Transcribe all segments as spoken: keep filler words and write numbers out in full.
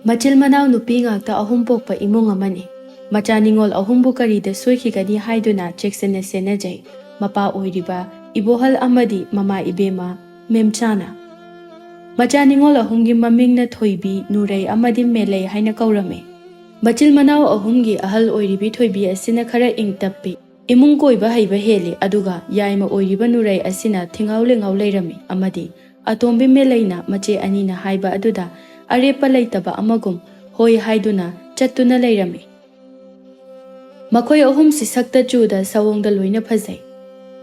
ꯃꯆꯤꯜ ꯃꯅꯥꯎ ꯅꯨꯄꯤ ꯉꯥꯛꯇ ꯑꯍꯨꯝ ꯄꯣꯛꯄ ꯏꯃꯨꯡ ꯑꯃꯅꯤ꯫ ꯃꯆꯥ ꯅꯤꯉꯣꯜ ꯑꯍꯨꯝꯕꯨ ꯀꯔꯤꯗ ꯁꯣꯏꯈꯤꯒꯅꯤ ꯍꯥꯏꯗꯨꯅ ꯆꯦꯛꯁꯤꯟꯅ ꯁꯦꯟꯅꯖꯩ꯫ ꯃꯄꯥ ꯑꯣꯏꯔꯤꯕ ꯏꯕꯣꯍꯜ ꯑꯃꯗꯤ ꯃꯃꯥ ꯏꯕꯦꯝꯃ ꯃꯦꯝꯆꯥꯅ꯫ ꯃꯆꯥ ꯅꯤꯉꯣꯜ ꯑꯍꯨꯝꯒꯤ ꯃꯃꯤꯡꯅ ꯊꯣꯏꯕꯤ, ꯅꯨꯔꯩ ꯑꯃꯗꯤ ꯃꯦꯂꯩ ꯍꯥꯏꯅ ꯀꯧꯔꯝꯃꯤ꯫ ꯃꯆꯤꯜ ꯃꯅꯥꯎ ꯑꯍꯨꯝꯒꯤ ꯑꯍꯜ ꯑꯣꯏꯔꯤꯕꯤ ꯊꯣꯏꯕꯤ ꯑꯁꯤꯅ ꯈꯔ ꯏꯪ ꯇꯞꯄꯤ꯫ ꯏꯃꯨꯡ ꯀꯣꯏꯕ ꯍꯩꯕ ꯍꯦꯜꯂꯤ, ꯑꯗꯨꯒ ꯌꯥꯏꯃ ꯑꯣꯏꯔꯤꯕ ꯅꯨꯔꯩ ꯑꯁꯤꯅ ꯊꯤꯡꯍꯥꯎ ꯂꯦꯡꯍꯥꯎ ꯂꯩꯔꯝꯃꯤ, ꯑꯃꯗꯤ ꯑꯇꯣꯝꯕꯤ ꯃꯦꯂꯩꯅ ꯃꯆꯦ ꯑꯅꯤꯅ ꯍꯥꯏꯕ ꯑꯗꯨꯗ ꯑꯔꯦꯞꯄ ꯂꯩꯇꯕ ꯑꯃꯒꯨꯝ ꯍꯣꯏ ꯍꯥꯏꯗꯨꯅ ꯆꯠꯇꯨꯅ ꯂꯩꯔꯝꯃꯤ꯫ ꯃꯈꯣꯏ ꯑꯍꯨꯝꯁꯤ ꯁꯛꯇ ꯆꯨꯗ ꯁꯑꯣꯡꯗ ꯂꯣꯏꯅ ꯐꯖꯩ꯫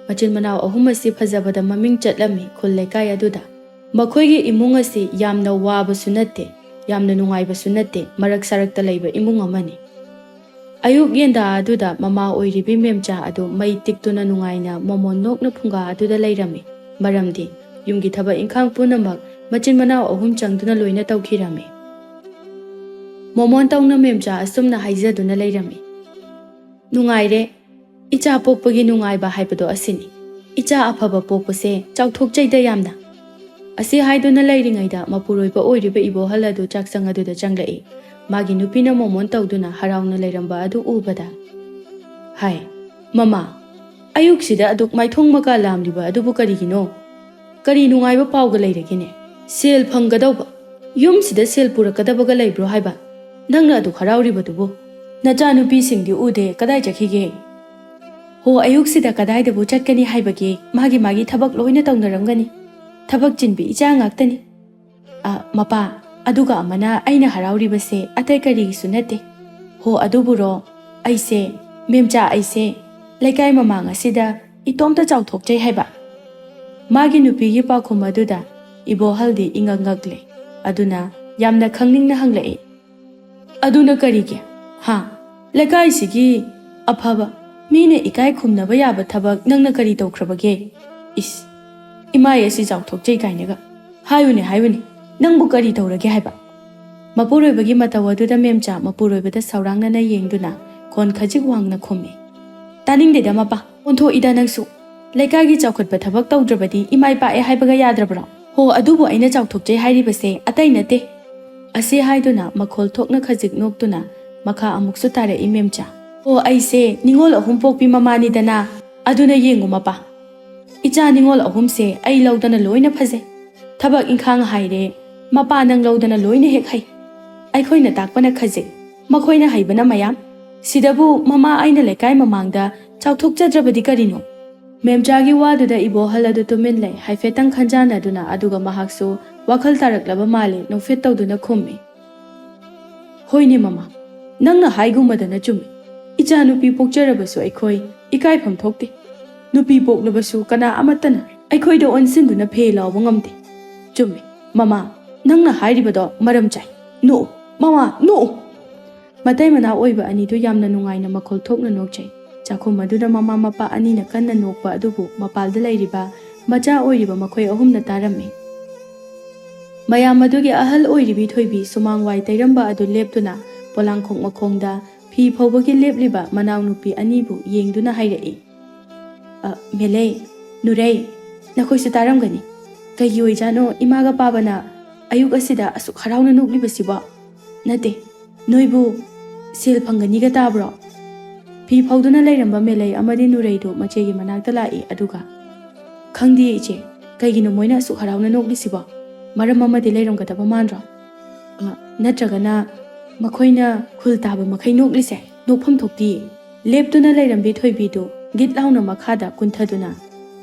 ꯃꯆꯤꯟ ꯃꯅꯥꯎ ꯑꯍꯨꯝ ꯑꯁꯤ ꯐꯖꯕꯗ ꯃꯃꯤꯡ ꯆꯠꯂꯝꯃꯤ ꯈꯨꯜ ꯂꯩꯀꯥꯏ ꯑꯗꯨꯗ꯫ ꯃꯈꯣꯏꯒꯤ ꯏꯃꯨꯡ ꯑꯁꯤ ꯌꯥꯝꯅ ꯋꯥꯕꯁꯨ ꯅꯠꯇꯦ, ꯌꯥꯝꯅ ꯅꯨꯡꯉꯥꯏꯕꯁꯨ ꯅꯠꯇꯦ, ꯃꯔꯛ ꯁꯥꯔꯛꯇ ꯂꯩꯕ ꯏꯃꯨꯡ ꯑꯃꯅꯤ꯫ ꯑꯌꯨꯛ ꯌꯦꯟꯗꯥ ꯑꯗꯨꯗ ꯃꯃꯥ ꯑꯣꯏꯔꯤꯕꯤ ꯃꯦꯝꯆꯥ ꯑꯗꯨ ꯃꯩ ꯇꯤꯛꯇꯨꯅ ꯅꯨꯡꯉꯥꯏꯅ ꯃꯣꯃꯣꯟ ꯅꯣꯛꯅ ꯐꯨꯡꯒꯥ ꯑꯗꯨꯗ ꯂꯩꯔꯝꯃꯤ, ꯃꯔꯝꯗꯤ ꯌꯨꯝꯒꯤ ꯊꯕꯛ ꯏꯪꯈꯥꯡ ꯄꯨꯝꯅꯃꯛ ꯃꯆꯤꯟ ꯃꯅꯥꯎ ꯑꯍꯨꯝ ꯆꯪꯗꯨꯅ ꯂꯣꯏꯅ ꯇꯧꯈꯤꯔꯝꯃꯤ꯫ ꯃꯣꯃꯣꯟ ꯇꯧꯅ ꯃꯦꯝꯆꯥ ꯑꯁꯨꯝꯅ ꯍꯥꯏꯖꯗꯨꯅ ꯂꯩꯔꯝꯃꯤ, "ꯅꯨꯡꯉꯥꯏꯔꯦ, ꯏꯆꯥ ꯄꯣꯛꯄꯒꯤ ꯅꯨꯡꯉꯥꯏꯕ ꯍꯥꯏꯕꯗꯣ ꯑꯁꯤꯅꯤ꯫ ꯏꯆꯥ ꯑꯐꯕ ꯄꯣꯛꯄꯁꯦ ꯆꯥꯎꯊꯣꯛꯆꯩꯗ ꯌꯥꯝꯅ"꯫ ꯑꯁꯤ ꯍꯥꯏꯗꯨꯅ ꯂꯩꯔꯤꯉꯩꯗ ꯃꯄꯨꯔꯣꯏꯕ ꯑꯣꯏꯔꯤꯕ ꯏꯕꯣꯍꯜ ꯑꯗꯨ ꯆꯥꯛꯁꯪ ꯑꯗꯨꯗ ꯆꯪꯂꯛꯏ꯫ ꯃꯥꯒꯤ ꯅꯨꯄꯤꯅ ꯃꯣꯃꯣꯟ ꯇꯧꯗꯨꯅ ꯍꯔꯥꯎꯅ ꯂꯩꯔꯝꯕ ꯑꯗꯨ ꯎꯕꯗ, "ꯍꯥꯏ, ꯃꯃꯥ, ꯑꯌꯨꯛꯁꯤꯗ ꯑꯗꯨꯛ ꯃꯥꯏꯊꯣꯡ ꯃꯀꯥ ꯂꯥꯝꯂꯤꯕ ꯑꯗꯨꯕꯨ ꯀꯔꯤꯒꯤꯅꯣ? ꯀꯔꯤ ꯅꯨꯡꯉꯥꯏꯕ ꯄꯥꯎꯒ ꯂꯩꯔꯒꯦꯅꯦ? ꯁꯦꯜ ꯐꯪꯒꯗꯧꯕ, ꯌꯨꯝꯁꯤꯗ ꯁꯦꯜ ꯄꯨꯔꯛꯀꯗꯕꯒ ꯂꯩꯕ꯭ꯔꯣ ꯍꯥꯏꯕ? ꯅꯪꯅ ꯑꯗꯨꯛ ꯍꯔꯥꯎꯔꯤꯕꯗꯨꯕꯨ?" "ꯅꯆꯥꯅꯨꯄꯤꯁꯤꯡꯗꯤ ꯎꯗꯦ, ꯀꯗꯥꯏ ꯆꯠꯈꯤꯒꯦ?" "ꯍꯣ, ꯑꯌꯨꯛꯁꯤꯗ ꯀꯗꯥꯏꯗꯕꯨ ꯆꯠꯀꯅꯤ ꯍꯥꯏꯕꯒꯦ? ꯃꯥꯒꯤ ꯃꯥꯒꯤ ꯊꯕꯛ ꯂꯣꯏꯅ ꯇꯧꯅꯔꯝꯒꯅꯤ꯫ ꯊꯕꯛ ꯆꯤꯟꯕꯤ ꯏꯆꯥ ꯉꯥꯛꯇꯅꯤ"꯫ "ꯑ, ꯃꯄꯥ, ꯑꯗꯨꯒ ꯑꯃꯅ ꯑꯩꯅ ꯍꯔꯥꯎꯔꯤꯕꯁꯦ ꯑꯇꯩ ꯀꯔꯤꯒꯤꯁꯨ ꯅꯠꯇꯦ꯫ ꯍꯣ, ꯑꯗꯨꯕꯨꯔꯣ, ꯑꯩꯁꯦ, ꯃꯦꯝꯆꯥ, ꯑꯩꯁꯦ ꯂꯩꯀꯥꯏ ꯃꯃꯥꯡ ꯑꯁꯤꯗ ꯏꯇꯣꯝꯇ ꯆꯥꯎꯊꯣꯛꯆꯩ ꯍꯥꯏꯕ"꯫ ꯃꯥꯒꯤ ꯅꯨꯄꯤꯒꯤ ꯄꯥꯎꯈꯨꯝ ꯑꯗꯨꯗ ꯏꯕꯣꯍꯜꯗꯤ ꯏꯉꯛ ꯉꯛꯂꯦ꯫ ꯑꯗꯨꯅ ꯌꯥꯝꯅ ꯈꯪꯅꯤꯡꯅ ꯍꯪꯂꯛꯏ, "ꯑꯗꯨꯅ ꯀꯔꯤꯒꯤ? ꯍꯥ? ꯂꯩꯀꯥꯏꯁꯤꯒꯤ ꯑꯐꯕ, ꯃꯤꯅ ꯏꯀꯥꯏ ꯈꯨꯝꯅꯕ ꯌꯥꯕ ꯊꯕꯛ ꯅꯪꯅ ꯀꯔꯤ ꯇꯧꯈ꯭ꯔꯕꯒꯦ? ꯏꯁ, ꯏꯃꯥꯏ ꯑꯁꯤ ꯆꯥꯎꯊꯣꯛꯆꯩ ꯀꯥꯏꯅꯒ꯫ ꯍꯥꯏꯌꯨꯅꯦ, ꯍꯥꯏꯌꯨꯅꯦ, ꯅꯪꯕꯨ ꯀꯔꯤ ꯇꯧꯔꯒꯦ ꯍꯥꯏꯕ?" ꯃꯄꯨꯔꯣꯏꯕꯒꯤ ꯃꯇꯧ ꯑꯗꯨꯗ ꯃꯦꯝꯆꯥ ꯃꯄꯨꯔꯣꯏꯕꯗ ꯁꯥꯎꯔꯥꯡꯅꯅ ꯌꯦꯡꯗꯨꯅ ꯈꯣꯟ ꯈꯖꯤꯛ ꯋꯥꯡꯅ ꯈꯨꯝꯃꯤ, "ꯇꯥꯅꯤꯡꯗꯦꯗ ꯃꯄꯥ, ꯑꯣꯟꯊꯣꯛꯏꯗ ꯅꯪꯁꯨ꯫ ꯂꯩꯀꯥꯏꯒꯤ ꯆꯥꯎꯈꯠꯄ ꯊꯕꯛ ꯇꯧꯗ꯭ꯔꯕꯗꯤ ꯏꯃꯥꯏ ꯄꯥꯛꯑꯦ ꯍꯥꯏꯕꯒ ꯌꯥꯗ꯭ꯔꯕ꯭ꯔꯣ? ꯍꯣ, ꯑꯗꯨꯕꯨ ꯑꯩꯅ ꯆꯥꯎꯊꯣꯛꯆꯩ ꯍꯥꯏꯔꯤꯕꯁꯦ ꯑꯇꯩ ꯅꯠꯇꯦ꯫ ꯑꯁꯤ ꯍꯥꯏꯗꯨꯅ ꯃꯈꯣꯜ ꯊꯣꯛꯅ ꯈꯖꯤꯛ ꯅꯣꯛꯇꯨꯅ ꯃꯈꯥ ꯑꯃꯨꯛꯁꯨ ꯇꯥꯔꯛꯏ ꯃꯦꯝꯆꯥ꯫ "ꯑꯣ, ꯑꯩꯁꯦ ꯅꯤꯉꯣꯜ ꯑꯍꯨꯝ ꯄꯣꯛꯄꯤ ꯃꯃꯥꯅꯤꯗꯅ, ꯑꯗꯨꯅ ꯌꯦꯡꯉꯨ ꯃꯄꯥ, ꯏꯆꯥ ꯅꯤꯉꯣꯜ ꯑꯍꯨꯝꯁꯦ ꯑꯩ ꯂꯧꯗꯅ ꯂꯣꯏꯅ ꯐꯖꯩ꯫ ꯊꯕꯛ ꯏꯪꯈꯥꯡ ꯍꯥꯏꯔꯦ, ꯃꯄꯥ ꯅꯪ ꯂꯧꯗꯅ ꯂꯣꯏꯅ ꯍꯦꯛ ꯍꯩ꯫ ꯑꯩꯈꯣꯏꯅ ꯇꯥꯛꯄꯅ ꯈꯖꯤꯛ, ꯃꯈꯣꯏꯅ ꯍꯩꯕꯅ ꯃꯌꯥꯝ꯫ ꯁꯤꯗꯕꯨ ꯃꯃꯥ ꯑꯩꯅ ꯂꯩꯀꯥꯏ ꯃꯃꯥꯡꯗ ꯆꯥꯎꯊꯣꯛꯆꯗ꯭ꯔꯕꯗꯤ ꯀꯔꯤꯅꯣ?" ꯃꯦꯝꯆꯥꯒꯤ ꯋꯥꯗꯨꯗ ꯏꯕꯣꯍꯜ ꯑꯗꯨ ꯇꯨꯃꯤꯟ ꯂꯩ, ꯍꯥꯏꯐꯦꯠꯇꯪ ꯈꯟꯖꯥꯟꯅꯗꯨꯅ, ꯑꯗꯨꯒ ꯃꯍꯥꯛꯁꯨ ꯋꯥꯈꯜ ꯇꯥꯔꯛꯂꯕ ꯃꯥꯜꯂꯦ, ꯅꯣꯛꯐꯦꯠ ꯇꯧꯗꯨꯅ ꯈꯨꯝꯃꯤ꯫ "ꯍꯣꯏꯅꯦ ꯃꯃꯥ, ꯅꯪꯅ ꯍꯥꯏꯒꯨꯝꯕꯗꯅ ꯆꯨꯝꯃꯤ꯫ ꯏꯆꯥ ꯅꯨꯄꯤ ꯄꯣꯛꯆꯔꯕꯁꯨ ꯑꯩꯈꯣꯏ ꯏꯀꯥꯏꯐꯝ ꯊꯣꯛꯇꯦ꯫ ꯅꯨꯄꯤ ꯄꯣꯛꯂꯕꯁꯨ ꯀꯅꯥ ꯑꯃꯠꯇꯅ ꯑꯩꯈꯣꯏꯗ ꯑꯣꯟꯁꯤꯟꯗꯨꯅ ꯐꯦ ꯂꯥꯎꯕ ꯉꯝꯗꯦ꯫ ꯆꯨꯝꯃꯤ, ꯃꯃꯥ, ꯅꯪꯅ ꯍꯥꯏꯔꯤꯕꯗꯣ ꯃꯔꯝ ꯆꯥꯏ꯫ ꯅꯣꯛꯎ, ꯃꯃꯥ, ꯅꯣꯛꯎ!" ꯃꯇꯩ ꯃꯅꯥꯎ ꯑꯣꯏꯕ ꯑꯅꯤꯗꯨ ꯌꯥꯝꯅ ꯅꯨꯡꯉꯥꯏꯅ ꯃꯈꯣꯜ ꯊꯣꯛꯅ ꯅꯣꯛꯆꯩ꯫ ꯆꯥꯛꯈꯨꯝ ꯑꯗꯨꯗ ꯃꯃꯥ ꯃꯄꯥ ꯑꯅꯤꯅ ꯀꯟꯅ ꯅꯣꯛꯄ ꯑꯗꯨꯕꯨ ꯃꯄꯥꯜꯗ ꯂꯩꯔꯤꯕ ꯃꯆꯥ ꯑꯣꯏꯔꯤꯕ ꯃꯈꯣꯏ ꯑꯍꯨꯝꯅ ꯇꯥꯔꯝꯃꯤ꯫ ꯃꯌꯥꯝ ꯑꯗꯨꯒꯤ ꯑꯍꯜ ꯑꯣꯏꯔꯤꯕꯤ ꯊꯣꯏꯕꯤ ꯁꯨꯃꯥꯡ ꯋꯥꯏ ꯇꯩꯔꯝꯕ ꯑꯗꯨ ꯂꯦꯞꯇꯨꯅ ꯄꯣꯂꯥꯡꯈꯣꯛ ꯃꯈꯣꯡꯗ ꯐꯤ ꯐꯧꯕꯒꯤ ꯂꯦꯞꯂꯤꯕ ꯃꯅꯥꯎꯅꯨꯄꯤ ꯑꯅꯤꯕꯨ ꯌꯦꯡꯗꯨꯅ ꯍꯥꯏꯔꯛꯏ꯫ "ꯑ, ꯃꯦꯂꯩ, ꯅꯨꯔꯩ, ꯅꯈꯣꯏꯁꯨ ꯇꯥꯔꯝꯒꯅꯤ꯫ ꯀꯩꯒꯤ ꯑꯣꯏꯖꯥꯠꯅꯣ ꯏꯃꯥꯒ ꯄꯥꯕꯅ ꯑꯌꯨꯛ ꯑꯁꯤꯗ ꯑꯁꯨꯛ ꯍꯔꯥꯎꯅ ꯅꯣꯛꯂꯤꯕꯁꯤꯕꯣ? ꯅꯠꯇꯦ, ꯅꯣꯏꯕꯨ ꯁꯦꯜ ꯐꯪꯒꯅꯤꯒ ꯇꯥꯕ꯭ꯔꯣ?" ꯐꯤ ꯐꯧꯗꯨꯅ ꯂꯩꯔꯝꯕ ꯃꯦꯂꯩ ꯑꯃꯗꯤ ꯅꯨꯔꯩꯗꯨ ꯃꯆꯦꯒꯤ ꯃꯅꯥꯛꯇ ꯂꯥꯛꯏ, ꯑꯗꯨꯒ, "ꯈꯪꯗꯦ ꯏꯆꯦ, ꯀꯩꯒꯤꯅꯣ ꯃꯣꯏꯅ ꯑꯁꯨꯛ ꯍꯔꯥꯎꯅ ꯅꯣꯛꯂꯤꯁꯤꯕꯣ? ꯃꯔꯝ ꯑꯃꯗꯤ ꯂꯩꯔꯝꯒꯗꯕ ꯃꯥꯟꯗ꯭ꯔꯣ?" "ꯑ, ꯅꯠꯇ꯭ꯔꯒꯅ ꯃꯈꯣꯏꯅ ꯈꯨꯜ ꯇꯥꯕ ꯃꯈꯩ ꯅꯣꯛꯂꯤꯁꯦ? ꯅꯣꯛꯐꯝ ꯊꯣꯛꯇꯤꯌꯦ!" ꯂꯦꯞꯇꯨꯅ ꯂꯩꯔꯝꯕꯤ ꯊꯣꯏꯕꯤꯗꯨ ꯒꯤꯠ ꯂꯥꯎꯅ ꯃꯈꯥꯗ ꯀꯨꯟꯊꯗꯨꯅ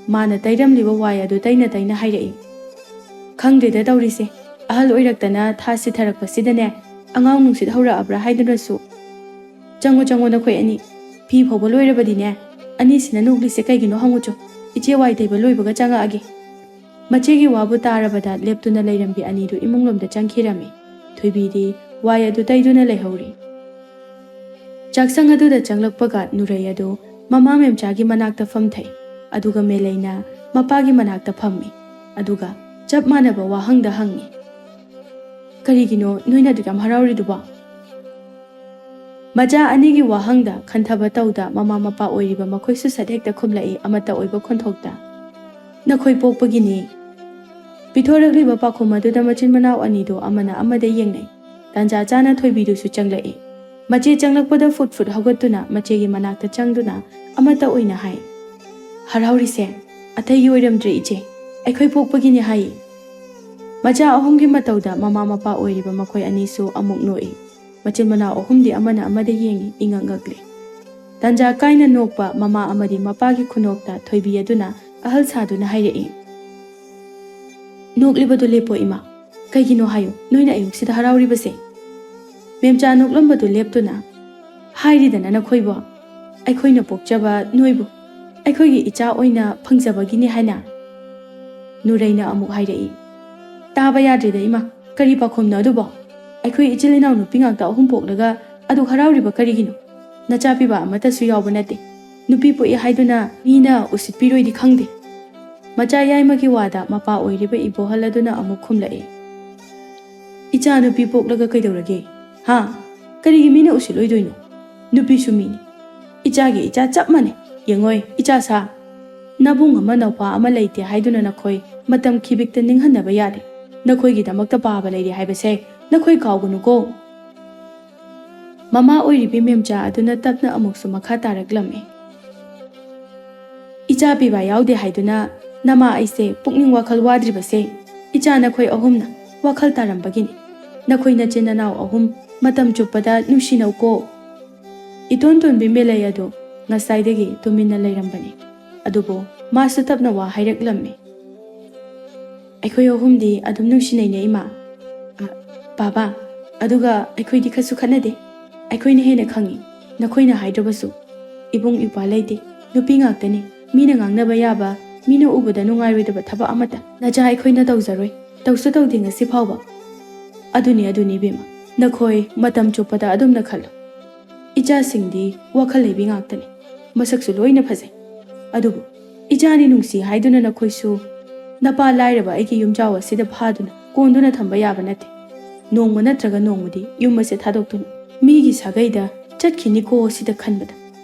ꯃꯥꯅ ꯇꯩꯔꯝꯂꯤꯕ ꯋꯥꯏ ꯑꯗꯨ ꯇꯩꯅ ꯇꯩꯅ ꯍꯥꯏꯔꯛꯏ꯫ "ꯈꯪꯗꯦꯗ ꯇꯧꯔꯤꯁꯦ, ꯑꯍꯜ ꯑꯣꯏꯔꯛꯇꯅ ꯊꯥ ꯁꯤꯊꯔꯛꯄꯁꯤꯗꯅꯦ, ꯑꯉꯥꯡ ꯅꯨꯡꯁꯤꯠ ꯍꯧꯔꯛꯑꯕ꯭ꯔꯥ ꯍꯥꯏꯗꯨꯅꯁꯨ꯫ ꯆꯪꯉꯣ, ꯆꯪꯉꯣ ꯅꯈꯣꯏ ꯑꯅꯤ, ꯐꯤ ꯐꯧꯕ ꯂꯣꯏꯔꯕꯗꯤꯅꯦ, ꯑꯅꯤꯁꯤꯅ ꯅꯣꯛꯂꯤꯁꯦ ꯀꯩꯒꯤꯅꯣ ꯍꯪꯉꯨꯆꯣ, ꯏꯆꯦ ꯋꯥꯏ ꯇꯩꯕ ꯂꯣꯏꯕꯒ ꯆꯪꯉꯛꯑꯒꯦ꯫" ꯃꯆꯦꯒꯤ ꯋꯥꯕꯨ ꯇꯥꯔꯕꯗ ꯂꯦꯞꯇꯨꯅ ꯂꯩꯔꯝꯕꯤ ꯑꯅꯤꯗꯨ ꯏꯃꯨꯡꯂꯣꯝꯗ ꯆꯪꯈꯤꯔꯝꯃꯤ꯫ ꯊꯣꯏꯕꯤꯗꯤ ꯋꯥꯏ ꯑꯗꯨ ꯇꯩꯗꯨꯅ ꯂꯩꯍꯧꯔꯤ꯫ ꯆꯥꯛꯁꯪ ꯑꯗꯨꯗ ꯆꯪꯂꯛꯄꯒ ꯅꯨꯔꯩ ꯑꯗꯨ ꯃꯃꯥ ꯃꯦꯝꯆꯥꯒꯤ ꯃꯅꯥꯛꯇ ꯐꯝꯊꯩ, ꯑꯗꯨꯒ ꯃꯦꯂꯩꯅ ꯃꯄꯥꯒꯤ ꯃꯅꯥꯛꯇ ꯐꯝꯃꯤ, ꯑꯗꯨꯒ ꯆꯞ ꯃꯥꯟꯅꯕ ꯋꯥꯍꯪꯗ ꯍꯪꯉꯤ꯫ "ꯀꯔꯤꯒꯤꯅꯣ ꯅꯣꯏꯅ ꯑꯗꯨꯛ ꯌꯥꯝ ꯍꯔꯥꯎꯔꯤꯗꯨꯕꯣ?" ꯃꯆꯥ ꯑꯅꯤꯒꯤ ꯋꯥꯍꯪꯗ ꯈꯟꯊꯕ ꯇꯧꯗ ꯃꯃꯥ ꯃꯄꯥ ꯑꯣꯏꯔꯤꯕ ꯃꯈꯣꯏꯁꯨ ꯁꯠ ꯍꯦꯛꯇ ꯈꯨꯝꯂꯛꯏ ꯑꯃꯠꯇ ꯑꯣꯏꯕ ꯈꯣꯟꯊꯣꯛꯇ, "ꯅꯈꯣꯏ ꯄꯣꯛꯄꯒꯤꯅꯤ꯫" ꯄꯤꯊꯣꯔꯛꯂꯤꯕ ꯄꯥꯎꯈꯨꯝ ꯑꯗꯨꯗ ꯃꯆꯤꯟ ꯃꯅꯥꯎ ꯑꯅꯤꯗꯨ ꯑꯃꯅ ꯑꯃꯗ ꯌꯦꯡꯅꯩ꯫ ꯇꯥꯟꯖꯥ ꯆꯥꯅ ꯊꯣꯏꯕꯤꯗꯨꯁꯨ ꯆꯪꯂꯛꯏ꯫ ꯃꯆꯦ ꯆꯪꯂꯛꯄꯗ ꯐꯨꯠ ꯐꯨꯠ ꯍꯧꯒꯠꯇꯨꯅ ꯃꯆꯦꯒꯤ ꯃꯅꯥꯛꯇ ꯆꯪꯗꯨꯅ ꯑꯃꯠꯇ ꯑꯣꯏꯅ ꯍꯥꯏ, "ꯍꯔꯥꯎꯔꯤꯁꯦ ꯑꯇꯩꯒꯤ ꯑꯣꯏꯔꯝꯗ꯭ꯔꯦ ꯏꯆꯦ, ꯑꯩꯈꯣꯏ ꯄꯣꯛꯄꯒꯤꯅꯦ" ꯍꯥꯏ꯫ ꯃꯆꯥ ꯑꯍꯨꯝꯒꯤ ꯃꯇꯧꯗ ꯃꯃꯥ ꯃꯄꯥ ꯑꯣꯏꯔꯤꯕ ꯃꯈꯣꯏ ꯑꯅꯤꯁꯨ ꯑꯃꯨꯛ ꯅꯣꯛꯏ꯫ ꯃꯆꯤꯟ ꯃꯅꯥꯎ ꯑꯍꯨꯝꯗꯤ ꯑꯃꯅ ꯑꯃꯗ ꯌꯦꯡꯉꯤ, ꯏꯉꯛ ꯉꯛꯂꯤ꯫ ꯇꯥꯟꯖꯥ ꯀꯥꯏꯅ ꯅꯣꯛꯄ ꯃꯃꯥ ꯑꯃꯗꯤ ꯃꯄꯥꯒꯤ ꯈꯨꯅꯣꯛꯇ ꯊꯣꯏꯕꯤ ꯑꯗꯨꯅ ꯑꯍꯜ ꯁꯥꯗꯨꯅ ꯍꯥꯏꯔꯛꯏ, "ꯅꯣꯛꯂꯤꯕꯗꯨ ꯂꯦꯞꯄꯣ ꯏꯃꯥ, ꯀꯩꯒꯤꯅꯣ ꯍꯥꯏꯌꯨ, ꯅꯣꯏꯅ ꯑꯌꯨꯛꯁꯤꯗ ꯍꯔꯥꯎꯔꯤꯕꯁꯦ?" ꯃꯦꯝꯆꯥ ꯅꯣꯛꯂꯝꯕꯗꯨ ꯂꯦꯞꯇꯨꯅ, "ꯍꯥꯏꯔꯤꯗꯅ ꯅꯈꯣꯏꯕꯨ, ꯑꯩꯈꯣꯏꯅ ꯄꯣꯛꯆꯕ ꯅꯣꯏꯕꯨ ꯑꯩꯈꯣꯏꯒꯤ ꯏꯆꯥ ꯑꯣꯏꯅ ꯐꯪꯖꯕꯒꯤꯅꯤ" ꯍꯥꯏꯅ꯫ ꯅꯨꯔꯩꯅ ꯑꯃꯨꯛ ꯍꯥꯏꯔꯛꯏ, "ꯇꯥꯕ ꯌꯥꯗ꯭ꯔꯦꯗ ꯏꯃꯥ, ꯀꯔꯤ ꯄꯥꯎꯈꯨꯝꯅꯣ ꯑꯗꯨꯕꯣ? ꯑꯩꯈꯣꯏ ꯏꯆꯤꯜ ꯏꯅꯥꯎ ꯅꯨꯄꯤ ꯉꯥꯛꯇ ꯑꯍꯨꯝ ꯄꯣꯛꯂꯒ ꯑꯗꯨꯛ ꯍꯔꯥꯎꯔꯤꯕ ꯀꯔꯤꯒꯤꯅꯣ? ꯅꯆꯥ ꯄꯤꯕ ꯑꯃꯠꯇꯁꯨ ꯌꯥꯎꯕ ꯅꯠꯇꯦ꯫ ꯅꯨꯄꯤ ꯄꯣꯛꯏ ꯍꯥꯏꯗꯨꯅ ꯃꯤꯅ ꯎꯁꯤꯠꯄꯤꯔꯣꯏꯗꯤ ꯈꯪꯗꯦ꯫" ꯃꯆꯥ ꯌꯥꯏꯃꯒꯤ ꯋꯥꯗ ꯃꯄꯥ ꯑꯣꯏꯔꯤꯕ ꯏꯕꯣꯍꯜ ꯑꯗꯨꯅ ꯑꯃꯨꯛ ꯈꯨꯝꯂꯛꯏ, "ꯏꯆꯥ ꯅꯨꯄꯤ ꯄꯣꯛꯂꯒ ꯀꯩꯗꯧꯔꯒꯦ? ꯍꯥ? ꯀꯔꯤꯒꯤ ꯃꯤꯅ ꯎꯁꯤꯠꯂꯣꯏꯗꯣꯏꯅꯣ? ꯅꯨꯄꯤꯁꯨ ꯃꯤꯅꯤ꯫ ꯏꯆꯥꯒꯤ ꯏꯆꯥ ꯆꯞ ꯃꯥꯟꯅꯩ꯫ ꯌꯦꯡꯉꯣꯏ, ꯏꯆꯥ ꯁꯥ꯫ ꯅꯕꯨꯡ ꯑꯃ ꯅꯧꯄꯥ ꯑꯃ ꯂꯩꯇꯦ ꯍꯥꯏꯗꯨꯅ ꯅꯈꯣꯏ ꯃꯇꯝ ꯈꯤꯕꯤꯛꯇ ꯅꯤꯡꯍꯟꯅꯕ ꯌꯥꯗꯦ꯫ ꯅꯈꯣꯏꯒꯤꯗꯃꯛꯇ ꯄꯥꯕ ꯂꯩꯔꯦ ꯍꯥꯏꯕꯁꯦ ꯅꯈꯣꯏ ꯀꯥꯎꯒꯅꯨꯀꯣ꯫" ꯃꯃꯥ ꯑꯣꯏꯔꯤꯕꯤ ꯃꯦꯝꯆꯥ ꯑꯗꯨꯅ ꯇꯞꯅ ꯑꯃꯨꯛꯁꯨ ꯃꯈꯥ ꯇꯥꯔꯛꯂꯝꯃꯤ, "ꯏꯆꯥ ꯄꯤꯕ ꯌꯥꯎꯗꯦ ꯍꯥꯏꯗꯨꯅ ꯅꯃꯥ ꯑꯩꯁꯦ ꯄꯨꯛꯅꯤꯡ ꯋꯥꯈꯜ ꯋꯥꯗ꯭ꯔꯤꯕꯁꯦ ꯏꯆꯥ ꯅꯈꯣꯏ ꯑꯍꯨꯝꯅ ꯋꯥꯈꯜ ꯇꯥꯔꯝꯕꯒꯤꯅꯤ꯫ ꯅꯈꯣꯏ ꯅꯆꯤꯟ ꯅꯅꯥꯎ ꯑꯍꯨꯝ ꯃꯇꯝ ꯆꯨꯞꯄꯗ ꯅꯨꯡꯁꯤꯅꯧꯀꯣ꯫" ꯏꯇꯣꯟ ꯇꯣꯟꯕꯤ ꯃꯦꯂꯩ ꯑꯗꯨ ꯉꯁꯥꯏꯗꯒꯤ ꯇꯨꯃꯤꯟꯅ ꯂꯩꯔꯝꯕꯅꯤ꯫ ꯑꯗꯨꯕꯨ ꯃꯥꯁꯨ ꯇꯞꯅ ꯋꯥ ꯍꯥꯏꯔꯛꯂꯝꯃꯤ, "ꯑꯩꯈꯣꯏ ꯑꯍꯨꯝꯗꯤ ꯑꯗꯨꯝ ꯅꯨꯡꯁꯤꯅꯩꯅꯦ ꯏꯃꯥ꯫ ꯑ, ꯕꯥꯕꯥ, ꯑꯗꯨꯒ ꯑꯩꯈꯣꯏꯗꯤ ꯈꯔꯁꯨ ꯈꯠꯅꯗꯦ꯫ ꯑꯩꯈꯣꯏꯅ ꯍꯦꯟꯅ ꯈꯪꯉꯤ, ꯅꯈꯣꯏꯅ ꯍꯥꯏꯗ꯭ꯔꯕꯁꯨ꯫ ꯏꯕꯨꯡ ꯏꯄ꯭ꯋꯥ ꯂꯩꯇꯦ, ꯅꯨꯄꯤ ꯉꯥꯛꯇꯅꯤ꯫ ꯃꯤꯅ ꯉꯥꯡꯅꯕ ꯌꯥꯕ, ꯃꯤꯅ ꯎꯕꯗ ꯅꯨꯡꯉꯥꯏꯔꯣꯏꯗꯕ ꯊꯕꯛ ꯑꯃꯠꯇ ꯅꯆꯥ ꯑꯩꯈꯣꯏꯅ ꯇꯧꯖꯔꯣꯏ, ꯇꯧꯁꯨ ꯇꯧꯗꯦ ꯉꯁꯤ ꯐꯥꯎꯕ꯫ ꯑꯗꯨꯅꯤ, ꯑꯗꯨꯅꯤ ꯏꯕꯦꯝꯃ, ꯅꯈꯣꯏ ꯃꯇꯝ ꯆꯨꯞꯄꯗ ꯑꯗꯨꯝꯅ ꯈꯜꯂꯨ꯫ ꯏꯆꯥꯁꯤꯡꯗꯤ ꯋꯥꯈꯜ ꯂꯩꯕꯤ ꯉꯥꯛꯇꯅꯤ, ꯃꯁꯛꯁꯨ ꯂꯣꯏꯅ ꯐꯖꯩ꯫ ꯑꯗꯨꯕꯨ ꯏꯆꯥꯅꯤ ꯅꯨꯡꯁꯤ ꯍꯥꯏꯗꯨꯅ ꯅꯈꯣꯏꯁꯨ ꯅꯄꯥ ꯂꯥꯏꯔꯕ ꯑꯩꯒꯤ ꯌꯨꯝꯖꯥꯎ ꯑꯁꯤꯗ ꯐꯥꯗꯨꯅ ꯀꯣꯟꯗꯨꯅ ꯊꯝꯕ ꯌꯥꯕ ꯅꯠꯇꯦ꯫ ꯅꯣꯡꯃ ꯅꯠꯇ꯭ꯔꯒ ꯅꯣꯡꯃꯗꯤ ꯌꯨꯝ ꯑꯁꯦ ꯊꯥꯗꯣꯛꯇꯨꯅ ꯃꯤꯒꯤ ꯁꯥꯒꯩꯗ ꯆꯠꯈꯤꯅꯤꯀꯣ ꯁꯤꯗ ꯈꯟꯕꯗ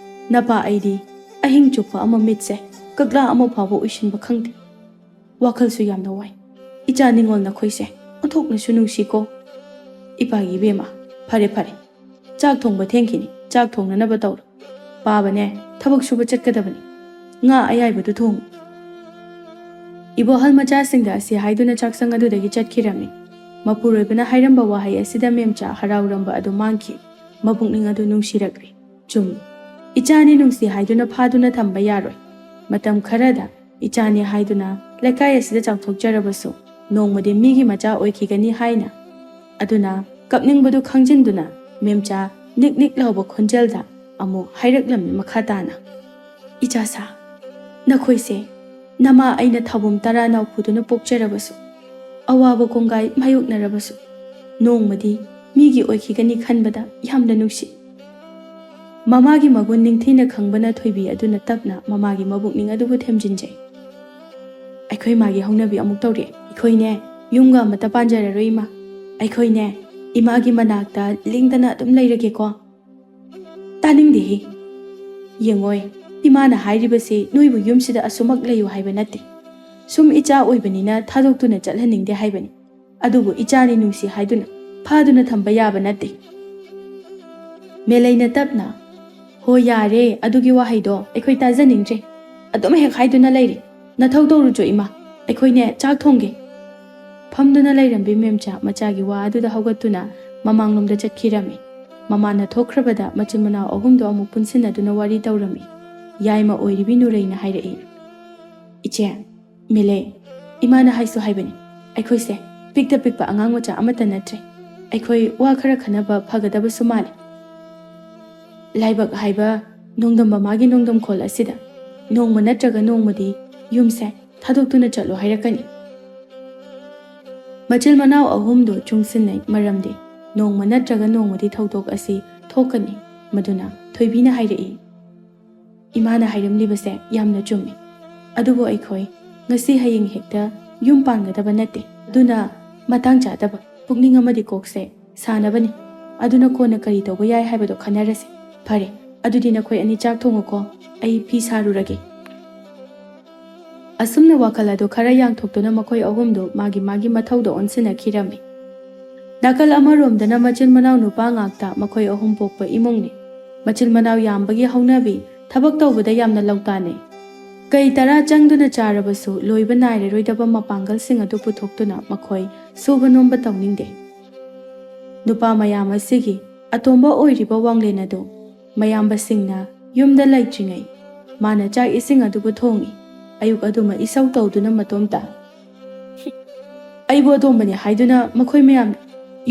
ꯅꯄꯥ ꯑꯩꯗꯤ ꯑꯍꯤꯡ ꯆꯨꯞꯄ ꯑꯃ ꯃꯤꯠꯁꯦ ꯀꯛꯂꯥ ꯑꯃ ꯐꯥꯎꯕ ꯎꯏꯁꯤꯟꯕ ꯈꯪꯗꯦ꯫ ꯋꯥꯈꯜꯁꯨ ꯌꯥꯝꯅ ꯋꯥꯏ꯫ "ꯏꯆꯥ ꯅꯤꯡꯉꯣꯜ ꯅꯈꯣꯏꯁꯦ ꯑꯣꯟꯊꯣꯛꯅꯁꯨ ꯅꯨꯡꯁꯤꯀꯣ꯫ ꯏꯄꯥꯒꯤ ꯏꯕꯦꯝꯃ, ꯐꯔꯦ ꯐꯔꯦ, ꯆꯥꯛ ꯊꯣꯡꯕ ꯊꯦꯡꯈꯤꯅꯤ, ꯆꯥꯛ ꯊꯣꯡꯅꯅꯕ ꯇꯧꯔꯣ꯫ ꯄꯥꯕꯅꯦ, ꯊꯕꯛ ꯁꯨꯕ ꯆꯠꯀꯗꯕꯅꯤ꯫ ꯉꯥ ꯑꯌꯥꯏꯕꯗꯨ ꯊꯣꯡꯉꯨ꯫" ꯏꯕꯣꯍꯜ ꯃꯆꯥꯁꯤꯡꯗ ꯑꯁꯤ ꯍꯥꯏꯗꯨꯅ ꯆꯥꯛꯁꯪ ꯑꯗꯨꯗꯒꯤ ꯆꯠꯈꯤꯔꯝꯃꯤ꯫ ꯃꯄꯨꯔꯣꯏꯕꯅ ꯍꯥꯏꯔꯝꯕ ꯋꯥꯍꯩ ꯑꯁꯤꯗ ꯃꯦꯝꯆꯥ ꯍꯔꯥꯎꯔꯝꯕ ꯑꯗꯨ ꯃꯥꯡꯈꯤ꯫ ꯃꯄꯨꯛꯅꯤꯡ ꯑꯗꯨ ꯅꯨꯡꯁꯤꯔꯛꯂꯤ꯫ ꯆꯨꯝꯃꯤ꯫ ꯏꯆꯥꯅꯤ ꯅꯨꯡꯁꯤ ꯍꯥꯏꯗꯨꯅ ꯐꯥꯗꯨꯅ ꯊꯝꯕ ꯌꯥꯔꯣꯏ꯫ ꯃꯇꯝ ꯈꯔꯗ ꯏꯆꯥꯅꯤ ꯍꯥꯏꯗꯨꯅ ꯂꯩꯀꯥꯏ ꯑꯁꯤꯗ ꯆꯥꯎꯊꯣꯛꯆꯔꯕꯁꯨ, ꯅꯣꯡꯃꯗꯤ ꯃꯤꯒꯤ ꯃꯆꯥ ꯑꯣꯏꯈꯤꯒꯅꯤ ꯍꯥꯏꯅ꯫ ꯑꯗꯨꯅ ꯀꯞꯅꯤꯡꯕꯗꯨ ꯈꯪꯖꯤꯟꯗꯨꯅ ꯃꯦꯝꯆꯥ ꯅꯤꯛ ꯅꯤꯛ ꯂꯥꯎꯕ ꯈꯣꯟꯖꯦꯜꯗ ꯑꯃꯨꯛ ꯍꯥꯏꯔꯛꯂꯝꯃꯤ ꯃꯈꯥ ꯇꯥꯅ, "ꯏꯆꯥ ꯁꯥ, ꯅꯈꯣꯏꯁꯦ ꯅꯃꯥ ꯑꯩꯅ ꯊꯥꯕꯨꯝ ꯇꯔꯥ ꯅꯥꯎꯐꯨꯗꯨꯅ ꯄꯣꯛꯆꯔꯕꯁꯨ, ꯑꯋꯥꯕ ꯀꯣꯡꯒꯥꯏ ꯃꯥꯌꯣꯛꯅꯔꯕꯁꯨ, ꯅꯣꯡꯃꯗꯤ ꯃꯤꯒꯤ ꯑꯣꯏꯈꯤꯒꯅꯤ ꯈꯟꯕꯗ ꯌꯥꯝꯅ ꯅꯨꯡꯁꯤ꯫" ꯃꯃꯥꯒꯤ ꯃꯒꯨꯟ ꯅꯤꯡꯊꯤꯅ ꯈꯪꯕꯅ ꯊꯣꯏꯕꯤ ꯑꯗꯨꯅ ꯇꯞꯅ ꯃꯃꯥꯒꯤ ꯃꯕꯨꯛꯅꯤꯡ ꯑꯗꯨꯕꯨ ꯊꯦꯝꯖꯤꯟꯖꯩ꯫ "ꯑꯩꯈꯣꯏ ꯃꯥꯒꯤ ꯍꯧꯅꯕꯤ ꯑꯃꯨꯛ ꯇꯧꯔꯛꯑꯦ꯫ ꯑꯩꯈꯣꯏꯅꯦ ꯌꯨꯝꯒ ꯑꯃꯠꯇ ꯄꯥꯟꯖꯔꯔꯣꯏ ꯏꯃꯥ꯫ ꯑꯩꯈꯣꯏꯅꯦ ꯏꯃꯥꯒꯤ ꯃꯅꯥꯛꯇ ꯂꯦꯡꯗꯅ ꯑꯗꯨꯝ ꯂꯩꯔꯒꯦꯀꯣ꯫" "ꯇꯥꯅꯤꯡꯗꯦꯍꯦ꯫ ꯌꯦꯡꯉꯣꯏ, ꯏꯃꯥꯅ ꯍꯥꯏꯔꯤꯕꯁꯤ ꯅꯣꯏꯕꯨ ꯌꯨꯝꯁꯤꯗ ꯑꯁꯨꯃꯛ ꯂꯩꯌꯨ ꯍꯥꯏꯕ ꯅꯠꯇꯦ꯫ ꯁꯨꯝ ꯏꯆꯥ ꯑꯣꯏꯕꯅꯤꯅ ꯊꯥꯗꯣꯛꯇꯨꯅ ꯆꯠꯍꯟꯅꯤꯡꯗꯦ ꯍꯥꯏꯕꯅꯤ꯫ ꯑꯗꯨꯕꯨ ꯏꯆꯥꯅꯤ ꯅꯨꯡꯁꯤ ꯍꯥꯏꯗꯨꯅ ꯐꯥꯗꯨꯅ ꯊꯝꯕ ꯌꯥꯕ ꯅꯠꯇꯦ꯫" ꯃꯦꯂꯩꯅ ꯇꯞꯅ, "ꯍꯣ ꯌꯥꯔꯦ, ꯑꯗꯨꯒꯤ ꯋꯥꯍꯩꯗꯣ ꯑꯩꯈꯣꯏ ꯇꯥꯖꯅꯤꯡꯗ꯭ꯔꯦ꯫ ꯑꯗꯨꯝ ꯍꯦꯛ ꯍꯥꯏꯗꯨꯅ ꯂꯩꯔꯦ꯫ ꯅꯊꯧ ꯇꯧꯔꯨꯆꯣ ꯏꯃꯥ, ꯑꯩꯈꯣꯏꯅꯦ ꯆꯥꯛ ꯊꯣꯡꯒꯦ꯫" ꯐꯝꯗꯨꯅ ꯂꯩꯔꯝꯕꯤ ꯃꯦꯝꯆꯥ ꯃꯆꯥꯒꯤ ꯋꯥ ꯑꯗꯨꯗ ꯍꯧꯒꯠꯇꯨꯅ ꯃꯃꯥꯡꯂꯣꯝꯗ ꯆꯠꯈꯤꯔꯝꯃꯤ꯫ ꯃꯃꯥꯅ ꯊꯣꯛꯈ꯭ꯔꯕꯗ ꯃꯆꯤꯟ ꯃꯅꯥꯎ ꯑꯍꯨꯝꯗꯣ ꯑꯃꯨꯛ ꯄꯨꯟꯁꯤꯟꯅꯗꯨꯅ ꯋꯥꯔꯤ ꯇꯧꯔꯝꯃꯤ꯫ ꯌꯥꯏꯃ ꯑꯣꯏꯔꯤꯕꯤ ꯅꯨꯔꯩꯅ ꯍꯥꯏꯔꯛꯏ, "ꯏꯆꯦ, ꯃꯦꯂꯩ, ꯏꯃꯥꯅ ꯍꯥꯏꯁꯨ ꯍꯥꯏꯕꯅꯤ, ꯑꯩꯈꯣꯏꯁꯦ ꯄꯤꯛꯇ ꯄꯤꯛꯄ ꯑꯉꯥꯡ ꯃꯆꯥ ꯑꯃꯠꯇ ꯅꯠꯇ꯭ꯔꯦ꯫ ꯑꯩꯈꯣꯏ ꯋꯥ ꯈꯔ ꯈꯟꯅꯕ ꯐꯒꯗꯕꯁꯨ ꯃꯥꯜꯂꯤ꯫ ꯂꯥꯏꯕꯛ ꯍꯥꯏꯕ ꯅꯣꯡꯗꯝ ꯃꯃꯥꯒꯤ ꯅꯣꯡꯗꯝꯈꯣꯜ ꯑꯁꯤꯗ ꯅꯣꯡꯃ ꯅꯠꯇ꯭ꯔꯒ ꯅꯣꯡꯃꯗꯤ ꯌꯨꯝꯁꯦ ꯊꯥꯗꯣꯛꯇꯨꯅ ꯆꯠꯂꯣ ꯍꯥꯏꯔꯛꯀꯅꯤ꯫" ꯃꯆꯤꯟ ꯃꯅꯥꯎ ꯑꯍꯨꯝꯗꯨ ꯆꯨꯡꯁꯤꯟꯅꯩ, ꯃꯔꯝꯗꯤ ꯅꯣꯡꯃ ꯅꯠꯇ꯭ꯔꯒ ꯅꯣꯡꯃꯗꯤ ꯊꯧꯗꯣꯛ ꯑꯁꯤ ꯊꯣꯛꯀꯅꯤ꯫ ꯃꯗꯨꯅ ꯊꯣꯏꯕꯤꯅ ꯍꯥꯏꯔꯛꯏ, "ꯏꯃꯥꯅ ꯍꯥꯏꯔꯝꯂꯤꯕꯁꯦ ꯌꯥꯝꯅ ꯆꯨꯝꯃꯤ꯫ ꯑꯗꯨꯕꯨ ꯑꯩꯈꯣꯏ ꯉꯁꯤ ꯍꯌꯦꯡ ꯍꯦꯛꯇ ꯌꯨꯝ ꯄꯥꯟꯒꯗꯕ ꯅꯠꯇꯦ꯫ ꯑꯗꯨꯅ ꯃꯇꯥꯡ ꯆꯥꯗꯕ ꯄꯨꯛꯅꯤꯡ ꯑꯃꯗꯤ ꯀꯣꯛꯁꯦ ꯁꯥꯅꯕꯅꯤ꯫ ꯑꯗꯨꯅ ꯀꯣꯟꯅ ꯀꯔꯤ ꯇꯧꯕ ꯌꯥꯏ ꯍꯥꯏꯕꯗꯣ ꯈꯟꯅꯔꯁꯦ꯫ ꯐꯔꯦ, ꯑꯗꯨꯗꯤ ꯅꯈꯣꯏ ꯑꯅꯤ ꯆꯥꯛ ꯊꯣꯡꯉꯨꯀꯣ, ꯑꯩ ꯐꯤ ꯁꯥꯔꯨꯔꯒꯦ꯫" ꯑꯁꯨꯝꯅ ꯋꯥꯈꯜ ꯑꯗꯨ ꯈꯔ ꯌꯥꯡꯊꯣꯛꯇꯨꯅ ꯃꯈꯣꯏ ꯑꯍꯨꯝꯗꯨ ꯃꯥꯒꯤ ꯃꯥꯒꯤ ꯃꯊꯧꯗ ꯑꯣꯟꯁꯤꯟꯅꯈꯤꯔꯝꯃꯤ꯫ ꯅꯥꯀꯜ ꯑꯃꯔꯣꯝꯗꯅ ꯃꯆꯤꯟ ꯃꯅꯥꯎ ꯅꯨꯄꯥ ꯉꯥꯛꯇ ꯃꯈꯣꯏ ꯑꯍꯨꯝ ꯄꯣꯛꯄ ꯏꯃꯨꯡꯅꯤ꯫ ꯃꯆꯤꯟ ꯃꯅꯥꯎ ꯌꯥꯝꯕꯒꯤ ꯍꯧꯅꯕꯤ ꯊꯕꯛ ꯇꯧꯕꯗ ꯌꯥꯝꯅ ꯂꯧꯇꯥꯅꯩ꯫ ꯀꯩ ꯇꯔꯥ ꯆꯪꯗꯨꯅ ꯆꯥꯔꯕꯁꯨ ꯂꯣꯏꯕ ꯅꯥꯏꯔꯔꯣꯏꯗꯕ ꯃꯄꯥꯡꯒꯜꯁꯤꯡ ꯑꯗꯨ ꯄꯨꯊꯣꯛꯇꯨꯅ ꯃꯈꯣꯏ ꯁꯨꯕ ꯅꯣꯝꯕ ꯇꯧꯅꯤꯡꯗꯦ꯫ ꯅꯨꯄꯥ ꯃꯌꯥꯝ ꯑꯁꯤꯒꯤ ꯑꯇꯣꯝꯕ ꯑꯣꯏꯔꯤꯕ ꯋꯥꯡꯂꯦꯟ ꯑꯗꯨ ꯃꯌꯥꯝꯕꯁꯤꯡꯅ ꯌꯨꯝꯗ ꯂꯩꯇ꯭ꯔꯤꯉꯩ ꯃꯥꯅ ꯆꯥꯛ ꯏꯁꯤꯡ ꯑꯗꯨꯕꯨ ꯊꯣꯡꯏ꯫ ꯑꯌꯨꯛ ꯑꯗꯨꯃ ꯏꯁꯧ ꯇꯧꯗꯨꯅ ꯃꯇꯣꯝꯇ, "ꯑꯩꯕꯨ ꯑꯇꯣꯝꯕꯅꯤ ꯍꯥꯏꯗꯨꯅ ꯃꯈꯣꯏ ꯃꯌꯥꯝ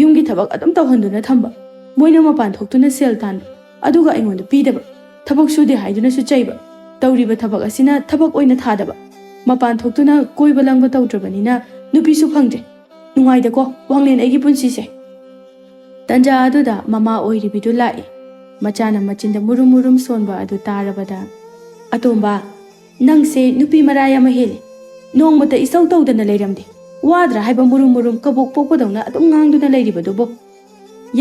ꯌꯨꯝꯒꯤ ꯊꯕꯛ ꯑꯗꯨꯝ ꯇꯧꯍꯟꯗꯨꯅ ꯊꯝꯕ, ꯃꯣꯏꯅ ꯃꯄꯥꯟ ꯊꯣꯛꯇꯨꯅ ꯁꯦꯜ ꯇꯥꯟꯕ, ꯑꯗꯨꯒ ꯑꯩꯉꯣꯟꯗ ꯄꯤꯗꯕ, ꯊꯕꯛ ꯁꯨꯗꯦ ꯍꯥꯏꯗꯨꯅꯁꯨ ꯆꯩꯕ, ꯇꯧꯔꯤꯕ ꯊꯕꯛ ꯑꯁꯤꯅ ꯊꯕꯛ ꯑꯣꯏꯅ ꯊꯥꯗꯕ, ꯃꯄꯥꯟ ꯊꯣꯛꯇꯨꯅ ꯀꯣꯏꯕ ꯂꯪꯕ ꯇꯧꯗ꯭ꯔꯕꯅꯤꯅ ꯅꯨꯄꯤꯁꯨ ꯐꯪꯗ꯭ꯔꯦ꯫ ꯅꯨꯡꯉꯥꯏꯗꯀꯣ ꯋꯥꯡꯂꯦꯟ ꯑꯩꯒꯤ ꯄꯨꯟꯁꯤꯁꯦ"꯫ ꯇꯟꯖꯥ ꯑꯗꯨꯗ ꯃꯃꯥ ꯑꯣꯏꯔꯤꯕꯤꯗꯨ ꯂꯥꯛꯏ꯫ ꯃꯆꯥꯅ ꯃꯆꯤꯟꯗ ꯃꯨꯔꯨꯝ ꯃꯨꯔꯨꯝ ꯁꯣꯟꯕ ꯑꯗꯨ ꯇꯥꯔꯕꯗ, "ꯑꯇꯣꯝꯕ, ꯅꯪꯁꯦ ꯅꯨꯄꯤ ꯃꯔꯥꯏ ꯑꯃ ꯍꯦꯜꯂꯤ꯫ ꯅꯣꯡꯃꯇ ꯏꯁꯧ ꯇꯧꯗꯅ ꯂꯩꯔꯝꯗꯦ꯫ ꯋꯥꯗ꯭ꯔꯥ ꯍꯥꯏꯕ ꯃꯨꯔꯨꯝ ꯃꯨꯔꯨꯝ ꯀꯕꯣꯛ ꯄꯣꯛꯄꯗꯧꯅ ꯑꯗꯨꯝ ꯉꯥꯡꯗꯨꯅ ꯂꯩꯔꯤꯕꯗꯨꯕꯨ?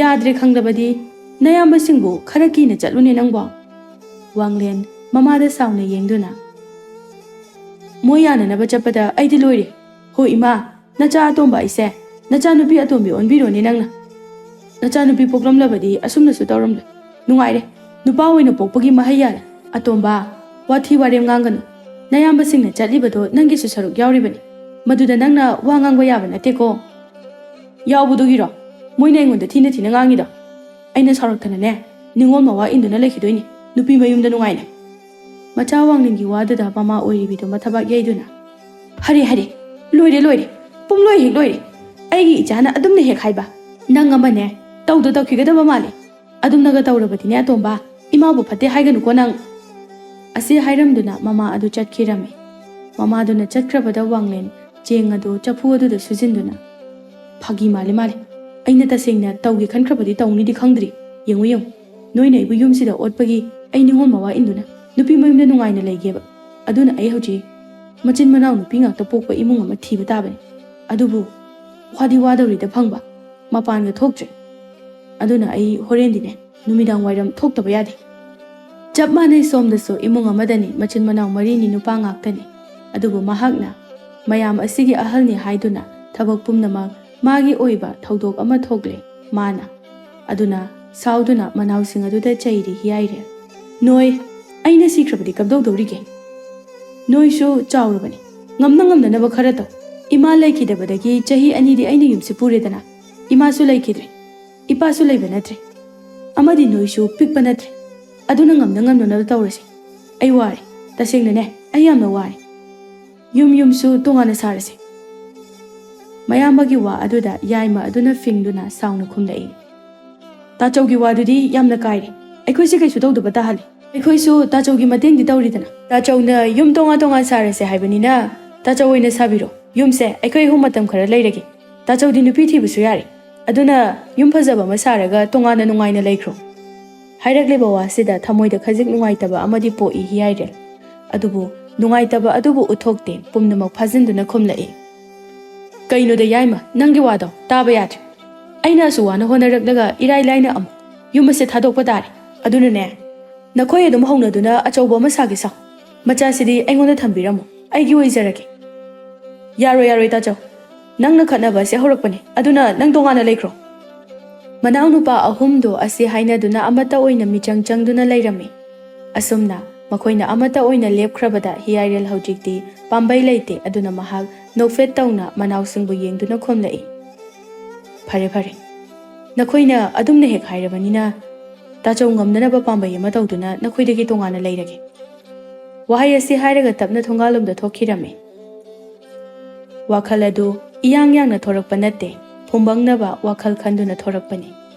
ꯌꯥꯗ꯭ꯔꯦ ꯈꯪꯂꯕꯗꯤ ꯅꯌꯥꯝꯕꯁꯤꯡꯕꯨ ꯈꯔ ꯀꯤꯅ ꯆꯠꯂꯨꯅꯦ ꯅꯪꯕꯣ"꯫ ꯋꯥꯡꯂꯦꯟ ꯃꯃꯥꯗ ꯁꯥꯎꯅ ꯌꯦꯡꯗꯨꯅ, "ꯃꯣꯏ ꯌꯥꯅꯅꯕ ꯆꯠꯄꯗ ꯑꯩꯗꯤ ꯂꯣꯏꯔꯦ꯫ ꯍꯣ ꯏꯃꯥ, ꯅꯆꯥ ꯑꯇꯣꯝꯕ ꯑꯩꯁꯦ, ꯅꯆꯥꯅꯨꯄꯤ ꯑꯇꯣꯝꯕꯤ ꯑꯣꯟꯕꯤꯔꯣꯅꯦ ꯅꯪꯅ꯫ ꯅꯆꯥꯅꯨꯄꯤ ꯄꯣꯛꯂꯝꯂꯕꯗꯤ ꯑꯁꯨꯝꯅꯁꯨ ꯇꯧꯔꯝꯂꯣꯏ꯫ ꯅꯨꯡꯉꯥꯏꯔꯦ, ꯅꯨꯄꯥ ꯑꯣꯏꯅ ꯄꯣꯛꯄꯒꯤ ꯃꯍꯩ ꯌꯥꯜꯂꯦ꯫ ꯑꯇꯣꯝꯕ, ꯋꯥꯊꯤ ꯋꯥꯔꯦꯝ ꯉꯥꯡꯒꯅꯨ꯫ ꯅꯌꯥꯝꯕꯁꯤꯡꯅ ꯆꯠꯂꯤꯕꯗꯣ ꯅꯪꯒꯤꯁꯨ ꯁꯔꯨꯛ ꯌꯥꯎꯔꯤꯕꯅꯤ꯫ ꯃꯗꯨꯗ ꯅꯪꯅ ꯋꯥ ꯉꯥꯡꯕ ꯌꯥꯕ ꯅꯠꯇꯦꯀꯣ"꯫ "ꯌꯥꯎꯕꯗꯨꯒꯤꯔꯣ ꯃꯣꯏꯅ ꯑꯩꯉꯣꯟꯗ ꯊꯤꯅ ꯊꯤꯅ ꯉꯥꯡꯉꯤꯗꯣ? ꯑꯩꯅ ꯁꯥꯎꯔꯛꯇꯅꯅꯦ ꯅꯤꯉꯣꯜ ꯃꯋꯥ ꯏꯟꯗꯨꯅ ꯂꯩꯈꯤꯗꯣꯏꯅꯤ, ꯅꯨꯄꯤ ꯃꯌꯨꯝꯗ ꯅꯨꯡꯉꯥꯏꯅ"꯫ ꯃꯆꯥ ꯋꯥꯡꯂꯦꯟꯒꯤ ꯋꯥꯗꯨꯗ ꯃꯃꯥ ꯑꯣꯏꯔꯤꯕꯤꯗꯨ ꯃꯊꯕꯥꯛ ꯌꯩꯗꯨꯅ, "ꯍꯔꯦ, ꯍꯔꯦ, ꯂꯣꯏꯔꯦ, ꯂꯣꯏꯔꯦ, ꯄꯨꯝꯂꯣꯏ ꯍꯦꯛ ꯂꯣꯏꯔꯦ꯫ ꯑꯩꯒꯤ ꯏꯆꯥꯅ ꯑꯗꯨꯝꯅ ꯍꯦꯛ ꯍꯥꯏꯕ꯫ ꯅꯪ ꯑꯃꯅꯦ, ꯇꯧꯗ ꯇꯧꯈꯤꯒꯗꯕ ꯃꯥꯜꯂꯦ꯫ ꯑꯗꯨꯝꯅꯒ ꯇꯧꯔꯕꯗꯤꯅꯦ ꯑꯇꯣꯝꯕ, ꯏꯃꯥꯕꯨ ꯐꯠꯇꯦ ꯍꯥꯏꯒꯅꯨꯀꯣ ꯅꯪ"꯫ ꯑꯁꯤ ꯍꯥꯏꯔꯝꯗꯨꯅ ꯃꯃꯥ ꯑꯗꯨ ꯆꯠꯈꯤꯔꯝꯃꯤ꯫ ꯃꯃꯥꯗꯨꯅ ꯆꯠꯈ꯭ꯔꯕꯗ ꯋꯥꯡꯂꯦꯟ ꯆꯦꯡ ꯑꯗꯨ ꯆꯐꯨ ꯑꯗꯨꯗ ꯁꯨꯖꯤꯟꯗꯨꯅ, "ꯐꯥꯒꯤ ꯃꯥꯜꯂꯤ ꯃꯥꯜꯂꯤ꯫ ꯑꯩꯅ ꯇꯁꯦꯡꯅ ꯇꯧꯒꯦ ꯈꯟꯈ꯭ꯔꯕꯗꯤ ꯇꯧꯅꯤꯗꯤ ꯈꯪꯗ꯭ꯔꯤ꯫ ꯌꯦꯡꯉꯨ ꯌꯦꯡꯉꯨ, ꯅꯣꯏꯅ ꯑꯩꯕꯨ ꯌꯨꯝꯁꯤꯗ ꯑꯣꯠꯄꯒꯤ ꯑꯩ ꯅꯤꯉꯣꯜ ꯃꯋꯥ ꯏꯟꯗꯨꯅ ꯅꯨꯄꯤ ꯃꯌꯨꯝꯗ ꯅꯨꯡꯉꯥꯏꯅ ꯂꯩꯒꯦꯕ꯫ ꯑꯗꯨꯅ ꯑꯩ ꯍꯧꯖꯤꯛ ꯃꯆꯤꯟ ꯃꯅꯥꯎ ꯅꯨꯄꯤ ꯉꯥꯛꯇ ꯄꯣꯛꯄ ꯏꯃꯨꯡ ꯑꯃ ꯊꯤꯕ ꯇꯥꯕꯅꯤ꯫ ꯑꯗꯨꯕꯨ ꯋꯥꯗꯤ ꯋꯥꯗꯧꯔꯤꯗ ꯐꯪꯕ, ꯃꯄꯥꯟꯒ ꯊꯣꯛꯇ꯭ꯔꯦ꯫ ꯑꯗꯨꯅ ꯑꯩ ꯍꯣꯔꯦꯟꯗꯤꯅꯦ ꯅꯨꯃꯤꯗꯥꯡ ꯋꯥꯏꯔꯝ ꯊꯣꯛꯇꯕ ꯌꯥꯗꯦ"꯫ ꯆꯞ ꯃꯥꯟꯅꯩ, ꯁꯣꯝꯗꯁꯨ ꯏꯃꯨꯡ ꯑꯃꯗꯅꯤ, ꯃꯆꯤꯟ ꯃꯅꯥꯎ ꯃꯔꯤꯅꯤ, ꯅꯨꯄꯥ ꯉꯥꯛꯇꯅꯤ꯫ ꯑꯗꯨꯕꯨ ꯃꯍꯥꯛꯅ ꯃꯌꯥꯝ ꯑꯁꯤꯒꯤ ꯑꯍꯜꯅꯤ ꯍꯥꯏꯗꯨꯅ ꯊꯕꯛ ꯄꯨꯝꯅꯃꯛ ꯃꯥꯒꯤ ꯑꯣꯏꯕ ꯊꯧꯗꯣꯛ ꯑꯃ ꯊꯣꯛꯂꯦ ꯃꯥꯅ꯫ ꯑꯗꯨꯅ ꯁꯥꯎꯗꯨꯅ ꯃꯅꯥꯎꯁꯤꯡ ꯑꯗꯨꯗ ꯆꯩꯔꯤ ꯍꯤꯌꯥꯏꯔꯦꯜ꯫ "ꯅꯣꯏ, ꯑꯩꯅ ꯁꯤꯈ꯭ꯔꯕꯗꯤ ꯀꯝꯗꯧꯗꯧꯔꯤꯒꯦ? ꯅꯣꯏꯁꯨ ꯆꯥꯎꯔꯕꯅꯤ, ꯉꯝꯅ ꯉꯝꯅꯅꯕ ꯈꯔ ꯇꯧ꯫ ꯏꯃꯥ ꯂꯩꯈꯤꯗꯕꯗꯒꯤ ꯆꯍꯤ ꯑꯅꯤꯗꯤ ꯑꯩꯅ ꯌꯨꯝꯁꯤ ꯄꯨꯔꯦꯗꯅ꯫ ꯏꯃꯥꯁꯨ ꯂꯩꯈꯤꯗ꯭ꯔꯦ, ꯏꯄꯥꯁꯨ ꯂꯩꯕ ꯅꯠꯇ꯭ꯔꯦ, ꯑꯃꯗꯤ ꯅꯣꯏꯁꯨ ꯄꯤꯛꯄ ꯅꯠꯇ꯭ꯔꯦ꯫ ꯑꯗꯨꯅ ꯉꯝꯅ ꯉꯝꯅꯅꯕ ꯇꯧꯔꯁꯤ꯫ ꯑꯩ ꯋꯥꯔꯦ, ꯇꯁꯦꯡꯅꯅꯦ, ꯑꯩ ꯌꯥꯝꯅ ꯋꯥꯔꯦ꯫" "ꯌꯨꯝ ꯌꯨꯝꯁꯨ ꯇꯣꯉꯥꯟꯅ ꯁꯥꯔꯁꯦ꯫" ꯃꯌꯥꯝꯕꯒꯤ ꯋꯥ ꯑꯗꯨꯗ ꯌꯥꯏꯃ ꯑꯗꯨꯅ ꯐꯤꯡꯗꯨꯅ ꯁꯥꯎꯅ ꯈꯨꯝꯂꯛꯏ꯫ "ꯇꯥꯆꯧꯒꯤ ꯋꯥꯗꯨꯗꯤ ꯌꯥꯝꯅ ꯀꯥꯏꯔꯦ꯫ ꯑꯩꯈꯣꯏꯁꯦ ꯀꯩꯁꯨ ꯇꯧꯗꯕ ꯇꯥꯍꯜꯂꯦ꯫ ꯑꯩꯈꯣꯏꯁꯨ ꯇꯥꯆꯧꯒꯤ ꯃꯇꯦꯡꯗꯤ ꯇꯧꯔꯤꯗꯅ꯫ ꯇꯥꯆꯧꯅ ꯌꯨꯝ ꯇꯣꯉꯥꯟ ꯇꯣꯉꯥꯟ ꯁꯥꯔꯁꯦ ꯍꯥꯏꯕꯅꯤꯅ, ꯇꯥꯆꯧ ꯑꯣꯏꯅ ꯁꯥꯕꯤꯔꯣ꯫ ꯌꯨꯝꯁꯦ ꯑꯩꯈꯣꯏ ꯑꯍꯨꯝ ꯃꯇꯝ ꯈꯔ ꯂꯩꯔꯒꯦ꯫ ꯇꯥꯆꯧꯗꯤ ꯅꯨꯄꯤ ꯊꯤꯕꯁꯨ ꯌꯥꯔꯦ꯫ ꯑꯗꯨꯅ ꯌꯨꯝ ꯐꯖꯕ ꯑꯃ ꯁꯥꯔꯒ ꯇꯣꯉꯥꯟꯅ ꯅꯨꯡꯉꯥꯏꯅ ꯂꯩꯈ꯭ꯔꯣ꯫" ꯍꯥꯏꯔꯛꯂꯤꯕ ꯋꯥꯁꯤꯗ ꯊꯃꯣꯏꯗ ꯈꯖꯤꯛ ꯅꯨꯡꯉꯥꯏꯇꯕ ꯑꯃꯗꯤ ꯄꯣꯛꯏ ꯍꯤꯌꯥꯏꯔꯦꯜ꯫ ꯑꯗꯨꯕꯨ ꯅꯨꯡꯉꯥꯏꯇꯕ ꯑꯗꯨꯕꯨ ꯎꯠꯊꯣꯛꯇꯦ, ꯄꯨꯝꯅꯃꯛ ꯐꯥꯖꯤꯟꯗꯨꯅ ꯈꯨꯝꯂꯛꯏ꯫ "ꯀꯩꯅꯣꯗ ꯌꯥꯏꯃ, ꯅꯪꯒꯤ ꯋꯥꯗꯣ ꯇꯥꯕ ꯌꯥꯗ꯭ꯔꯦ꯫ ꯑꯩꯅ ꯑꯁꯨ ꯋꯥꯅ ꯍꯣꯠꯅꯔꯛꯂꯒ ꯏꯔꯥꯏ ꯂꯥꯏꯅ ꯑꯃꯨꯛ ꯌꯨꯝ ꯑꯁꯦ ꯊꯥꯗꯣꯛꯄ ꯇꯥꯔꯦ꯫ ꯑꯗꯨꯅꯅꯦ, ꯅꯈꯣꯏ ꯑꯗꯨꯝ ꯍꯧꯅꯗꯨꯅ ꯑꯆꯧꯕ ꯑꯃ ꯁꯥꯒꯦ ꯁꯥꯎ꯫ ꯃꯆꯥꯁꯤꯗꯤ ꯑꯩꯉꯣꯟꯗ ꯊꯝꯕꯤꯔꯝꯃꯣ, ꯑꯩꯒꯤ ꯑꯣꯏꯖꯔꯒꯦ꯫" "ꯌꯥꯔꯣꯏ, ꯌꯥꯔꯣꯏ ꯇꯥꯆꯧ꯫ ꯅꯪꯅ ꯈꯠꯅꯕ ꯑꯁꯦ ꯍꯧꯔꯛꯄꯅꯦ, ꯑꯗꯨꯅ ꯅꯪ ꯇꯣꯉꯥꯟꯅ ꯂꯩꯈ꯭ꯔꯣ꯫" ꯃꯅꯥꯎꯅꯨꯄꯥ ꯑꯍꯨꯝꯗꯣ ꯑꯁꯤ ꯍꯥꯏꯅꯗꯨꯅ ꯑꯃꯠꯇ ꯑꯣꯏꯅ ꯃꯤꯆꯪ ꯆꯪꯗꯨꯅ ꯂꯩꯔꯝꯃꯤ꯫ ꯑꯁꯨꯝꯅ ꯃꯈꯣꯏꯅ ꯑꯃꯠꯇ ꯑꯣꯏꯅ ꯂꯦꯞꯈ꯭ꯔꯕꯗ ꯍꯤꯌꯥꯏꯔꯦꯜ ꯍꯧꯖꯤꯛꯇꯤ ꯄꯥꯝꯕꯩ ꯂꯩꯇꯦ, ꯑꯗꯨꯅ ꯃꯍꯥꯛ ꯅꯣꯛꯐꯦꯠ ꯇꯧꯅ ꯃꯅꯥꯎꯁꯤꯡꯕꯨ ꯌꯦꯡꯗꯨꯅ ꯈꯨꯝꯂꯛꯏ꯫ "ꯐꯔꯦ, ꯐꯔꯦ꯫ ꯅꯈꯣꯏꯅ ꯑꯗꯨꯝꯅ ꯍꯦꯛ ꯍꯥꯏꯔꯕꯅꯤꯅ, ꯇꯥꯆꯧ ꯉꯝꯅꯅꯕ ꯄꯥꯝꯕꯩ ꯑꯃ ꯇꯧꯗꯨꯅ ꯅꯈꯣꯏꯗꯒꯤ ꯇꯣꯉꯥꯟꯅ ꯂꯩꯔꯒꯦ꯫" ꯋꯥꯍꯩ ꯑꯁꯤ ꯍꯥꯏꯔꯒ ꯇꯞꯅ ꯊꯣꯡꯒꯥꯜꯂꯣꯝꯗ ꯊꯣꯛꯈꯤꯔꯝꯃꯤ꯫ ꯋꯥꯈꯜ ꯑꯗꯨ ꯏꯌꯥꯡ ꯌꯥꯡꯅ ꯊꯣꯔꯛꯄ ꯅꯠꯇꯦ, ꯐꯨꯝꯕꯪꯅꯕ ꯋꯥꯈꯜ ꯈꯟꯗꯨꯅ ꯊꯣꯔꯛꯄꯅꯤ꯫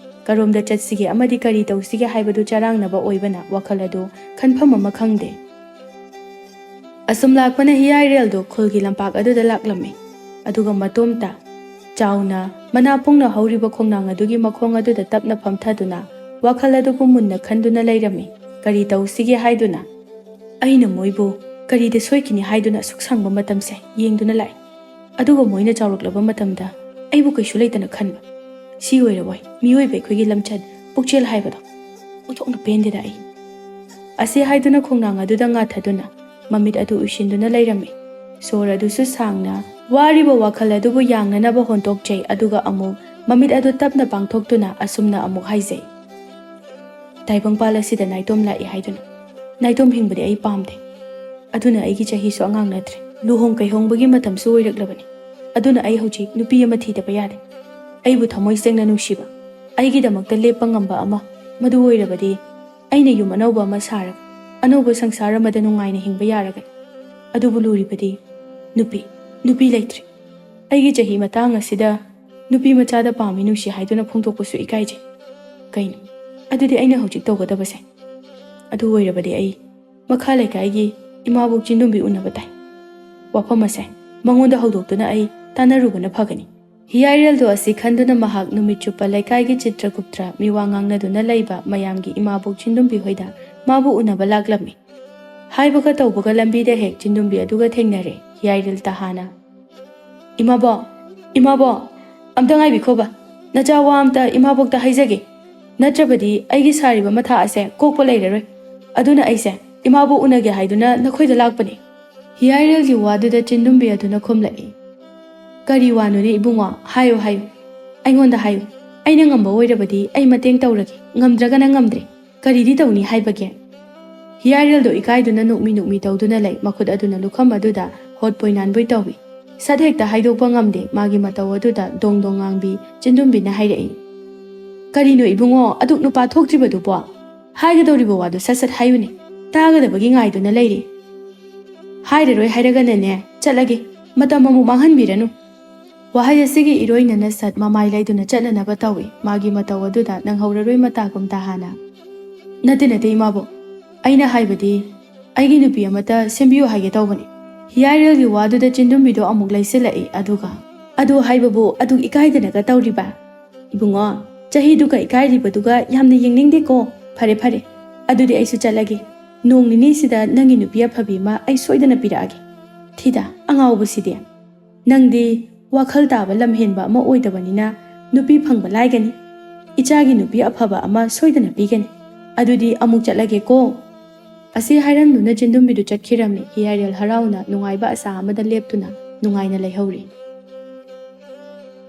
ꯀꯔꯣꯝꯗ ꯆꯠꯁꯤꯒꯦ ꯑꯃꯗꯤ ꯀꯔꯤ ꯇꯧꯁꯤꯒꯦ ꯍꯥꯏꯕꯗꯨ ꯆꯔꯥꯡꯅꯕ ꯑꯣꯏꯕꯅ ꯋꯥꯈꯜ ꯑꯗꯨ ꯈꯟꯐꯝ ꯑꯃ ꯈꯪꯗꯦ꯫ ꯑꯁꯨꯝ ꯂꯥꯛꯄꯅ ꯍꯤꯌꯥꯏꯔꯦꯜꯗꯨ ꯈꯨꯜꯒꯤ ꯂꯝꯄꯥꯛ ꯑꯗꯨꯗ ꯂꯥꯛꯂꯝꯃꯤ꯫ ꯑꯗꯨꯒ ꯃꯇꯣꯝꯇ ꯆꯥꯎꯅ ꯃꯅꯥ ꯄꯨꯡꯅ ꯍꯧꯔꯤꯕ ꯈꯣꯡꯅꯥꯡ ꯑꯗꯨꯒꯤ ꯃꯈꯣꯡ ꯑꯗꯨꯗ ꯇꯞꯅ ꯐꯝꯊꯗꯨꯅ ꯋꯥꯈꯜ ꯑꯗꯨꯕꯨ ꯃꯨꯟꯅ ꯈꯟꯗꯨꯅ ꯂꯩꯔꯝꯃꯤ꯫ ꯀꯔꯤ ꯇꯧꯁꯤꯒꯦ ꯍꯥꯏꯗꯨꯅ? ꯑꯩꯅ ꯃꯣꯏꯕꯨ ꯀꯔꯤꯗ ꯁꯣꯏꯈꯤꯅꯤ ꯍꯥꯏꯗꯨꯅ ꯑꯁꯨꯛ ꯁꯥꯡꯕ ꯃꯇꯝꯁꯦ ꯌꯦꯡꯗꯨꯅ ꯂꯥꯛꯏ꯫ ꯑꯗꯨꯒ ꯃꯣꯏꯅ ꯆꯥꯎꯔꯛꯂꯕ ꯃꯇꯝꯗ ꯑꯩꯕꯨ ꯀꯩꯁꯨ ꯂꯩꯇꯅ ꯈꯟꯕ꯫ ꯁꯤ ꯑꯣꯏꯔꯕꯣꯏ ꯃꯤꯑꯣꯏꯕ ꯑꯩꯈꯣꯏꯒꯤ ꯂꯝꯆꯠ ꯄꯨꯛꯆꯦꯜ ꯍꯥꯏꯕꯗꯣ꯫ ꯑꯣꯟꯊꯣꯛꯅ ꯄꯦꯟꯗꯦꯗ ꯑꯩ꯫ ꯑꯁꯤ ꯍꯥꯏꯗꯨꯅ ꯈꯣꯡꯅꯥꯡ ꯑꯗꯨꯗ ꯉꯥꯊꯗꯨꯅ ꯃꯃꯤꯠ ꯑꯗꯨ ꯎꯏꯁꯤꯟꯗꯨꯅ ꯂꯩꯔꯝꯃꯤ꯫ ꯁꯣꯔ ꯑꯗꯨꯁꯨ ꯁꯥꯡꯅ, ꯋꯥꯔꯤꯕ ꯋꯥꯈꯜ ꯑꯗꯨꯕꯨ ꯌꯥꯡꯅꯅꯕ ꯍꯣꯟꯗꯣꯛꯆꯩ, ꯑꯗꯨꯒ ꯑꯃꯨꯛ ꯃꯃꯤꯠ ꯑꯗꯨ ꯇꯞꯅ ꯄꯥꯡꯊꯣꯛꯇꯨꯅ ꯑꯁꯨꯝꯅ ꯑꯃꯨꯛ ꯍꯥꯏꯖꯩ, "ꯇꯥꯏꯕꯪꯄꯥꯜ ꯑꯁꯤꯗ ꯅꯥꯏꯇꯣꯝ ꯂꯥꯛꯏ ꯍꯥꯏꯗꯨꯅ꯫ ꯅꯥꯏꯇꯣꯝ ꯍꯤꯡꯕꯗꯤ ꯑꯩ ꯄꯥꯝꯗꯦ꯫ ꯑꯗꯨꯅ ꯑꯩꯒꯤ ꯆꯍꯤꯁꯨ ꯑꯉꯥꯡ ꯅꯠꯇ꯭ꯔꯦ꯫ ꯂꯨꯍꯣꯡ ꯀꯩꯍꯣꯡꯕꯒꯤ ꯃꯇꯝꯁꯨ ꯑꯣꯏꯔꯛꯂꯕꯅꯤ꯫ ꯑꯗꯨꯅ ꯑꯩ ꯍꯧꯖꯤꯛ ꯅꯨꯄꯤ ꯑꯃ ꯊꯤꯗꯕ ꯌꯥꯗꯦ꯫ ꯑꯩꯕꯨ ꯊꯃꯣꯏ ꯁꯦꯡꯅ ꯅꯨꯡꯁꯤꯕ, ꯑꯩꯒꯤꯗꯃꯛꯇ ꯂꯦꯞꯄ ꯉꯝꯕ ꯑꯃ, ꯃꯗꯨ ꯑꯣꯏꯔꯕꯗꯤ ꯑꯩꯅ ꯌꯨꯝ ꯑꯅꯧꯕ ꯑꯃ ꯁꯥꯔꯒ ꯑꯅꯧꯕ ꯁꯪꯁꯥꯔ ꯑꯃꯗ ꯅꯨꯡꯉꯥꯏꯅ ꯍꯤꯡꯕ ꯌꯥꯔꯒꯅꯤ꯫ ꯑꯗꯨꯕꯨ ꯂꯨꯔꯤꯕꯗꯤ ꯅꯨꯄꯤ, ꯅꯨꯄꯤ ꯂꯩꯇ꯭ꯔꯦ꯫ ꯑꯩꯒꯤ ꯆꯍꯤ ꯃꯇꯥꯡ ꯑꯁꯤꯗ ꯅꯨꯄꯤ ꯃꯆꯥꯗ ꯄꯥꯝꯃꯤ ꯅꯨꯡꯁꯤ ꯍꯥꯏꯗꯨꯅ ꯐꯣꯡꯗꯣꯛꯄꯁꯨ ꯏꯀꯥꯏꯖꯩ꯫ ꯀꯩꯅꯣ? ꯑꯗꯨꯗꯤ ꯑꯩꯅ ꯍꯧꯖꯤꯛ ꯇꯧꯒꯗꯕꯁꯦ?" ꯑꯗꯨ ꯑꯣꯏꯔꯕꯗꯤ ꯑꯩ ꯃꯈꯥ ꯂꯩꯀꯥꯏꯒꯤ ꯏꯃꯥꯕꯣꯛ ꯆꯤꯟꯗꯨꯝꯕꯤ ꯎꯅꯕ ꯇꯥꯏ꯫ ꯋꯥꯐꯝ ꯑꯁꯦ ꯃꯉꯣꯟꯗ ꯍꯧꯗꯣꯛꯇꯨꯅ ꯑꯩ ꯇꯥꯟꯅꯔꯨꯕꯅ ꯐꯒꯅꯤ꯫ ꯍꯤꯌꯥꯏꯔꯦꯜꯗꯣ ꯑꯁꯤ ꯈꯟꯗꯨꯅ ꯃꯍꯥꯛ ꯅꯨꯃꯤꯠ ꯆꯨꯞꯄ ꯂꯩꯀꯥꯏꯒꯤ ꯆꯤꯇ꯭ꯔꯒꯨꯞꯇ꯭ꯔ ꯃꯤꯋꯥ ꯉꯥꯡꯅꯗꯨꯅ ꯂꯩꯕ ꯃꯌꯥꯝꯒꯤ ꯏꯃꯥꯕꯣꯛ ꯆꯤꯟꯗꯨꯝꯕꯤ ꯍꯣꯏꯗ ꯃꯥꯕꯨ ꯎꯅꯕ ꯂꯥꯛꯂꯝꯃꯤ꯫ ꯍꯥꯏꯕꯒ ꯇꯧꯕꯒ ꯂꯝꯕꯤꯗ ꯍꯦꯛ ꯆꯤꯟꯗꯨꯝꯕꯤ ꯑꯗꯨꯒ ꯊꯦꯡꯅꯔꯦ꯫ ꯍꯤꯌꯥꯏꯔꯦꯜ ꯇꯍꯥꯅ, "ꯏꯃꯥꯕꯣꯛ, ꯏꯃꯥꯕꯣꯛ, ꯑꯝꯇ ꯉꯥꯏꯕꯤꯈꯣꯕ꯫ ꯅꯆꯥ ꯋꯥ ꯑꯝꯇ ꯏꯃꯥꯕꯣꯛꯇ ꯍꯥꯏꯖꯒꯦ꯫ ꯅꯠꯇ꯭ꯔꯕꯗꯤ ꯑꯩꯒꯤ ꯁꯥꯔꯤꯕ ꯃꯊꯥ ꯑꯁꯦ ꯀꯣꯛꯄ ꯂꯩꯔꯔꯣꯏ꯫ ꯑꯗꯨꯅ ꯑꯩꯁꯦ ꯏꯃꯥꯕꯣꯛ ꯎꯅꯒꯦ ꯍꯥꯏꯗꯨꯅ ꯅꯈꯣꯏꯗ ꯂꯥꯛꯄꯅꯦ꯫" ꯍꯤꯌꯥꯏꯔꯦꯜꯒꯤ ꯋꯥꯗꯨꯗ ꯆꯤꯟꯗꯨꯝꯕꯤ ꯑꯗꯨꯅ ꯈꯨꯝꯂꯛꯏ, "ꯀꯔꯤ ꯋꯥꯅꯣꯅꯦ ꯏꯕꯨꯡꯉꯣ? ꯍꯥꯏꯌꯨ, ꯍꯥꯏꯌꯨ꯫ ꯑꯩꯉꯣꯟꯗ ꯍꯥꯏꯌꯨ꯫ ꯑꯩꯅ ꯉꯝꯕ ꯑꯣꯏꯔꯕꯗꯤ ꯑꯩ ꯃꯇꯦꯡ ꯇꯧꯔꯒꯦ, ꯉꯝꯗ꯭ꯔꯒꯅ ꯉꯝꯗ꯭ꯔꯦ꯫ ꯀꯔꯤꯗꯤ ꯇꯧꯅꯤ ꯍꯥꯏꯕꯒꯦ?" ꯍꯤꯌꯥꯏꯔꯦꯜꯗꯣ ꯏꯀꯥꯏꯗꯨꯅ ꯅꯣꯛꯃꯤ ꯅꯣꯛꯃꯤ ꯇꯧꯗꯨꯅ ꯂꯩ, ꯃꯈꯨꯠ ꯑꯗꯨꯅ ꯂꯨꯈꯝ ꯑꯗꯨꯗ ꯍꯣꯠꯄꯣꯏ ꯅꯥꯟꯕꯣꯏ ꯇꯧꯏ꯫ ꯁꯠ ꯍꯦꯛꯇ ꯍꯥꯏꯗꯣꯛꯄ ꯉꯝꯗꯦ ꯃꯥꯒꯤ ꯃꯇꯧ ꯑꯗꯨꯗ ꯗꯣꯡ ꯗꯣꯡ ꯉꯥꯡꯕꯤ ꯆꯤꯟꯗꯨꯝꯕꯤꯅ ꯍꯥꯏꯔꯛꯏ, "ꯀꯔꯤꯅꯣ ꯏꯕꯨꯡꯉꯣ, ꯑꯗꯨꯛ ꯅꯨꯄꯥ ꯊꯣꯛꯇ꯭ꯔꯤꯕꯗꯨꯕꯣ? ꯍꯥꯏꯒꯗꯧꯔꯤꯕ ꯋꯥꯗꯨ ꯁꯠ ꯁꯠ ꯍꯥꯏꯌꯨꯅꯦ, ꯇꯥꯒꯗꯕꯒꯤ ꯉꯥꯏꯗꯨꯅ ꯂꯩꯔꯤ꯫" "ꯍꯥꯏꯔꯔꯣꯏ ꯍꯥꯏꯔꯒꯅꯅꯦ, ꯆꯠꯂꯒꯦ, ꯃꯇꯝ ꯑꯃꯨꯛ ꯃꯥꯡꯍꯟꯕꯤꯔꯅꯨ꯫" ꯋꯥꯍꯩ ꯑꯁꯤꯒꯤ ꯏꯔꯣꯏꯅꯅ ꯁꯠ ꯃꯃꯥꯏ ꯂꯩꯗꯨꯅ ꯆꯠꯅꯅꯕ ꯇꯧꯏ, ꯃꯥꯒꯤ ꯃꯇꯧ ꯑꯗꯨꯗ ꯅꯪꯍꯧꯔꯔꯣꯏ ꯃꯇꯥꯒꯨꯝ ꯇꯍꯥꯅ꯫ "ꯅꯠꯇꯦ, ꯅꯠꯇꯦ ꯏꯃꯥꯕꯣꯛ, ꯑꯩꯅ ꯍꯥꯏꯕꯗꯤ ꯑꯩꯒꯤ ꯅꯨꯄꯤ ꯑꯃꯠꯇ ꯁꯦꯝꯕꯤꯌꯨ ꯍꯥꯏꯒꯦ ꯇꯧꯕꯅꯤ꯫" ꯍꯤꯌꯥꯏꯔꯦꯜꯒꯤ ꯋꯥꯗꯨꯗ ꯆꯤꯟꯗꯨꯝꯕꯤꯗꯣ ꯑꯃꯨꯛ ꯂꯩꯁꯤꯜꯂꯛꯏ, ꯑꯗꯨꯒ, "ꯑꯗꯨ ꯍꯥꯏꯕꯕꯨ ꯑꯗꯨꯛ ꯏꯀꯥꯏꯗꯅꯒ ꯇꯧꯔꯤꯕ? ꯏꯕꯨꯡꯉꯣ, ꯆꯍꯤꯗꯨꯒ ꯏꯀꯥꯏꯔꯤꯕꯗꯨꯒ ꯌꯥꯝꯅ ꯌꯦꯡꯅꯤꯡꯗꯦꯀꯣ꯫ ꯐꯔꯦ, ꯐꯔꯦ, ꯑꯗꯨꯗꯤ ꯑꯩꯁꯨ ꯆꯠꯂꯒꯦ꯫ ꯅꯣꯡ ꯅꯤꯅꯤꯁꯤꯗ ꯅꯪꯒꯤ ꯅꯨꯄꯤ ꯑꯐꯕꯤ ꯑꯃ ꯑꯩ ꯁꯣꯏꯗꯅ ꯄꯤꯔꯛꯑꯒꯦ꯫" "ꯊꯤꯗ, ꯑꯉꯥꯎꯕꯁꯤꯗꯤ꯫ ꯅꯪꯗꯤ ꯋꯥꯈꯜ ꯇꯥꯕ ꯂꯝꯍꯦꯟꯕ ꯑꯃ ꯑꯣꯏꯗꯕꯅꯤꯅ ꯅꯨꯄꯤ ꯐꯪꯕ ꯂꯥꯏꯒꯅꯤ꯫ ꯏꯆꯥꯒꯤ ꯅꯨꯄꯤ ꯑꯐꯕ ꯑꯃ ꯁꯣꯏꯗꯅ ꯄꯤꯒꯅꯤ꯫ ꯑꯗꯨꯗꯤ ꯑꯃꯨꯛ ꯆꯠꯂꯒꯦꯀꯣ꯫" ꯑꯁꯤ ꯍꯥꯏꯔꯝꯗꯨꯅ ꯆꯤꯟꯗꯨꯝꯕꯤꯗꯨ ꯆꯠꯈꯤꯔꯝꯃꯤ꯫ ꯍꯤꯌꯥꯏꯔꯦꯜ ꯍꯔꯥꯎꯅ ꯅꯨꯡꯉꯥꯏꯕ ꯑꯁꯥ ꯑꯃꯗ ꯂꯦꯞꯇꯨꯅ ꯅꯨꯡꯉꯥꯏꯅ ꯂꯩꯍꯧꯔꯤ꯫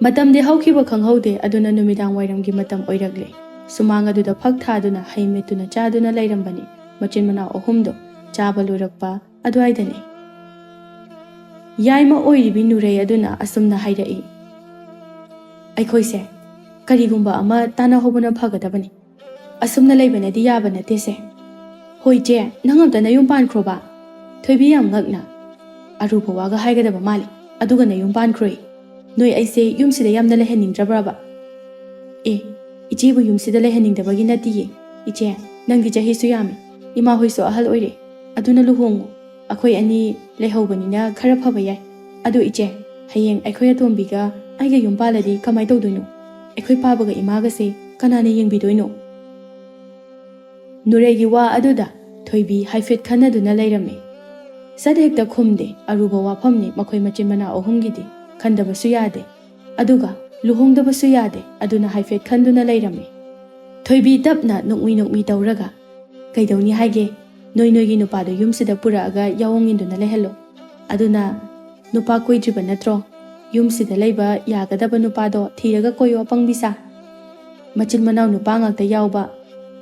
ꯃꯇꯝꯗꯤ ꯍꯧꯈꯤꯕ ꯈꯪꯍꯧꯗꯦ꯫ ꯑꯗꯨꯅ ꯅꯨꯃꯤꯗꯥꯡ ꯋꯥꯏꯔꯝꯒꯤ ꯃꯇꯝ ꯑꯣꯏꯔꯛꯂꯦ꯫ ꯁꯨꯃꯥꯡ ꯑꯗꯨꯗ ꯐꯛ ꯊꯥꯗꯨꯅ ꯍꯩ ꯃꯦꯠꯇꯨꯅ ꯆꯥꯗꯨꯅ ꯂꯩꯔꯝꯕꯅꯤ꯫ ꯃꯆꯤꯟ ꯃꯅꯥꯎ ꯑꯍꯨꯝꯗꯣ ꯆꯥꯕ ꯂꯣꯏꯔꯛꯄ ꯑꯗꯨꯋꯥꯏꯗꯅꯤ꯫ ꯌꯥꯏꯃ ꯑꯣꯏꯔꯤꯕꯤ ꯅꯨꯔꯩ ꯑꯗꯨꯅ ꯑꯁꯨꯝꯅ ꯍꯥꯏꯔꯛꯏ, "ꯑꯩꯈꯣꯏꯁꯦ ꯀꯔꯤꯒꯨꯝꯕ ꯑꯃ ꯇꯥꯟꯅꯍꯧꯕꯅ ꯐꯒꯗꯕꯅꯤ꯫ ꯑꯁꯨꯝꯅ ꯂꯩꯕꯅꯗꯤ ꯌꯥꯕ ꯅꯠꯇꯦꯁꯦ꯫ ꯍꯣꯏ ꯏꯆꯦ, ꯅꯪ ꯑꯝꯇ ꯅꯌꯨꯝ ꯄꯥꯟꯈ꯭ꯔꯣꯕ꯫" ꯊꯣꯏꯕꯤ ꯌꯥꯝ ꯉꯛꯅ, "ꯑꯔꯨꯕ ꯋꯥꯒ ꯍꯥꯏꯒꯗꯕ ꯃꯥꯜꯂꯤ, ꯑꯗꯨꯒ ꯅꯌꯨꯝ ꯄꯥꯟꯈ꯭ꯔꯣꯏ꯫ ꯅꯣꯏ ꯑꯩꯁꯦ ꯌꯨꯝꯁꯤꯗ ꯌꯥꯝꯅ ꯂꯩꯍꯟꯅꯤꯡꯗ꯭ꯔꯕ꯭ꯔꯕ?" "ꯑꯦ, ꯏꯆꯦꯕꯨ ꯌꯨꯝꯁꯤꯗ ꯂꯩꯍꯟꯅꯤꯡꯗꯕꯒꯤ ꯅꯠꯇꯤꯌꯦ꯫ ꯏꯆꯦ, ꯅꯪꯗꯤ ꯆꯍꯤꯁꯨ ꯌꯥꯝꯃꯤ, ꯏꯃꯥ ꯍꯣꯏꯁꯨ ꯑꯍꯜ ꯑꯣꯏꯔꯦ꯫ ꯑꯗꯨꯅ ꯂꯨꯍꯣꯡꯉꯨ꯫ ꯑꯩꯈꯣꯏ ꯑꯅꯤ ꯂꯩꯍꯧꯕꯅꯤꯅ ꯈꯔ ꯐꯕ ꯌꯥꯏ꯫ ꯑꯗꯨ ꯏꯆꯦ, ꯍꯌꯦꯡ ꯑꯩꯈꯣꯏ ꯑꯇꯣꯝꯕꯤꯒ ꯑꯩꯒ ꯌꯨꯝ ꯄꯥꯜꯂꯗꯤ ꯀꯃꯥꯏ ꯇꯧꯗꯣꯏꯅꯣ? ꯑꯩꯈꯣꯏ ꯄꯥꯕꯒ ꯏꯃꯥꯒꯁꯦ ꯀꯅꯥꯅ ꯌꯦꯡꯕꯤꯗꯣꯏꯅꯣ?" ꯅꯨꯔꯩꯒꯤ ꯋꯥ ꯑꯗꯨꯗ ꯊꯣꯏꯕꯤ ꯍꯥꯏꯐꯦꯠ ꯈꯟꯅꯗꯨꯅ ꯂꯩꯔꯝꯃꯤ꯫ ꯁꯠ ꯍꯦꯛꯇ ꯈꯨꯝꯗꯦ꯫ ꯑꯔꯨꯕ ꯋꯥꯐꯝꯅꯤ ꯃꯈꯣꯏ ꯃꯆꯤꯟ ꯃꯅꯥꯎ ꯑꯍꯨꯝꯒꯤꯗꯤ꯫ ꯈꯟꯗꯕꯁꯨ ꯌꯥꯗꯦ꯫ ꯑꯗꯨꯒ ꯂꯨꯍꯣꯡꯗꯕꯁꯨ ꯌꯥꯗꯦ꯫ ꯑꯗꯨꯅ ꯍꯥꯏꯐꯦꯠ ꯈꯟꯗꯨꯅ ꯂꯩꯔꯝꯃꯤ꯫ ꯊꯣꯏꯕꯤ ꯇꯞꯅ ꯅꯣꯛꯃꯤ ꯅꯣꯛꯃꯤ ꯇꯧꯔꯒ, "ꯀꯩꯗꯧꯅꯤ ꯍꯥꯏꯒꯦ? ꯅꯣꯏ ꯅꯣꯏꯒꯤ ꯅꯨꯄꯥꯗꯣ ꯌꯨꯝꯁꯤꯗ ꯄꯨꯔꯛꯑꯒ ꯌꯥꯑꯣꯡ ꯏꯟꯗꯨꯅ ꯂꯩꯍꯜꯂꯣ꯫ ꯑꯗꯨꯅ ꯅꯨꯄꯥ ꯀꯣꯏꯗ꯭ꯔꯤꯕ ꯅꯠꯇ꯭ꯔꯣ? ꯌꯨꯝꯁꯤꯗ ꯂꯩꯕ ꯌꯥꯒꯗꯕ ꯅꯨꯄꯥꯗꯣ ꯊꯤꯔꯒ ꯀꯣꯏꯌꯣ, ꯑꯄꯪꯕꯤ ꯁꯥ꯫ ꯃꯆꯤꯟ ꯃꯅꯥꯎ ꯅꯨꯄꯥ ꯉꯥꯛꯇ ꯌꯥꯎꯕ,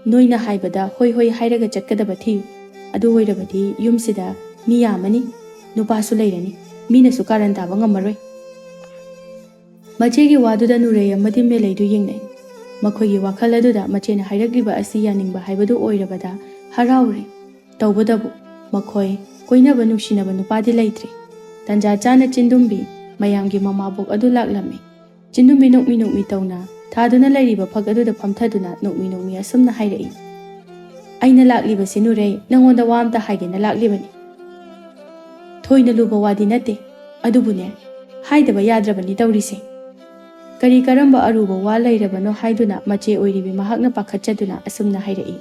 ꯅꯣꯏꯅ ꯍꯥꯏꯕꯗ ꯍꯣꯏ ꯍꯣꯏ ꯍꯥꯏꯔꯒ ꯆꯠꯀꯗꯕ ꯊꯤꯌꯨ꯫ ꯑꯗꯨ ꯑꯣꯏꯔꯕꯗꯤ ꯌꯨꯝꯁꯤꯗ ꯃꯤ ꯌꯥꯝꯃꯅꯤ, ꯅꯨꯄꯥꯁꯨ ꯂꯩꯔꯅꯤ, ꯃꯤꯅꯁꯨ ꯀꯥꯔꯟ ꯇꯥꯕ ꯉꯝꯃꯔꯣꯏ꯫" ꯃꯆꯦꯒꯤ ꯋꯥꯗꯨꯗ ꯅꯨꯔꯩ ꯑꯃꯗꯤ ꯃꯦꯂꯩꯗꯨ ꯌꯦꯡꯅꯩ꯫ ꯃꯈꯣꯏꯒꯤ ꯋꯥꯈꯜ ꯑꯗꯨꯗ ꯃꯆꯦꯅ ꯍꯥꯏꯔꯛꯂꯤꯕ ꯑꯁꯤ ꯌꯥꯅꯤꯡꯕ ꯍꯥꯏꯕꯗꯨ ꯑꯣꯏꯔꯕꯗ ꯍꯔꯥꯎꯔꯦ꯫ ꯇꯧꯕꯇꯕꯨ ꯃꯈꯣꯏ ꯀꯣꯏꯅꯕ ꯅꯨꯡꯁꯤꯅꯕ ꯅꯨꯄꯥꯗꯤ ꯂꯩꯇ꯭ꯔꯦ꯫ ꯇꯟꯖꯥ ꯆꯥꯅ ꯆꯤꯟꯗꯨꯝꯕꯤ ꯃꯌꯥꯝꯒꯤ ꯃꯃꯥꯕꯣꯛ ꯑꯗꯨ ꯂꯥꯛꯂꯝꯃꯤ꯫ ꯆꯤꯟꯗꯨꯝꯕꯤ ꯅꯣꯛꯃꯤ ꯅꯣꯛꯃꯤ ꯇꯧꯅ ꯊꯥꯗꯨꯅ ꯂꯩꯔꯤꯕ ꯐꯛ ꯑꯗꯨꯗ ꯐꯝꯊꯗꯨꯅ ꯅꯣꯛꯃꯤ ꯅꯣꯛꯃꯤ ꯑꯁꯨꯝꯅ ꯍꯥꯏꯔꯛꯏ, "ꯑꯩꯅ ꯂꯥꯛꯂꯤꯕꯁꯤ ꯅꯨꯔꯩ, ꯅꯪꯉꯣꯟꯗ ꯋꯥ ꯑꯝꯇ ꯍꯥꯏꯒꯦꯅ ꯂꯥꯛꯂꯤꯕꯅꯤ꯫ ꯊꯣꯏꯅ ꯂꯨꯕ ꯋꯥꯗꯤ ꯅꯠꯇꯦ, ꯑꯗꯨꯕꯨꯅꯦ, ꯍꯥꯏꯗꯕ ꯌꯥꯗ꯭ꯔꯕꯅꯤ ꯇꯧꯔꯤꯁꯦ꯫" ꯀꯔꯤ ꯀꯔꯝꯕ ꯑꯔꯨꯕ ꯋꯥ ꯂꯩꯔꯕꯅꯣ ꯍꯥꯏꯗꯨꯅ ꯃꯆꯦ ꯑꯣꯏꯔꯤꯕꯤ ꯃꯍꯥꯛꯅ ꯄꯥꯈꯠꯆꯗꯨꯅ ꯑꯁꯨꯝꯅ ꯍꯥꯏꯔꯛꯏ,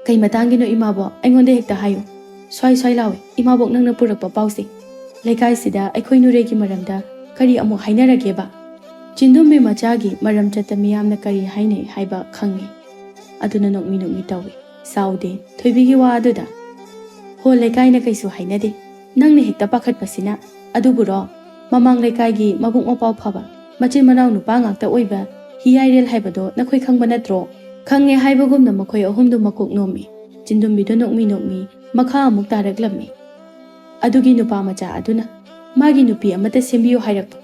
"ꯀꯩ ꯃꯇꯥꯡꯒꯤꯅꯣ ꯏꯃꯥꯕꯣꯛ? ꯑꯩꯉꯣꯟꯗ ꯍꯦꯛꯇ ꯍꯥꯏꯌꯨ꯫ ꯁ꯭ꯋꯥꯏ ꯁ꯭ꯋꯥꯏ ꯂꯥꯎꯏ, ꯏꯃꯥꯕꯣꯛ ꯅꯪꯅ ꯄꯨꯔꯛꯄ ꯄꯥꯎꯁꯦ꯫ ꯂꯩꯀꯥꯏꯁꯤꯗ ꯑꯩꯈꯣꯏ ꯅꯨꯔꯩꯒꯤ ꯃꯔꯝꯗ ꯀꯔꯤ ꯑꯃꯨꯛ ꯍꯥꯏꯅꯔꯒꯦꯕ?" ꯆꯤꯟꯗꯨꯝꯕꯤ ꯃꯆꯥꯒꯤ ꯃꯔꯝ ꯆꯠꯇ ꯃꯤꯌꯥꯝꯅ ꯀꯔꯤ ꯍꯥꯏꯅꯩ ꯍꯥꯏꯕ ꯈꯪꯉꯤ꯫ ꯑꯗꯨꯅ ꯅꯣꯛꯃꯤ ꯅꯣꯛꯃꯤ ꯇꯧꯏ꯫ ꯆꯥꯎꯗꯦ ꯊꯣꯏꯕꯤꯒꯤ ꯋꯥ ꯑꯗꯨꯗ꯫ "ꯍꯣ, ꯂꯩꯀꯥꯏꯅ ꯀꯩꯁꯨ ꯍꯥꯏꯅꯗꯦ, ꯅꯪꯅ ꯍꯦꯛꯇ ꯄꯥꯈꯠꯄꯁꯤꯅ꯫ ꯑꯗꯨꯕꯨꯔꯣ, ꯃꯃꯥꯡ ꯂꯩꯀꯥꯏꯒꯤ ꯃꯕꯨꯛ ꯃꯄꯥꯎ ꯐꯕ ꯃꯆꯤꯟ ꯃꯅꯥꯎ ꯅꯨꯄꯥ ꯉꯥꯛꯇ ꯑꯣꯏꯕ ꯍꯤꯌꯥꯏꯔꯦꯜ ꯍꯥꯏꯕꯗꯣ ꯅꯈꯣꯏ ꯈꯪꯕ ꯅꯠꯇ꯭ꯔꯣ?" ꯈꯪꯉꯦ ꯍꯥꯏꯕꯒꯨꯝꯅ ꯃꯈꯣꯏ ꯑꯍꯨꯝꯗꯨ ꯃꯀꯣꯛ ꯅꯣꯝꯃꯤ꯫ ꯆꯤꯟꯗꯨꯝꯕꯤꯗꯨ ꯅꯣꯛꯃꯤ ꯅꯣꯛꯃꯤ ꯃꯈꯥ ꯑꯃꯨꯛ ꯇꯥꯔꯛꯂꯝꯃꯤ꯫ "ꯑꯗꯨꯒꯤ ꯅꯨꯄꯥ ꯃꯆꯥ ꯑꯗꯨꯅ ꯃꯥꯒꯤ ꯅꯨꯄꯤ ꯑꯃꯠꯇ ꯁꯦꯝꯕꯤꯌꯨ ꯍꯥꯏꯔꯛꯄ꯫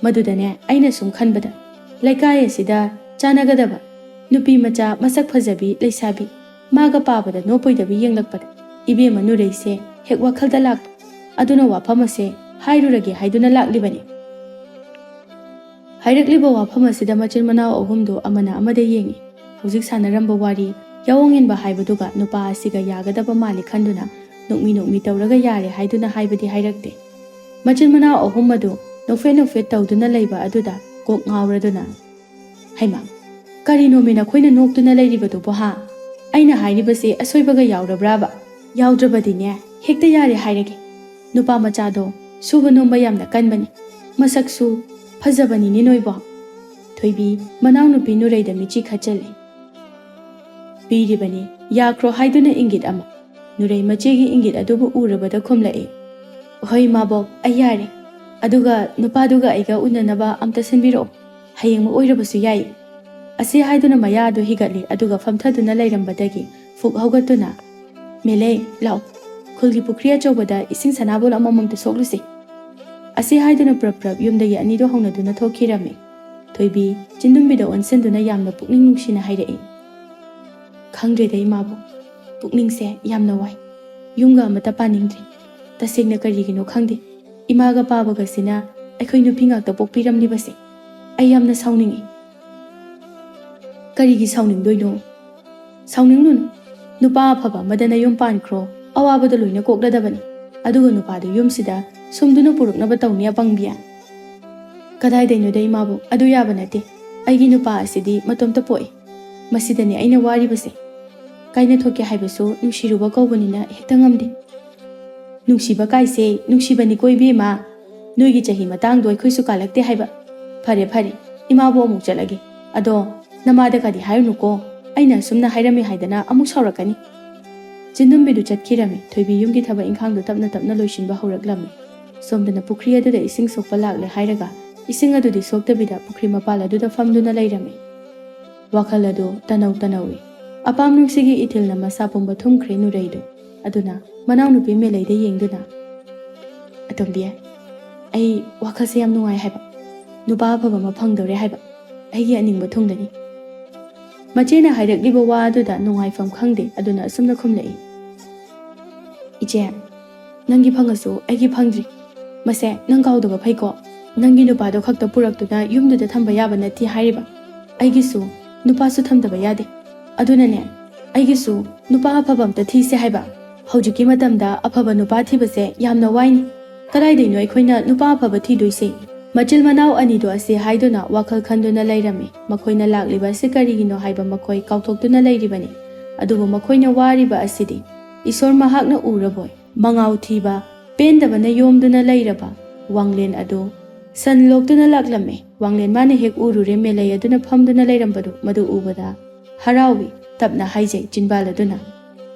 ꯃꯗꯨꯗꯅꯦ, ꯑꯩꯅ ꯁꯨꯝ ꯈꯟꯕꯗ, ꯂꯩꯀꯥꯏ ꯑꯁꯤꯗ ꯆꯥꯟꯅꯒꯗꯕ ꯅꯨꯄꯤ ꯃꯆꯥ ꯃꯁꯛ ꯐꯖꯕꯤ ꯂꯩꯁꯥꯕꯤ ꯃꯥꯒ ꯄꯥꯕꯗ ꯅꯣꯞꯄꯣꯏꯗꯕꯤ ꯌꯦꯡꯂꯛꯄꯗ, ꯏꯕꯦꯝꯃ ꯅꯨꯔꯩꯁꯦ ꯍꯦꯛ ꯋꯥꯈꯜꯗ ꯂꯥꯛꯄ꯫ ꯑꯗꯨꯅ ꯋꯥꯐꯝ ꯑꯁꯦ ꯍꯥꯏꯔꯨꯔꯒꯦ ꯍꯥꯏꯗꯨꯅ ꯂꯥꯛꯂꯤꯕꯅꯤ꯫" ꯍꯥꯏꯔꯛꯂꯤꯕ ꯋꯥꯐꯝ ꯑꯁꯤꯗ ꯃꯆꯤꯟ ꯃꯅꯥꯎ ꯑꯍꯨꯝꯗꯨ ꯑꯃꯅ ꯑꯃꯗ ꯌꯦꯡꯉꯤ꯫ ꯍꯧꯖꯤꯛ ꯁꯥꯟꯅꯔꯝꯕ ꯋꯥꯔꯤ ꯌꯥꯑꯣꯡ ꯏꯟꯕ ꯍꯥꯏꯕꯗꯨꯒ ꯅꯨꯄꯥ ꯑꯁꯤꯒ ꯌꯥꯒꯗꯕ ꯃꯥꯜꯂꯤ ꯈꯟꯗꯨꯅ ꯅꯣꯛꯃꯤ ꯅꯣꯛꯃꯤ ꯇꯧꯔꯒ ꯌꯥꯔꯦ ꯍꯥꯏꯗꯨꯅ ꯍꯥꯏꯕꯗꯤ ꯍꯥꯏꯔꯛꯇꯦ꯫ ꯃꯆꯤꯟ ꯃꯅꯥꯎ ꯑꯍꯨꯝ ꯑꯗꯨ ꯅꯣꯛꯐꯦꯠ ꯅꯣꯛꯐꯦꯠ ꯇꯧꯗꯨꯅ ꯂꯩꯕ ꯑꯗꯨꯗ ꯀꯣꯛ ꯉꯥꯎꯔꯗꯨꯅ, "ꯍꯩꯃꯥ, ꯀꯔꯤꯅꯣꯃꯤ ꯅꯈꯣꯏꯅ ꯅꯣꯛꯇꯨꯅ ꯂꯩꯔꯤꯕꯗꯨꯕꯣ ꯍꯥ? ꯑꯩꯅ ꯍꯥꯏꯔꯤꯕꯁꯦ ꯑꯁꯣꯏꯕꯒ ꯌꯥꯎꯔꯕ꯭ꯔꯥꯕ? ꯌꯥꯎꯗ꯭ꯔꯕꯗꯤꯅꯦ, ꯍꯦꯛꯇ ꯌꯥꯔꯦ ꯍꯥꯏꯔꯒꯦ꯫ ꯅꯨꯄꯥ ꯃꯆꯥꯗꯣ ꯁꯨꯕ ꯅꯣꯝꯕ ꯌꯥꯝꯅ ꯀꯟꯕꯅꯤ, ꯃꯁꯛꯁꯨ ꯐꯖꯕꯅꯤꯅꯦ ꯅꯣꯏꯕꯣ꯫" ꯊꯣꯏꯕꯤ ꯃꯅꯥꯎꯅꯨꯄꯤ ꯅꯨꯔꯩꯗ ꯃꯤꯠꯆꯤ ꯈꯠꯆꯜꯂꯤ꯫ ꯄꯤꯔꯤꯕꯅꯤ, ꯌꯥꯈ꯭ꯔꯣ ꯍꯥꯏꯗꯨꯅ ꯏꯪꯒꯤꯠ ꯑꯃ꯫ ꯅꯨꯔꯩ ꯃꯆꯦꯒꯤ ꯏꯪꯒꯤꯠ ꯑꯗꯨꯕꯨ ꯎꯔꯕꯗ ꯈꯨꯝꯂꯛꯏ, "ꯍꯣꯏ ꯃꯥꯕꯣꯛ, ꯑꯩ ꯌꯥꯔꯦ꯫ ꯑꯗꯨꯒ ꯅꯨꯄꯥꯗꯨꯒ ꯑꯩꯒ ꯎꯅꯅꯕ ꯑꯝꯇ ꯁꯤꯟꯕꯤꯔꯛꯑꯣ꯫ ꯍꯌꯦꯡꯃꯛ ꯑꯣꯏꯔꯕꯁꯨ ꯌꯥꯏ꯫" ꯑꯁꯤ ꯍꯥꯏꯗꯨꯅ ꯃꯌꯥ ꯑꯗꯨ ꯍꯤꯒꯠꯂꯤ, ꯑꯗꯨꯒ ꯐꯝꯊꯗꯨꯅ ꯂꯩꯔꯝꯕꯗꯒꯤ ꯐꯨꯛ ꯍꯧꯒꯠꯇꯨꯅ, "ꯃꯦꯂꯩ, ꯂꯥꯛꯑꯣ, ꯈꯨꯜꯒꯤ ꯄꯨꯈ꯭ꯔꯤ ꯑꯆꯧꯕꯗ ꯏꯁꯤꯡ ꯁꯅꯥꯕꯨꯜ ꯑꯃꯃꯝꯇ ꯁꯣꯛꯂꯨꯁꯤ꯫" ꯑꯁꯤ ꯍꯥꯏꯗꯨꯅ ꯄ꯭ꯔꯞ ꯄ꯭ꯔꯞ ꯌꯨꯝꯗꯒꯤ ꯑꯅꯤꯗꯣ ꯍꯧꯅꯗꯨꯅ ꯊꯣꯛꯈꯤꯔꯝꯃꯤ꯫ ꯊꯣꯏꯕꯤ ꯆꯤꯟꯗꯨꯝꯕꯤꯗ ꯑꯣꯟꯁꯤꯟꯗꯨꯅ ꯌꯥꯝꯅ ꯄꯨꯛꯅꯤꯡ ꯅꯨꯡꯁꯤꯅ ꯍꯥꯏꯔꯛꯏ, "ꯈꯪꯗ꯭ꯔꯦꯗ ꯏꯃꯥꯕꯣꯛ, ꯄꯨꯛꯅꯤꯡꯁꯦ ꯌꯥꯝꯅ ꯋꯥꯏ꯫ ꯌꯨꯝꯒ ꯑꯃꯠꯇ ꯄꯥꯅꯤꯡꯗ꯭ꯔꯦ꯫ ꯇꯁꯦꯡꯅ ꯀꯔꯤꯒꯤꯅꯣ ꯈꯪꯗꯦ, ꯏꯃꯥꯒ ꯄꯥꯕꯒꯁꯤꯅ ꯑꯩꯈꯣꯏ ꯅꯨꯄꯤ ꯉꯥꯛꯇ ꯄꯣꯛꯄꯤꯔꯝꯂꯤꯕꯁꯦ꯫ ꯑꯩ ꯌꯥꯝꯅ ꯁꯥꯎꯅꯤꯡꯏ꯫" "ꯀꯔꯤꯒꯤ ꯁꯥꯎꯅꯤꯡꯗꯣꯏꯅꯣ? ꯁꯥꯎꯅꯤꯡꯂꯨꯅꯨ꯫ ꯅꯨꯄꯥ ꯑꯐꯕ ꯑꯃꯗ ꯅꯌꯨꯝ ꯄꯥꯟꯈ꯭ꯔꯣ, ꯑꯋꯥꯕꯗꯣ ꯂꯣꯏꯅ ꯀꯣꯛꯂꯗꯕꯅꯤ꯫ ꯑꯗꯨꯒ ꯅꯨꯄꯥꯗꯨ ꯌꯨꯝꯁꯤꯗ ꯁꯨꯝꯗꯨꯅ ꯄꯨꯔꯛꯅꯕ ꯇꯧꯅꯤ, ꯑꯄꯪꯕꯤ꯫" "ꯀꯗꯥꯏꯗꯩꯅꯣꯗ ꯏꯃꯥꯕꯣꯛ, ꯑꯗꯨ ꯌꯥꯕ ꯅꯠꯇꯦ꯫ ꯑꯩꯒꯤ ꯅꯨꯄꯥ ꯑꯁꯤꯗꯤ ꯃꯇꯣꯝꯇ ꯄꯣꯛꯏ꯫ ꯃꯁꯤꯗꯅꯦ ꯑꯩꯅ ꯋꯥꯔꯤꯕꯁꯦ꯫ ꯀꯥꯏꯅ ꯊꯣꯛꯀꯦ ꯍꯥꯏꯕꯁꯨ ꯅꯨꯡꯁꯤꯔꯨꯕ ꯀꯧꯕꯅꯤꯅ ꯍꯦꯛꯇ ꯉꯝꯗꯦ꯫" "ꯅꯨꯡꯁꯤꯕ ꯀꯥꯏꯁꯦ ꯅꯨꯡꯁꯤꯕꯅꯤꯀꯣ ꯏꯕꯦꯝꯃ꯫ ꯅꯣꯏꯒꯤ ꯆꯍꯤ ꯃꯇꯥꯡꯗꯣ ꯑꯩꯈꯣꯏꯁꯨ ꯀꯥꯜꯂꯛꯇꯦ ꯍꯥꯏꯕ꯫ ꯐꯔꯦ ꯐꯔꯦ, ꯏꯃꯥꯕꯣꯛ ꯑꯃꯨꯛ ꯆꯠꯂꯒꯦ꯫ ꯑꯗꯣ ꯅꯃꯥꯗ ꯀꯗꯤ ꯍꯥꯏꯔꯨꯅꯨꯀꯣ꯫ ꯑꯩꯅ ꯑꯁꯨꯝꯅ ꯍꯥꯏꯔꯝꯃꯤ ꯍꯥꯏꯗꯅ ꯑꯃꯨꯛ ꯁꯥꯎꯔꯛꯀꯅꯤ꯫ ꯆꯤꯟꯗꯨꯝꯕꯤꯗꯨ ꯆꯠꯈꯤꯔꯝꯃꯤ꯫ ꯊꯣꯏꯕꯤ ꯌꯨꯝꯒꯤ ꯊꯕꯛ ꯏꯪꯈꯥꯡꯗꯨ ꯇꯞꯅ ꯇꯞꯅ ꯂꯣꯏꯁꯤꯟꯕ ꯍꯧꯔꯛꯂꯝꯃꯤ꯫ ꯁꯣꯝꯗꯅ ꯄꯨꯈ꯭ꯔꯤ ꯑꯗꯨꯗ ꯏꯁꯤꯡ ꯁꯣꯛꯄ ꯂꯥꯛꯂꯦ ꯍꯥꯏꯔꯒ ꯏꯁꯤꯡ ꯑꯗꯨꯗꯤ ꯁꯣꯛꯇꯕꯤꯗ ꯄꯨꯈ꯭ꯔꯤ ꯃꯄꯥꯜ ꯑꯗꯨꯗ ꯐꯝꯗꯨꯅ ꯂꯩꯔꯝꯃꯤ꯫ ꯋꯥꯈꯜ ꯑꯗꯨ ꯇꯅꯧ ꯇꯅꯧꯏ꯫ ꯑꯄꯥꯝ ꯅꯨꯡꯁꯤꯒꯤ ꯏꯊꯤꯜꯅ ꯃꯁꯥ ꯄꯨꯝꯕ ꯊꯨꯝꯈ꯭ꯔꯦ ꯅꯨꯔꯩꯗꯨ꯫ ꯑꯗꯨꯅ ꯃꯅꯥꯎꯅꯨꯄꯤ ꯃꯦꯂꯩꯗ ꯌꯦꯡꯗꯨꯅ, "ꯑꯇꯣꯝꯕꯤ, ꯑꯩ ꯋꯥꯈꯜꯁꯦ ꯌꯥꯝ ꯅꯨꯡꯉꯥꯏ ꯍꯥꯏꯕ꯫ ꯅꯨꯄꯥ ꯑꯐꯕ ꯑꯃ ꯐꯪꯗꯧꯔꯦ ꯍꯥꯏꯕ꯫ ꯑꯩꯒꯤ ꯑꯅꯤꯡꯕ ꯊꯨꯡꯂꯅꯤ꯫" ꯃꯆꯦꯅ ꯍꯥꯏꯔꯛꯂꯤꯕ ꯋꯥ ꯑꯗꯨꯗ ꯅꯨꯡꯉꯥꯏꯐꯝ ꯈꯪꯗꯦ꯫ ꯑꯗꯨꯅ ꯑꯁꯨꯝꯅ ꯈꯨꯝꯂꯛꯏ, "ꯏꯆꯦ, ꯅꯪꯒꯤ ꯐꯪꯉꯁꯨ ꯑꯩꯒꯤ ꯐꯪꯗ꯭ꯔꯤ꯫ ꯃꯁꯦ ꯅꯪ ꯀꯥꯎꯗꯕ ꯐꯩꯀꯣ꯫ ꯅꯪꯒꯤ ꯅꯨꯄꯥꯗꯣ ꯈꯛꯇ ꯄꯨꯔꯛꯇꯨꯅ ꯌꯨꯝꯗꯨꯗ ꯊꯝꯕ ꯌꯥꯕ ꯅꯠꯇꯦ ꯍꯥꯏꯔꯤꯕ꯫ ꯑꯩꯒꯤꯁꯨ ꯅꯨꯄꯥꯁꯨ ꯊꯝꯗꯕ ꯌꯥꯗꯦ꯫ ꯑꯗꯨꯅꯅꯦ, ꯑꯩꯒꯤꯁꯨ ꯅꯨꯄꯥ ꯑꯐꯕ ꯑꯝꯇ ꯊꯤꯁꯦ ꯍꯥꯏꯕ꯫ ꯍꯧꯖꯤꯛꯀꯤ ꯃꯇꯝꯗ ꯑꯐꯕ ꯅꯨꯄꯥ ꯊꯤꯕꯁꯦ ꯌꯥꯝꯅ ꯋꯥꯏꯅꯤ꯫ ꯀꯗꯥꯏꯗꯩꯅꯣ ꯑꯩꯈꯣꯏꯅ ꯅꯨꯄꯥ ꯑꯐꯕ ꯊꯤꯗꯣꯏꯁꯦ?" ꯃꯆꯤꯜ ꯃꯅꯥꯎ ꯑꯅꯤꯗꯣ ꯑꯁꯤ ꯍꯥꯏꯗꯨꯅ ꯋꯥꯈꯜ ꯈꯟꯗꯨꯅ ꯂꯩꯔꯝꯃꯤ꯫ ꯃꯈꯣꯏꯅ ꯂꯥꯛꯂꯤꯕ ꯑꯁꯤ ꯀꯔꯤꯒꯤꯅꯣ ꯍꯥꯏꯕ ꯃꯈꯣꯏ ꯀꯥꯎꯊꯣꯛꯇꯨꯅ ꯂꯩꯔꯤꯕꯅꯤ꯫ ꯑꯗꯨꯕꯨ ꯃꯈꯣꯏꯅ ꯋꯥꯔꯤꯕ ꯑꯁꯤꯗꯤ ꯏꯁꯣꯔ ꯃꯍꯥꯛꯅ ꯎꯔꯕꯣꯏ꯫ ꯃꯉꯥꯎ ꯊꯤꯕ, ꯄꯦꯟꯗꯕꯅ ꯌꯣꯝꯗꯨꯅ ꯂꯩꯔꯕ ꯋꯥꯡꯂꯦꯟ ꯑꯗꯨ ꯁꯟ ꯂꯣꯛꯇꯨꯅ ꯂꯥꯛꯂꯝꯃꯤ꯫ ꯋꯥꯡꯂꯦꯟ ꯃꯥꯅ ꯍꯦꯛ ꯎꯔꯨꯔꯦ ꯃꯦꯂꯩ ꯑꯗꯨꯅ ꯐꯝꯗꯨꯅ ꯂꯩꯔꯝꯕꯗꯨ꯫ ꯃꯗꯨ ꯎꯕꯗ ꯍꯔꯥꯎꯏ꯫ ꯇꯞꯅ ꯍꯥꯏꯖꯩ ꯆꯤꯟꯕꯥꯜ ꯑꯗꯨꯅ,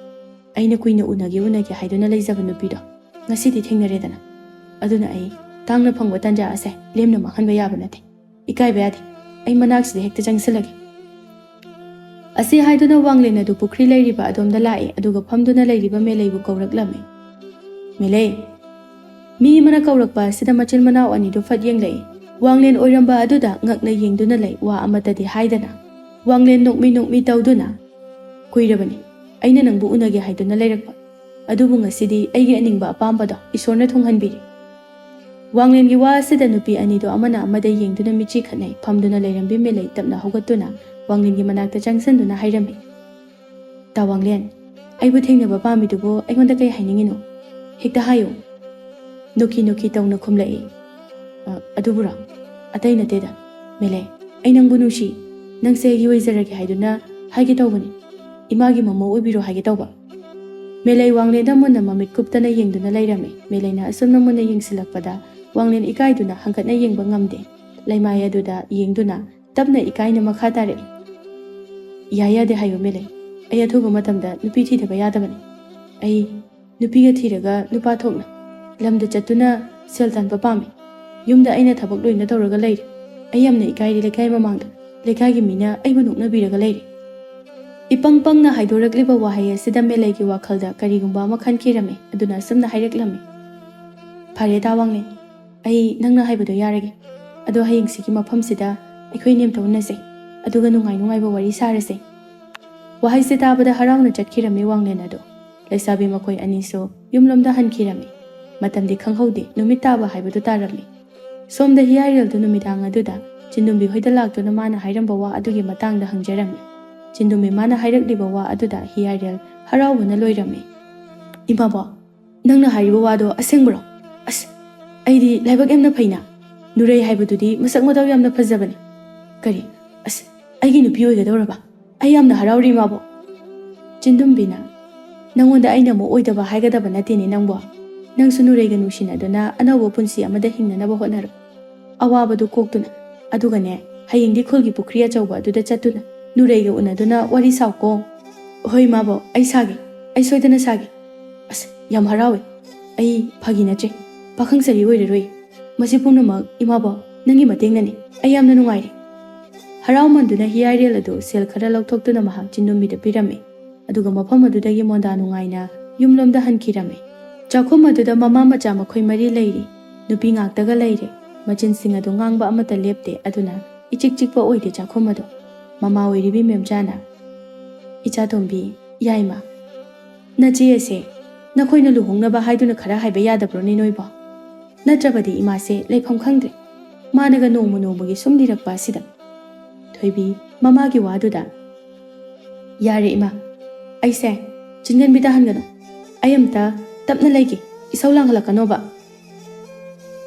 "ꯑꯩꯅ ꯀꯨꯏꯅ ꯎꯅꯒꯦ ꯎꯅꯒꯦ ꯍꯥꯏꯗꯨꯅ ꯂꯩꯖꯕ ꯅꯨꯄꯤꯗꯣ ꯉꯁꯤꯗꯤ ꯊꯦꯡꯅꯔꯦꯗꯅ꯫ ꯑꯗꯨꯅ ꯑꯩ ꯇꯥꯡꯅ ꯐꯪꯕ ꯇꯥꯟꯖꯥ ꯑꯁꯦ ꯂꯦꯝꯅ ꯃꯥꯡꯍꯟꯕ ꯌꯥꯕ ꯅꯠꯇꯦ꯫ ꯏꯀꯥꯏꯕ ꯌꯥꯗꯦ꯫ ꯑꯩ ꯃꯅꯥꯛꯁꯤꯗ ꯍꯦꯛꯇ ꯆꯪꯁꯤꯜꯂꯒꯦ꯫" ꯑꯁꯤ ꯍꯥꯏꯗꯨꯅ ꯋꯥꯡꯂꯦꯟ ꯑꯗꯨ ꯄꯨꯈ꯭ꯔꯤ ꯂꯩꯔꯤꯕ ꯑꯗꯣꯝꯗ ꯂꯥꯛꯏ꯫ ꯑꯗꯨꯒ ꯐꯝꯗꯨꯅ ꯂꯩꯔꯤꯕ ꯃꯦꯂꯩꯕꯨ ꯀꯧꯔꯛꯂꯝꯃꯤ꯫ "ꯃꯦꯂꯩ!" ꯃꯤ ꯑꯃꯅ ꯀꯧꯔꯛꯄ ꯑꯁꯤꯗ ꯃꯆꯤꯜ ꯃꯅꯥꯎ ꯑꯅꯤꯗꯨ ꯐꯠ ꯌꯦꯡꯂꯛꯏ꯫ ꯋꯥꯡꯂꯦꯟ ꯑꯣꯏꯔꯝꯕ ꯑꯗꯨꯗ ꯉꯛꯅ ꯌꯦꯡꯗꯨꯅ ꯂꯩ, ꯋꯥ ꯑꯃꯠꯇꯗꯤ ꯍꯥꯏꯗꯅ꯫ ꯋꯥꯡꯂꯦꯟ ꯅꯣꯛꯃꯤ ꯅꯣꯛꯃꯤ ꯇꯧꯗꯨꯅ, "ꯀꯨꯏꯔꯕꯅꯤ ꯑꯩꯅ ꯅꯪꯕꯨ ꯎꯅꯒꯦ ꯍꯥꯏꯗꯨꯅ ꯂꯩꯔꯛꯄ꯫ ꯑꯗꯨꯕꯨ ꯉꯁꯤꯗꯤ ꯑꯩꯒꯤ ꯑꯅꯤꯡꯕ ꯑꯄꯥꯝꯕꯗꯣ ꯏꯁꯣꯔꯅ ꯊꯨꯡꯍꯟꯕꯤꯔꯦ꯫" ꯋꯥꯡꯂꯦꯟꯒꯤ ꯋꯥ ꯑꯁꯤꯗ ꯅꯨꯄꯤ ꯑꯅꯤꯗꯨ ꯑꯃꯅ ꯑꯃꯗ ꯌꯦꯡꯗꯨꯅ ꯃꯤꯠꯆꯤ ꯈꯠꯅꯩ꯫ ꯐꯝꯗꯨꯅ ꯂꯩꯔꯝꯕꯤ ꯃꯦꯂꯩ ꯇꯞꯅ ꯍꯧꯒꯠꯇꯨꯅ ꯋꯥꯡꯂꯦꯟꯒꯤ ꯃꯅꯥꯛꯇ ꯆꯪꯁꯤꯟꯗꯨꯅ ꯍꯥꯏꯔꯝꯃꯤ, "ꯇꯥ ꯋꯥꯡꯂꯦꯟ, ꯑꯩꯕꯨ ꯊꯦꯡꯅꯕ ꯄꯥꯝꯃꯤꯗꯨꯕꯨ ꯑꯩꯉꯣꯟꯗ ꯀꯩ ꯍꯥꯏꯅꯤꯡꯉꯤꯅꯣ? ꯍꯦꯛꯇ ꯍꯥꯏꯌꯨ꯫" ꯅꯣꯛꯈꯤ ꯅꯣꯛꯈꯤ ꯇꯧꯅ ꯈꯨꯝꯂꯛꯏ, "ꯑ, ꯑꯗꯨꯕꯨꯔꯣ? ꯑꯇꯩ ꯅꯠꯇꯦꯗ꯫ ꯃꯦꯂꯩ, ꯑꯩ ꯅꯪꯕꯨ ꯅꯨꯡꯁꯤ꯫ ꯅꯪꯁꯦ ꯑꯩꯒꯤ ꯑꯣꯏꯖꯔꯒꯦ ꯍꯥꯏꯗꯨꯅ ꯍꯥꯏꯒꯦ ꯇꯧꯕꯅꯤ꯫ ꯏꯃꯥꯒꯤ ꯃꯃꯧ ꯑꯣꯏꯕꯤꯔꯣ ꯍꯥꯏꯒꯦ ꯇꯧꯕ꯫" ꯃꯦꯂꯩ ꯋꯥꯡꯂꯦꯟꯗ ꯃꯨꯟꯅ ꯃꯃꯤꯠ ꯀꯨꯞꯇꯅ ꯌꯦꯡꯗꯨꯅ ꯂꯩꯔꯝꯃꯤ꯫ ꯃꯦꯂꯩꯅ ꯑꯁꯨꯝꯅ ꯃꯨꯟꯅ ꯌꯦꯡꯁꯤꯜꯂꯛꯄꯗ ꯋꯥꯡꯂꯦꯟ ꯏꯀꯥꯏꯗꯨꯅ ꯍꯪꯒꯠꯅ ꯌꯦꯡꯕ ꯉꯝꯗꯦ꯫ ꯂꯩꯃꯥꯏ ꯑꯗꯨꯗ ꯌꯦꯡꯗꯨꯅ ꯇꯞꯅ ꯏꯀꯥꯏꯅ ꯃꯈꯥ ꯇꯥꯔꯛꯏ, ꯌꯥꯏ ꯌꯥꯗꯦ ꯍꯥꯏꯕ ꯑꯃ ꯂꯩ꯫ ꯑꯩ ꯑꯊꯨꯕ ꯃꯇꯝꯗ ꯅꯨꯄꯤ ꯊꯤꯗꯕ ꯌꯥꯗꯕꯅꯤ꯫ ꯑꯩ ꯅꯨꯄꯤꯒ ꯊꯤꯔꯒ ꯅꯨꯄꯥ ꯊꯣꯛꯅ ꯂꯝꯗ ꯆꯠꯇꯨꯅ ꯁꯦꯜ ꯇꯥꯟꯕ ꯄꯥꯝꯃꯤ꯫ ꯌꯨꯝꯗ ꯑꯩꯅ ꯊꯕꯛ ꯂꯣꯏꯅ ꯇꯧꯔꯒ ꯂꯩꯔꯦ꯫ ꯑꯩ ꯌꯥꯝꯅ ꯏꯀꯥꯏꯔꯦ ꯂꯩꯀꯥꯏ ꯃꯃꯥꯡꯗ꯫ ꯂꯩꯀꯥꯏꯒꯤ ꯃꯤꯅ ꯑꯩꯕꯨ ꯅꯣꯛꯅꯕꯤꯔꯒ ꯂꯩꯔꯦ꯫ ꯏꯄꯪ ꯄꯪꯅ ꯍꯥꯏꯗꯣꯔꯛꯂꯤꯕ ꯋꯥꯍꯩ ꯑꯁꯤꯗ ꯃꯦꯂꯩꯒꯤ ꯋꯥꯈꯜꯗ ꯀꯔꯤꯒꯨꯝꯕ ꯑꯃ ꯈꯟꯈꯤꯔꯝꯃꯤ꯫ ꯑꯗꯨꯅ ꯑꯁꯨꯝꯅ ꯍꯥꯏꯔꯛꯂꯝꯃꯤ, "ꯐꯔꯦ ꯇꯥ ꯋꯥꯡꯂꯦꯟ, ꯑꯩ ꯅꯪꯅ ꯍꯥꯏꯕꯗꯣ ꯌꯥꯔꯒꯦ꯫ ꯑꯗꯣ ꯍꯌꯦꯡꯁꯤꯒꯤ ꯃꯐꯝꯁꯤꯗ ꯑꯩꯈꯣꯏ ꯅꯦꯝꯇꯧ ꯎꯅꯁꯦ꯫ ꯑꯗꯨꯒ ꯅꯨꯡꯉꯥꯏ ꯅꯨꯡꯉꯥꯏꯕ ꯋꯥꯔꯤ ꯁꯥꯔꯁꯦ"꯫ ꯋꯥꯍꯩꯁꯦ ꯇꯥꯕꯗ ꯍꯔꯥꯎꯅ ꯆꯠꯈꯤꯔꯝꯃꯤ ꯋꯥꯡꯂꯦꯟ ꯑꯗꯣ꯫ ꯂꯩꯁꯥꯕꯤ ꯃꯈꯣꯏ ꯑꯅꯤꯁꯨ ꯌꯨꯝꯂꯣꯝꯗ ꯍꯟꯈꯤꯔꯝꯃꯤ꯫ ꯃꯇꯝꯗꯤ ꯈꯪꯍꯧꯗꯦ, ꯅꯨꯃꯤꯠ ꯇꯥꯕ ꯍꯥꯏꯕꯗꯨ ꯇꯥꯔꯝꯃꯤ꯫ ꯁꯣꯝꯗ ꯍꯤꯌꯥꯏꯔꯦꯜꯗꯨ ꯅꯨꯃꯤꯗꯥꯡ ꯑꯗꯨꯗ ꯆꯤꯟꯗꯨꯝꯕꯤ ꯍꯣꯏꯗ ꯂꯥꯛꯇꯨꯅ ꯃꯥꯅ ꯍꯥꯏꯔꯝꯕ ꯋꯥ ꯑꯗꯨꯒꯤ ꯃꯇꯥꯡꯗ ꯍꯪꯖꯔꯝꯃꯤ꯫ ꯆꯤꯟꯗꯨꯝꯕꯤ ꯃꯥꯅ ꯍꯥꯏꯔꯛꯂꯤꯕ ꯋꯥ ꯑꯗꯨꯗ ꯍꯤꯌꯥꯏꯔꯦꯜ ꯍꯔꯥꯎꯕꯅ ꯂꯣꯏꯔꯝꯃꯤ꯫ "ꯏꯃꯥꯕꯣ, ꯅꯪꯅ ꯍꯥꯏꯔꯤꯕ ꯋꯥꯗꯣ ꯑꯁꯦꯡꯕꯔꯣ? ꯑꯁ, ꯑꯩꯗꯤ ꯂꯥꯏꯕꯛ ꯌꯥꯝꯅ ꯐꯩꯅ꯫ ꯅꯨꯔꯩ ꯍꯥꯏꯕꯗꯨꯗꯤ ꯃꯁꯛ ꯃꯇꯧ ꯌꯥꯝꯅ ꯐꯖꯕꯅꯤ꯫ ꯀꯔꯤ? ꯑꯁ, ꯑꯩꯒꯤ ꯅꯨꯄꯤ ꯑꯣꯏꯒꯗꯧꯔꯕ? ꯑꯩ ꯌꯥꯝꯅ ꯍꯔꯥꯎꯔꯤ, ꯏꯃꯥꯕꯣ"꯫ ꯆꯤꯟꯗꯨꯝꯕꯤꯅ, "ꯅꯪꯉꯣꯟꯗ ꯑꯩꯅ ꯑꯃꯨꯛ ꯑꯣꯏꯗꯕ ꯍꯥꯏꯒꯗꯕ ꯅꯠꯇꯦꯅꯦ ꯅꯪꯕꯣ꯫ ꯅꯪꯁꯨ ꯅꯨꯔꯩꯒ ꯅꯨꯡꯁꯤꯅꯗꯨꯅ ꯑꯅꯧꯕ ꯄꯨꯟꯁꯤ ꯑꯃꯗ ꯍꯤꯡꯅꯅꯕ ꯍꯣꯠꯅꯔꯣ꯫ ꯑꯋꯥꯕꯗꯨ ꯀꯣꯛꯇꯨꯅ꯫ ꯑꯗꯨꯒꯅꯦ, ꯍꯌꯦꯡꯗꯤ ꯈꯨꯜꯒꯤ ꯄꯨꯈ꯭ꯔꯤ ꯑꯆꯧꯕ ꯑꯗꯨꯗ ꯆꯠꯇꯨꯅ ꯅꯨꯔꯩꯒ ꯎꯅꯗꯨꯅ ꯋꯥꯔꯤ ꯁꯥꯎꯀꯣ"꯫ "ꯍꯣꯏ, ꯏꯃꯥꯕꯣ, ꯑꯩ ꯁꯥꯒꯦ꯫ ꯑꯩ ꯁꯣꯏꯗꯅ ꯁꯥꯒꯦ"꯫ "ꯑꯁ, ꯌꯥꯝ ꯍꯔꯥꯎꯋꯦ꯫ ꯑꯩ ꯐꯥꯒꯤ ꯅꯠꯇ꯭ꯔꯦ꯫ ꯄꯥꯈꯪ ꯁꯥꯔꯤ ꯑꯣꯏꯔꯔꯣꯏ꯫ ꯃꯁꯤ ꯄꯨꯝꯅꯃꯛ ꯏꯃꯥꯕꯣ, ꯅꯪꯒꯤ ꯃꯇꯦꯡꯅꯅꯤ꯫ ꯑꯩ ꯌꯥꯝꯅ ꯅꯨꯡꯉꯥꯏꯔꯦ"꯫ ꯍꯔꯥꯎꯃꯟꯗꯨꯅ ꯍꯤꯌꯥꯏꯔꯦꯜ ꯑꯗꯨ ꯁꯦꯜ ꯈꯔ ꯂꯧꯊꯣꯛꯇꯨꯅ ꯃꯍꯥꯛ ꯆꯤꯟꯗꯨꯝꯕꯤꯗ ꯄꯤꯔꯝꯃꯤ꯫ ꯑꯗꯨꯒ ꯃꯐꯝ ꯑꯗꯨꯗꯒꯤ ꯃꯣꯟꯗꯥ ꯅꯨꯡꯉꯥꯏꯅ ꯌꯨꯝꯂꯣꯝꯗ ꯍꯟꯈꯤꯔꯝꯃꯤ꯫ ꯆꯥꯛꯈꯨꯝ ꯑꯗꯨꯗ ꯃꯃꯥ ꯃꯆꯥ ꯃꯈꯣꯏ ꯃꯔꯤ ꯂꯩꯔꯤ꯫ ꯅꯨꯄꯤ ꯉꯥꯛꯇꯒ ꯂꯩꯔꯦ꯫ ꯃꯆꯤꯟꯁꯤꯡ ꯑꯗꯨ ꯉꯥꯡꯕ ꯑꯃꯠꯇ ꯂꯦꯞꯇꯦ꯫ ꯑꯗꯨꯅ ꯏꯆꯤꯛ ꯆꯤꯛꯄ ꯑꯣꯏꯗꯦ ꯆꯥꯛꯈꯨꯝ ꯑꯗꯨ꯫ ꯃꯃꯥ ꯑꯣꯏꯔꯤꯕꯤ ꯃꯦꯝꯆꯥꯅ, "ꯏꯆꯥꯇꯣꯝꯕꯤ, ꯌꯥꯏꯃ, ꯅꯆꯦ ꯑꯁꯦ ꯅꯈꯣꯏꯅ ꯂꯨꯍꯣꯡꯅꯕ ꯍꯥꯏꯗꯨꯅ ꯈꯔ ꯍꯥꯏꯕ ꯌꯥꯗꯕ꯭ꯔꯣꯅꯦ ꯅꯣꯏꯕꯣ? ꯅꯠꯇ꯭ꯔꯕꯗꯤ ꯏꯃꯥꯁꯦ ꯂꯩꯐꯝ ꯈꯪꯗ꯭ꯔꯦ꯫ ꯃꯥꯅꯒ ꯅꯣꯡꯃ ꯅꯣꯡꯃꯒꯤ ꯁꯨꯝ ꯂꯤꯔꯛꯄ ꯑꯁꯤꯗ"꯫ ꯊꯣꯏꯕꯤ ꯃꯃꯥꯒꯤ ꯋꯥꯗꯨꯗ, "ꯌꯥꯔꯦ ꯏꯃꯥ, ꯑꯩꯁꯦ ꯆꯤꯟꯒꯟꯕꯤ ꯇꯥꯍꯟꯒꯅꯨ꯫ ꯑꯩ ꯑꯝꯇ ꯇꯞꯅ ꯂꯩꯒꯦ, ꯏꯁꯧ ꯂꯥꯡꯍꯜꯂꯛꯀꯅꯣꯕ"꯫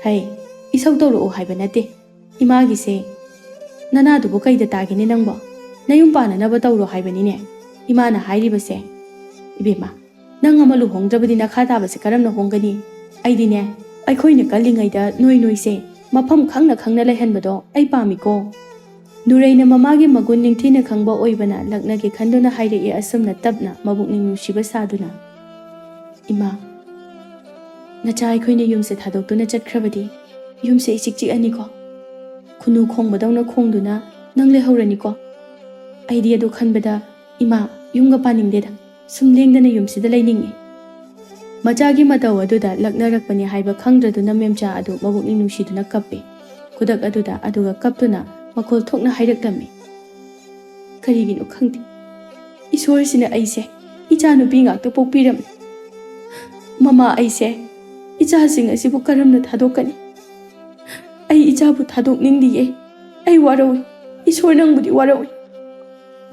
"ꯍꯩ, ꯏꯁꯧ ꯇꯧꯔꯛꯑꯣ ꯍꯥꯏꯕ ꯅꯠꯇꯦ꯫ ꯏꯃꯥꯒꯤꯁꯦ ꯅꯅꯥꯗꯨꯕꯨ ꯀꯩꯗ ꯇꯥꯒꯦꯅꯦ ꯅꯪꯕꯣ? ꯅꯌꯨꯝ ꯄꯥꯟꯅꯅꯕ ꯇꯧꯔꯣ ꯍꯥꯏꯕꯅꯤꯅꯦ ꯏꯃꯥꯅ ꯍꯥꯏꯔꯤꯕꯁꯦ꯫ ꯏꯕꯦꯝꯃ, ꯅꯪ ꯑꯃ ꯂꯨꯍꯣꯡꯗ꯭ꯔꯕꯗꯤ ꯅꯈꯥ ꯇꯥꯕꯁꯦ ꯀꯔꯝꯅ ꯍꯣꯡꯒꯅꯤ? ꯑꯩꯗꯤꯅꯦ, ꯑꯩꯈꯣꯏꯅ ꯀꯜꯂꯤꯉꯩꯗ ꯅꯣꯏ ꯅꯣꯏꯁꯦ ꯃꯐꯝ ꯈꯪꯅ ꯈꯪꯅ ꯂꯩꯍꯟꯕꯗꯣ ꯑꯩ ꯄꯥꯝꯃꯤꯀꯣ"꯫ ꯅꯨꯔꯩꯅ ꯃꯃꯥꯒꯤ ꯃꯒꯨꯟ ꯅꯤꯡꯊꯤꯅ ꯈꯪꯕ ꯑꯣꯏꯕꯅ ꯂꯛꯅꯒꯦ ꯈꯟꯗꯨꯅ ꯍꯥꯏꯔꯛꯏ ꯑꯁꯨꯝꯅ ꯇꯞꯅ ꯃꯕꯨꯛꯅꯤꯡ ꯅꯨꯡꯁꯤꯕ ꯁꯥꯗꯨꯅ꯫ "ꯏꯃꯥ, ꯅꯆꯥ ꯑꯩꯈꯣꯏꯅ ꯌꯨꯝꯁꯦ ꯊꯥꯗꯣꯛꯇꯨꯅ ꯆꯠꯈ꯭ꯔꯕꯗꯤ ꯌꯨꯝꯁꯦ ꯏꯆꯤꯛ ꯆꯤꯛꯑꯅꯤꯀꯣ꯫ ꯈꯨꯅꯨ ꯈꯣꯡꯕꯗꯧꯅ ꯈꯣꯡꯗꯨꯅ ꯅꯪ ꯂꯩꯍꯧꯔꯅꯤꯀꯣ꯫ ꯑꯩꯗꯤ ꯑꯗꯨ ꯈꯟꯕꯗ ꯏꯃꯥ ꯌꯨꯝꯒ ꯄꯥꯅꯤꯡꯗꯦꯗ꯫ ꯁꯨꯝ ꯂꯦꯡꯗꯅ ꯌꯨꯝꯁꯤꯗ ꯂꯩꯅꯤꯡꯉꯤ꯫" ꯃꯆꯥꯒꯤ ꯃꯇꯧ ꯑꯗꯨꯗ ꯂꯛꯅꯔꯛꯄꯅꯤ ꯍꯥꯏꯕ ꯈꯪꯗ꯭ꯔꯗꯨꯅ ꯃꯦꯝꯆꯥ ꯑꯗꯨ ꯃꯕꯨꯛꯅꯤꯡ ꯅꯨꯡꯁꯤꯗꯨꯅ ꯀꯞꯄꯤ꯫ ꯈꯨꯗꯛ ꯑꯗꯨꯗ ꯑꯗꯨꯒ ꯀꯞꯇꯨꯅ ꯃꯈꯣꯜ ꯊꯣꯛꯅ ꯍꯥꯏꯔꯛꯂꯝꯃꯤ꯫ "ꯀꯔꯤꯒꯤꯅꯣ ꯈꯪꯗꯦ, ꯏꯁꯣꯔꯁꯤꯅ ꯑꯩꯁꯦ ꯏꯆꯥ ꯅꯨꯄꯤ ꯉꯥꯛꯇ ꯄꯣꯛꯄꯤꯔꯝꯃꯤ꯫ ꯃꯃꯥ, ꯑꯩꯁꯦ ꯏꯆꯥꯁꯤꯡ ꯑꯁꯤꯕꯨ ꯀꯔꯝꯅ ꯊꯥꯗꯣꯛꯀꯅꯤ? ꯑꯩ ꯏꯆꯥꯕꯨ ꯊꯥꯗꯣꯛꯅꯤꯡꯗꯤꯌꯦ꯫ ꯑꯩ ꯋꯥꯔꯧꯏ꯫ ꯏꯁꯣꯔ, ꯅꯪꯕꯨꯗꯤ ꯋꯥꯔꯧꯏ꯫"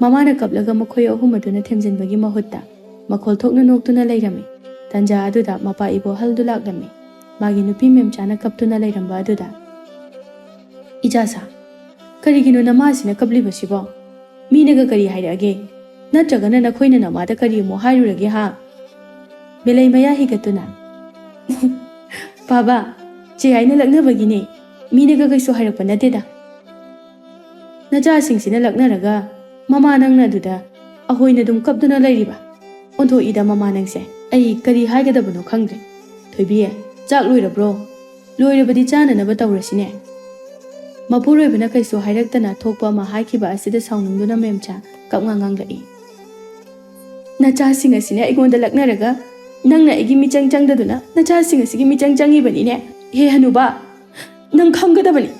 ꯃꯃꯥꯅ ꯀꯞꯂꯒ ꯃꯈꯣꯏ ꯑꯍꯨꯝ ꯑꯗꯨꯅ ꯊꯦꯝꯖꯤꯟꯕꯒꯤ ꯃꯍꯨꯠꯇ ꯃꯈꯣꯜ ꯊꯣꯛꯅ ꯅꯣꯛꯇꯨꯅ ꯂꯩꯔꯝꯃꯤ꯫ ꯇꯟꯖꯥ ꯑꯗꯨꯗ ꯃꯄꯥ ꯏꯕꯣꯍꯜꯗꯨ ꯂꯥꯛꯂꯝꯃꯤ꯫ ꯃꯥꯒꯤ ꯅꯨꯄꯤ ꯃꯦꯝꯆꯥꯅ ꯀꯞꯇꯨꯅ ꯂꯩꯔꯝꯕ ꯑꯗꯨꯗ, "ꯏꯆꯥꯁꯥ, ꯀꯔꯤꯒꯤꯅꯣ ꯅꯃꯥꯁꯤꯅ ꯀꯞꯂꯤꯕꯁꯤꯕꯣ? ꯃꯤꯅꯒ ꯀꯔꯤ ꯍꯥꯏꯔꯛꯑꯒꯦ? ꯅꯠꯇ꯭ꯔꯒꯅ ꯅꯈꯣꯏꯅ ꯅꯃꯥꯗ ꯀꯔꯤ ꯑꯃꯨꯛ ꯍꯥꯏꯔꯨꯔꯒꯦ ꯍꯥ?" ꯃꯦꯂꯩ ꯃꯌꯥ ꯍꯤꯒꯠꯇꯨꯅ, "ꯄꯥꯕ, ꯆꯦ ꯍꯥꯏꯅ ꯂꯛꯅꯕꯒꯤꯅꯦ꯫ ꯃꯤꯅꯒ ꯀꯩꯁꯨ ꯍꯥꯏꯔꯛꯄ ꯅꯠꯇꯦꯗ꯫ ꯅꯆꯥꯁꯤꯡꯁꯤꯅ ꯂꯛꯅꯔꯒ ꯃꯃꯥ ꯅꯪꯅ ꯑꯗꯨꯗ ꯑꯍꯣꯏꯅ ꯑꯗꯨꯝ ꯀꯞꯇꯨꯅ ꯂꯩꯔꯤꯕ? ꯑꯣꯟꯊꯣꯛꯏꯗ ꯃꯃꯥ ꯅꯪꯁꯦ꯫ ꯑꯩ ꯀꯔꯤ ꯍꯥꯏꯒꯗꯕꯅꯣ ꯈꯪꯗ꯭ꯔꯦ꯫ ꯊꯣꯏꯕꯤ, ꯆꯥꯛ ꯂꯣꯏꯔꯕ꯭ꯔꯣ? ꯂꯣꯏꯔꯕꯗꯤ ꯆꯥꯅꯅꯕ ꯇꯧꯔꯁꯤꯅꯦ꯫" ꯃꯄꯨꯔꯣꯏꯕꯅ ꯀꯩꯁꯨ ꯍꯥꯏꯔꯛꯇꯅ ꯊꯣꯛꯄ ꯑꯃ ꯍꯥꯏꯈꯤꯕ ꯑꯁꯤꯗ ꯁꯥꯎꯅꯤꯡꯗꯨꯅ ꯃꯦꯝꯆꯥ ꯀꯞꯉꯥꯡ ꯉꯥꯡꯂꯛꯏ꯫ "ꯅꯆꯥꯁꯤꯡ ꯑꯁꯤꯅ ꯑꯩꯉꯣꯟꯗ ꯂꯛꯅꯔꯒ ꯅꯪꯅ ꯑꯩꯒꯤ ꯃꯤꯆꯪ ꯆꯪꯗꯗꯨꯅ ꯅꯆꯥꯁꯤꯡ ꯑꯁꯤꯒꯤ ꯃꯤꯆꯪ ꯆꯪꯉꯤꯕꯅꯤꯅꯦ꯫ ꯍꯦ ꯍꯅꯨꯕꯥ, ꯅꯪ ꯈꯪꯒꯗꯕꯅꯤ꯫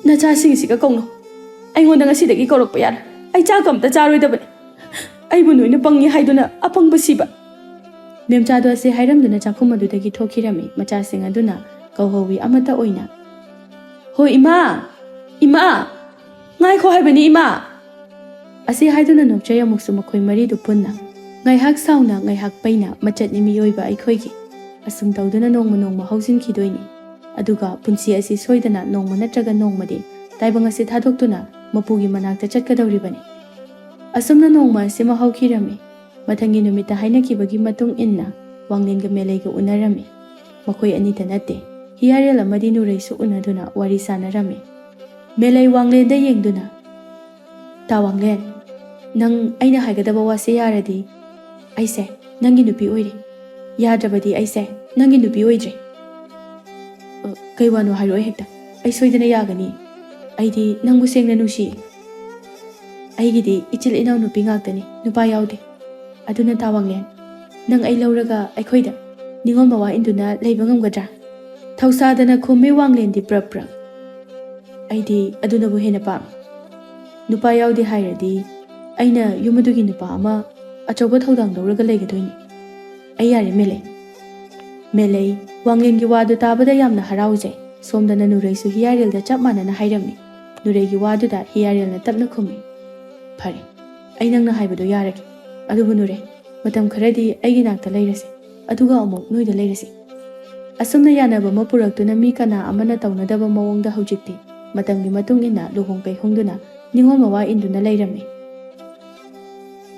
ꯅꯆꯥꯁꯤꯡ ꯑꯁꯤꯒ ꯀꯧꯅꯧ꯫ ꯑꯩꯉꯣꯟꯗ ꯉꯁꯤꯗꯒꯤ ꯀꯧꯔꯛꯄ ꯌꯥꯔꯣꯏ꯫ ꯑꯩ ꯆꯥꯛꯀ ꯑꯝꯇ ꯆꯥꯔꯣꯏꯗꯕꯅꯤ꯫ ꯑꯩꯕꯨ ꯅꯣꯏꯅ ꯄꯪꯉꯤ ꯍꯥꯏꯗꯨꯅ ꯑꯄꯪꯕ ꯁꯤꯕ꯫" ꯃꯦꯝꯆꯥꯗꯣ ꯑꯁꯤ ꯍꯥꯏꯔꯝꯗꯨꯅ ꯆꯥꯛꯈꯨꯝ ꯑꯗꯨꯗꯒꯤ ꯊꯣꯛꯈꯤꯔꯝꯃꯤ꯫ ꯃꯆꯥꯁꯤꯡ ꯑꯗꯨꯅ ꯀꯧꯍꯧꯋꯤ ꯑꯃꯠꯇ ꯑꯣꯏꯅ, "ꯍꯣ ꯏꯃꯥ! ꯏꯃꯥ! ꯉꯥꯏꯈꯣ ꯍꯥꯏꯕꯅꯤ ꯏꯃꯥ!" ꯑꯁꯤ ꯍꯥꯏꯗꯨꯅ ꯅꯣꯛꯆꯩ ꯑꯃꯨꯛꯁꯨ ꯃꯈꯣꯏ ꯃꯔꯤꯗꯨ ꯄꯨꯟꯅ꯫ ꯉꯥꯏꯍꯥꯛ ꯁꯥꯎꯅ, ꯉꯥꯏꯍꯥꯛ ꯄꯩꯅ ꯃꯆꯠꯅꯤ ꯃꯤꯑꯣꯏꯕ ꯑꯩꯈꯣꯏꯒꯤ꯫ ꯑꯁꯨꯝ ꯇꯧꯗꯨꯅ ꯅꯣꯡꯃ ꯅꯣꯡꯃ ꯍꯧꯖꯤꯟꯈꯤꯗꯣꯏꯅꯤ꯫ ꯑꯗꯨꯒ ꯄꯨꯟꯁꯤ ꯑꯁꯤ ꯁꯣꯏꯗꯅ ꯅꯣꯡꯃ ꯅꯠꯇ꯭ꯔꯒ ꯅꯣꯡꯃꯗꯤ ꯇꯥꯏꯕꯪ ꯑꯁꯤ ꯊꯥꯗꯣꯛꯇꯨꯅ ꯃꯄꯨꯒꯤ ꯃꯅꯥꯛꯇ ꯆꯠꯀꯗꯧꯔꯤꯕꯅꯤ꯫ ꯑꯁꯨꯝꯅ ꯅꯣꯡꯃ ꯑꯁꯤꯃ ꯍꯧꯈꯤꯔꯝꯃꯤ꯫ ꯃꯊꯪꯒꯤ ꯅꯨꯃꯤꯠꯇ ꯍꯥꯏꯅꯈꯤꯕꯒꯤ ꯃꯇꯨꯡ ꯏꯟꯅ ꯋꯥꯡꯂꯦꯟꯒ ꯃꯦꯂꯩꯒ ꯎꯅꯔꯝꯃꯤ꯫ ꯃꯈꯣꯏ ꯑꯅꯤꯇ ꯅꯠꯇꯦ, ꯍꯤꯌꯥꯔꯦꯜ ꯑꯃꯗꯤ ꯅꯨꯔꯩꯁꯨ ꯎꯅꯗꯨꯅ ꯋꯥꯔꯤ ꯁꯥꯟꯅꯔꯝꯃꯤ꯫ ꯃꯦꯂꯩ ꯋꯥꯡꯂꯦꯟꯗ ꯌꯦꯡꯗꯨꯅ, "ꯇꯥ ꯋꯥꯡꯂꯦꯟ, ꯅꯪ ꯑꯩꯅ ꯍꯥꯏꯒꯗꯕ ꯋꯥꯁꯦ ꯌꯥꯔꯗꯤ ꯑꯩꯁꯦ ꯅꯪꯒꯤ ꯅꯨꯄꯤ ꯑꯣꯏꯔꯦ, ꯌꯥꯗ꯭ꯔꯕꯗꯤ ꯑꯩꯁꯦ ꯅꯪꯒꯤ ꯅꯨꯄꯤ ꯑꯣꯏꯗ꯭ꯔꯦ꯫" "ꯑ, ꯀꯩ ꯋꯥꯅꯣ ꯍꯥꯏꯔꯛꯑꯣ ꯍꯦꯛꯇ, ꯑꯩ ꯁꯣꯏꯗꯅ ꯌꯥꯒꯅꯤ꯫ ꯑꯩꯗꯤ ꯅꯪꯕꯨ ꯁꯦꯡꯅ ꯅꯨꯡꯁꯤꯌꯦ꯫ ꯑꯩꯒꯤꯗꯤ ꯏꯆꯤꯜ ꯏꯅꯥꯎ ꯅꯨꯄꯤ ꯉꯥꯛꯇꯅꯤ, ꯅꯨꯄꯥ ꯌꯥꯎꯗꯦ꯫ ꯑꯗꯨꯅ ꯇꯥ ꯋꯥꯡꯂꯦꯟ, ꯅꯪ ꯑꯩ ꯂꯧꯔꯒ ꯑꯩꯈꯣꯏꯗ ꯅꯤꯉꯣꯜ ꯃꯋꯥ ꯏꯟꯗꯨꯅ ꯂꯩꯕ ꯉꯝꯒꯗ꯭ꯔꯥ?" ꯊꯧꯁꯥꯗꯅ ꯈꯨꯝꯃꯤ ꯋꯥꯡꯂꯦꯟꯗꯤ ꯄ꯭ꯔꯞ ꯄ꯭ꯔꯞ꯫ "ꯑꯩꯗꯤ ꯑꯗꯨꯅꯕꯨ ꯍꯦꯟꯅ ꯄꯥꯝꯃꯤ꯫ ꯅꯨꯄꯥ ꯌꯥꯎꯗꯦ ꯍꯥꯏꯔꯗꯤ ꯑꯩꯅ ꯌꯨꯝ ꯑꯗꯨꯒꯤ ꯅꯨꯄꯥ ꯑꯃ ꯑꯆꯧꯕ ꯊꯧꯗꯥꯡ ꯂꯧꯔꯒ ꯂꯩꯒꯗꯣꯏꯅꯤ꯫ ꯑꯩ ꯌꯥꯔꯦ ꯃꯦꯂꯩ꯫" ꯃꯦꯂꯩ ꯋꯥꯡꯂꯦꯟꯒꯤ ꯋꯥꯗꯨ ꯇꯥꯕꯗ ꯌꯥꯝꯅ ꯍꯔꯥꯎꯖꯩ꯫ ꯁꯣꯝꯗꯅ ꯅꯨꯔꯩꯁꯨ ꯍꯤꯌꯥꯔꯦꯜꯗ ꯆꯞ ꯃꯥꯟꯅꯅ ꯍꯥꯏꯔꯝꯃꯤ꯫ ꯅꯨꯔꯩꯒꯤ ꯋꯥꯗꯨꯗ ꯍꯤꯌꯥꯔꯦꯜꯅ ꯇꯞꯅ ꯈꯨꯝꯃꯤ, "ꯐꯔꯦ, ꯑꯩ ꯅꯪꯅ ꯍꯥꯏꯕꯗꯣ ꯌꯥꯔꯒꯦ꯫ ꯑꯗꯨꯕꯨ ꯅꯨꯔꯩ, ꯃꯇꯝ ꯈꯔꯗꯤ ꯑꯩꯒꯤ ꯅꯥꯛꯇ ꯂꯩꯔꯁꯤ, ꯑꯗꯨꯒ ꯑꯃꯨꯛ ꯅꯣꯏꯗ ꯂꯩꯔꯁꯤ꯫" ꯑꯁꯨꯝꯅ ꯌꯥꯅꯕ ꯑꯃ ꯄꯨꯔꯛꯇꯨꯅ ꯃꯤ ꯀꯅꯥ ꯑꯃꯅ ꯇꯧꯅꯗꯕ ꯃꯑꯣꯡꯗ ꯍꯧꯖꯤꯛꯇꯤ ꯃꯇꯝꯒꯤ ꯃꯇꯨꯡ ꯏꯟꯅ ꯂꯨꯍꯣꯡ ꯀꯩꯍꯣꯡꯗꯨꯅ ꯅꯤꯉꯣꯜ ꯃꯋꯥ ꯏꯟꯗꯨꯅ ꯂꯩꯔꯝꯃꯤ꯫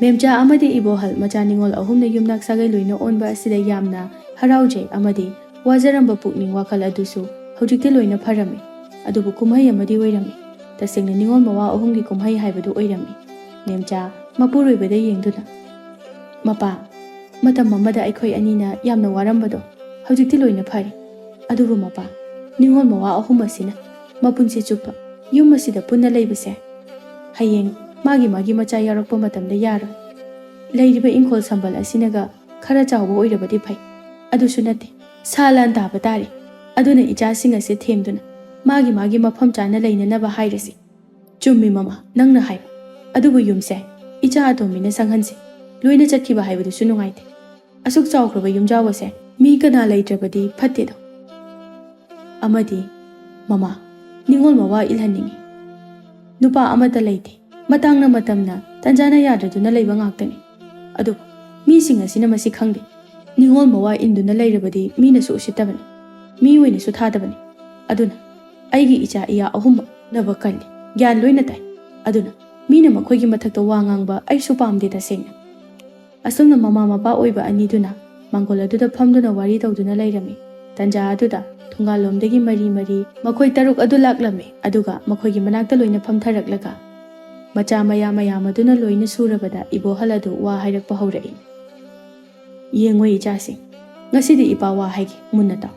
ꯃꯦꯝꯆꯥ ꯑꯃꯗꯤ ꯏꯕꯣꯍꯜ ꯃꯆꯥ ꯅꯤꯉꯣꯜ ꯑꯍꯨꯝꯅ ꯌꯨꯝꯅꯥꯛ ꯁꯥꯒꯩ ꯂꯣꯏꯅ ꯑꯣꯟꯕ ꯑꯁꯤꯗ ꯌꯥꯝꯅ ꯍꯔꯥꯎꯖꯩ ꯑꯃꯗꯤ ꯋꯥꯖꯔꯝꯕ ꯄꯨꯛꯅꯤꯡ ꯋꯥꯈꯜ ꯑꯗꯨꯁꯨ ꯍꯧꯖꯤꯛꯇꯤ ꯂꯣꯏꯅ ꯐꯔꯝꯃꯤ꯫ ꯑꯗꯨꯕꯨ ꯀꯨꯝꯍꯩ ꯑꯃꯗꯤ ꯑꯣꯏꯔꯝꯃꯤ꯫ ꯇꯁꯦꯡꯅ ꯅꯤꯉꯣꯜ ꯃꯋꯥ ꯑꯍꯨꯝꯒꯤ ꯀꯨꯝꯍꯩ ꯍꯥꯏꯕꯗꯨ ꯑꯣꯏꯔꯝꯃꯤ꯫ ꯃꯦꯝꯆꯥ ꯃꯄꯨꯔꯣꯏꯕꯗ ꯌꯦꯡꯗꯨꯅ, "ꯃꯄꯥ, ꯃꯇꯝ ꯑꯃꯗ ꯑꯩꯈꯣꯏ ꯑꯅꯤꯅ ꯌꯥꯝꯅ ꯋꯥꯔꯝꯕꯗꯣ ꯍꯧꯖꯤꯛꯇꯤ ꯂꯣꯏꯅ ꯐꯔꯦ꯫ ꯑꯗꯨꯕꯨ ꯃꯄꯥ, ꯅꯤꯉꯣꯜ ꯃꯋꯥ ꯑꯍꯨꯝ ꯑꯁꯤꯅ ꯃꯄꯨꯟꯁꯤ ꯆꯨꯞꯄ ꯌꯨꯝ ꯑꯁꯤꯗ ꯄꯨꯟꯅ ꯂꯩꯕꯁꯦ ꯍꯌꯦꯡ ꯃꯥꯒꯤ ꯃꯥꯒꯤ ꯃꯆꯥ ꯌꯥꯎꯔꯛꯄ ꯃꯇꯝꯗ ꯌꯥꯔꯣꯏ꯫ ꯂꯩꯔꯤꯕ ꯏꯪꯈꯣꯜ ꯁꯝꯕꯜ ꯑꯁꯤꯅꯒ ꯈꯔ ꯆꯥꯎꯕ ꯑꯣꯏꯔꯕꯗꯤ ꯐꯩ, ꯑꯗꯨꯁꯨ ꯅꯠꯇꯦ, ꯁꯥ ꯂꯥꯟ ꯇꯥꯕ ꯇꯥꯔꯦ꯫ ꯑꯗꯨꯅ ꯏꯆꯥꯁꯤꯡ ꯑꯁꯦ ꯊꯦꯝꯗꯨꯅ ꯃꯥꯒꯤ ꯃꯥꯒꯤ ꯃꯐꯝ ꯆꯥꯅ ꯂꯩꯅꯅꯕ ꯍꯥꯏꯔꯁꯤ꯫" "ꯆꯨꯝꯃꯤ ꯃꯃꯥ, ꯅꯪꯅ ꯍꯥꯏꯕ꯫ ꯑꯗꯨꯕꯨ ꯌꯨꯝꯁꯦ ꯏꯆꯥ ꯑꯇꯣꯝꯕꯤꯅ ꯁꯪꯍꯟꯁꯤ꯫ ꯂꯣꯏꯅ ꯆꯠꯈꯤꯕ ꯍꯥꯏꯕꯗꯨꯁꯨ ꯅꯨꯡꯉꯥꯏꯇꯦ꯫ ꯑꯁꯨꯛ ꯆꯥꯎꯈ꯭ꯔꯕ ꯌꯨꯝꯖꯥꯎ ꯑꯁꯦ ꯃꯤ ꯀꯅꯥ ꯂꯩꯇ꯭ꯔꯕꯗꯤ ꯐꯠꯇꯦꯗꯣ꯫ ꯑꯃꯗꯤ, ꯃꯃꯥ, ꯅꯤꯉꯣꯜ ꯃꯋꯥ ꯏꯜꯍꯟꯅꯤꯡꯉꯤ꯫ ꯅꯨꯄꯥ ꯑꯃꯠꯇ ꯂꯩꯇꯦ꯫ ꯃꯇꯥꯡꯅ ꯃꯇꯝꯅ ꯇꯟꯖꯥꯅ ꯌꯥꯗ꯭ꯔꯗꯨꯅ ꯂꯩꯕ ꯉꯥꯛꯇꯅꯤ꯫ ꯑꯗꯨꯕꯨ ꯃꯤꯁꯤꯡ ꯑꯁꯤꯅ ꯃꯁꯤ ꯈꯪꯗꯦ꯫ ꯅꯤꯉꯣꯜ ꯃꯋꯥ ꯏꯟꯗꯨꯅ ꯂꯩꯔꯕꯗꯤ ꯃꯤꯅꯁꯨ ꯎꯁꯤꯠꯇꯕꯅꯤ, ꯃꯤ ꯑꯣꯏꯅꯁꯨ ꯊꯥꯗꯕꯅꯤ꯫ ꯑꯗꯨꯅ ꯑꯩꯒꯤ ꯏꯆꯥ ꯏꯌꯥ ꯑꯍꯨꯝꯃꯛ ꯅꯕ ꯀꯜꯂꯤ, ꯒ꯭ꯌꯥꯟ ꯂꯣꯏꯅ ꯇꯥꯏ꯫ ꯑꯗꯨꯅ ꯃꯤꯅ ꯃꯈꯣꯏꯒꯤ ꯃꯊꯛꯇ ꯋꯥ ꯉꯥꯡꯕ ꯑꯩꯁꯨ ꯄꯥꯝꯗꯦ ꯇꯁꯦꯡꯅ꯫" ꯑꯁꯨꯝꯅ ꯃꯃꯥ ꯃꯄꯥ ꯑꯣꯏꯕ ꯑꯅꯤꯗꯨꯅ ꯃꯥꯡꯒꯣꯜ ꯑꯗꯨꯗ ꯐꯝꯗꯨꯅ ꯋꯥꯔꯤ ꯇꯧꯗꯨꯅ ꯂꯩꯔꯝꯃꯤ꯫ ꯇꯟꯖꯥ ꯑꯗꯨꯗ ꯊꯣꯡꯒꯥꯜꯂꯣꯝꯗꯒꯤ ꯃꯔꯤ ꯃꯔꯤ ꯃꯈꯣꯏ ꯇꯔꯨꯛ ꯑꯗꯨ ꯂꯥꯛꯂꯝꯃꯤ꯫ ꯑꯗꯨꯒ ꯃꯈꯣꯏꯒꯤ ꯃꯅꯥꯛꯇ ꯂꯣꯏꯅ ꯐꯝꯊꯔꯛꯂꯒ ꯃꯆꯥ ꯃꯌꯥ ꯃꯌꯥꯝ ꯑꯗꯨꯅ ꯂꯣꯏꯅ ꯁꯨꯔꯕꯗ ꯏꯕꯣꯍꯜ ꯑꯗꯨ ꯋꯥ ꯍꯥꯏꯔꯛꯄ ꯍꯧꯔꯛꯏ꯫ "ꯌꯦꯡꯉꯣ ꯏꯆꯥꯁꯤꯡ, ꯉꯁꯤꯗꯤ ꯏꯄꯥ ꯋꯥ ꯍꯥꯏꯒꯦ, ꯃꯨꯟꯅ ꯇꯥꯎ꯫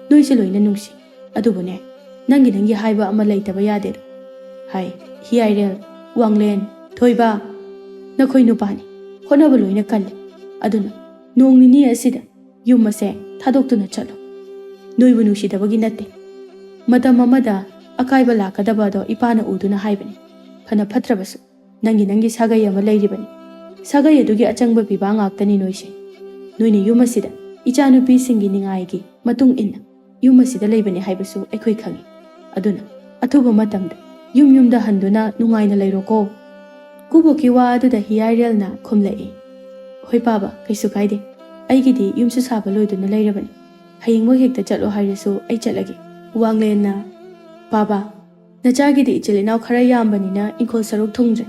ꯅꯣꯏꯁꯨ ꯂꯣꯏꯅ ꯅꯨꯡꯁꯤ, ꯑꯗꯨꯕꯨꯅꯦ, ꯅꯪꯒꯤ ꯅꯪꯒꯤ ꯍꯥꯏꯕ ꯑꯃ ꯂꯩꯇꯕ ꯌꯥꯗꯦꯗꯣ꯫ ꯍꯥꯏ, ꯍꯤꯌꯥꯏꯔꯦꯜ, ꯋꯥꯡꯂꯦꯟ, ꯊꯣꯏꯕ, ꯅꯈꯣꯏ ꯅꯨꯄꯥꯅꯤ, ꯍꯣꯠꯅꯕ ꯂꯣꯏꯅ ꯀꯜꯂꯤ꯫ ꯑꯗꯨꯅ ꯅꯣꯡ ꯅꯤꯅꯤ ꯑꯁꯤꯗ ꯌꯨꯝ ꯑꯁꯦ ꯊꯥꯗꯣꯛꯇꯨꯅ ꯆꯠꯂꯨ꯫ ꯅꯣꯏꯕꯨ ꯅꯨꯡꯁꯤꯗꯕꯒꯤ ꯅꯠꯇꯦ꯫ ꯃꯇꯝ ꯑꯃꯗ ꯑꯀꯥꯏꯕ ꯂꯥꯛꯀꯗꯕ ꯑꯗꯣ ꯏꯄꯥꯅ ꯎꯗꯨꯅ ꯍꯥꯏꯕꯅꯤ꯫ ꯐꯅ ꯐꯠꯇ꯭ꯔꯕꯁꯨ ꯅꯪꯒꯤ ꯅꯪꯒꯤ ꯁꯥꯒꯩ ꯑꯃ ꯂꯩꯔꯤꯕꯅꯤ꯫ ꯁꯥꯒꯩ ꯑꯗꯨꯒꯤ ꯑꯆꯪꯕ ꯄꯤꯕ ꯉꯥꯛꯇꯅꯤ ꯅꯣꯏꯁꯦ꯫ ꯅꯣꯏꯅ ꯌꯨꯝ ꯑꯁꯤꯗ ꯏꯆꯥꯅꯨꯄꯤꯁꯤꯡꯒꯤ ꯅꯤꯡꯉꯥꯏꯒꯤ ꯃꯇꯨꯡ ꯏꯟꯅ ꯌꯨꯝ ꯑꯁꯤꯗ ꯂꯩꯕꯅꯤ ꯍꯥꯏꯕꯁꯨ ꯑꯩꯈꯣꯏ ꯈꯪꯏ꯫ ꯑꯗꯨꯅ ꯑꯊꯨꯕ ꯃꯇꯝꯗ ꯌꯨꯝ ꯌꯨꯝꯗ ꯍꯟꯗꯨꯅ ꯅꯨꯡꯉꯥꯏꯅ ꯂꯩꯔꯣꯀꯣ꯫" ꯀꯨꯕꯣꯛꯀꯤ ꯋꯥ ꯑꯗꯨꯗ ꯍꯤꯌꯥꯏꯔꯦꯜꯅ ꯈꯨꯝꯂꯛꯏ, "ꯍꯣꯏ ꯄꯥꯕ, ꯀꯩꯁꯨ ꯀꯥꯏꯗꯦ꯫ ꯑꯩꯒꯤꯗꯤ ꯌꯨꯝꯁꯨ ꯁꯥꯕ ꯂꯣꯏꯗꯨꯅ ꯂꯩꯔꯕꯅꯤ꯫ ꯍꯌꯦꯡꯃꯛ ꯍꯦꯛꯇ ꯆꯠꯂꯣ ꯍꯥꯏꯔꯁꯨ ꯑꯩ ꯆꯠꯂꯒꯦ꯫" ꯋꯥꯡꯂꯦꯟꯅ, "ꯄꯥꯕ, ꯅꯆꯥꯒꯤꯗꯤ ꯏꯆꯤꯜ ꯏꯅꯥꯎ ꯈꯔ ꯌꯥꯝꯕꯅꯤꯅ ꯏꯪꯈꯣꯜ ꯁꯔꯨꯛ ꯊꯨꯡꯗ꯭ꯔꯦ꯫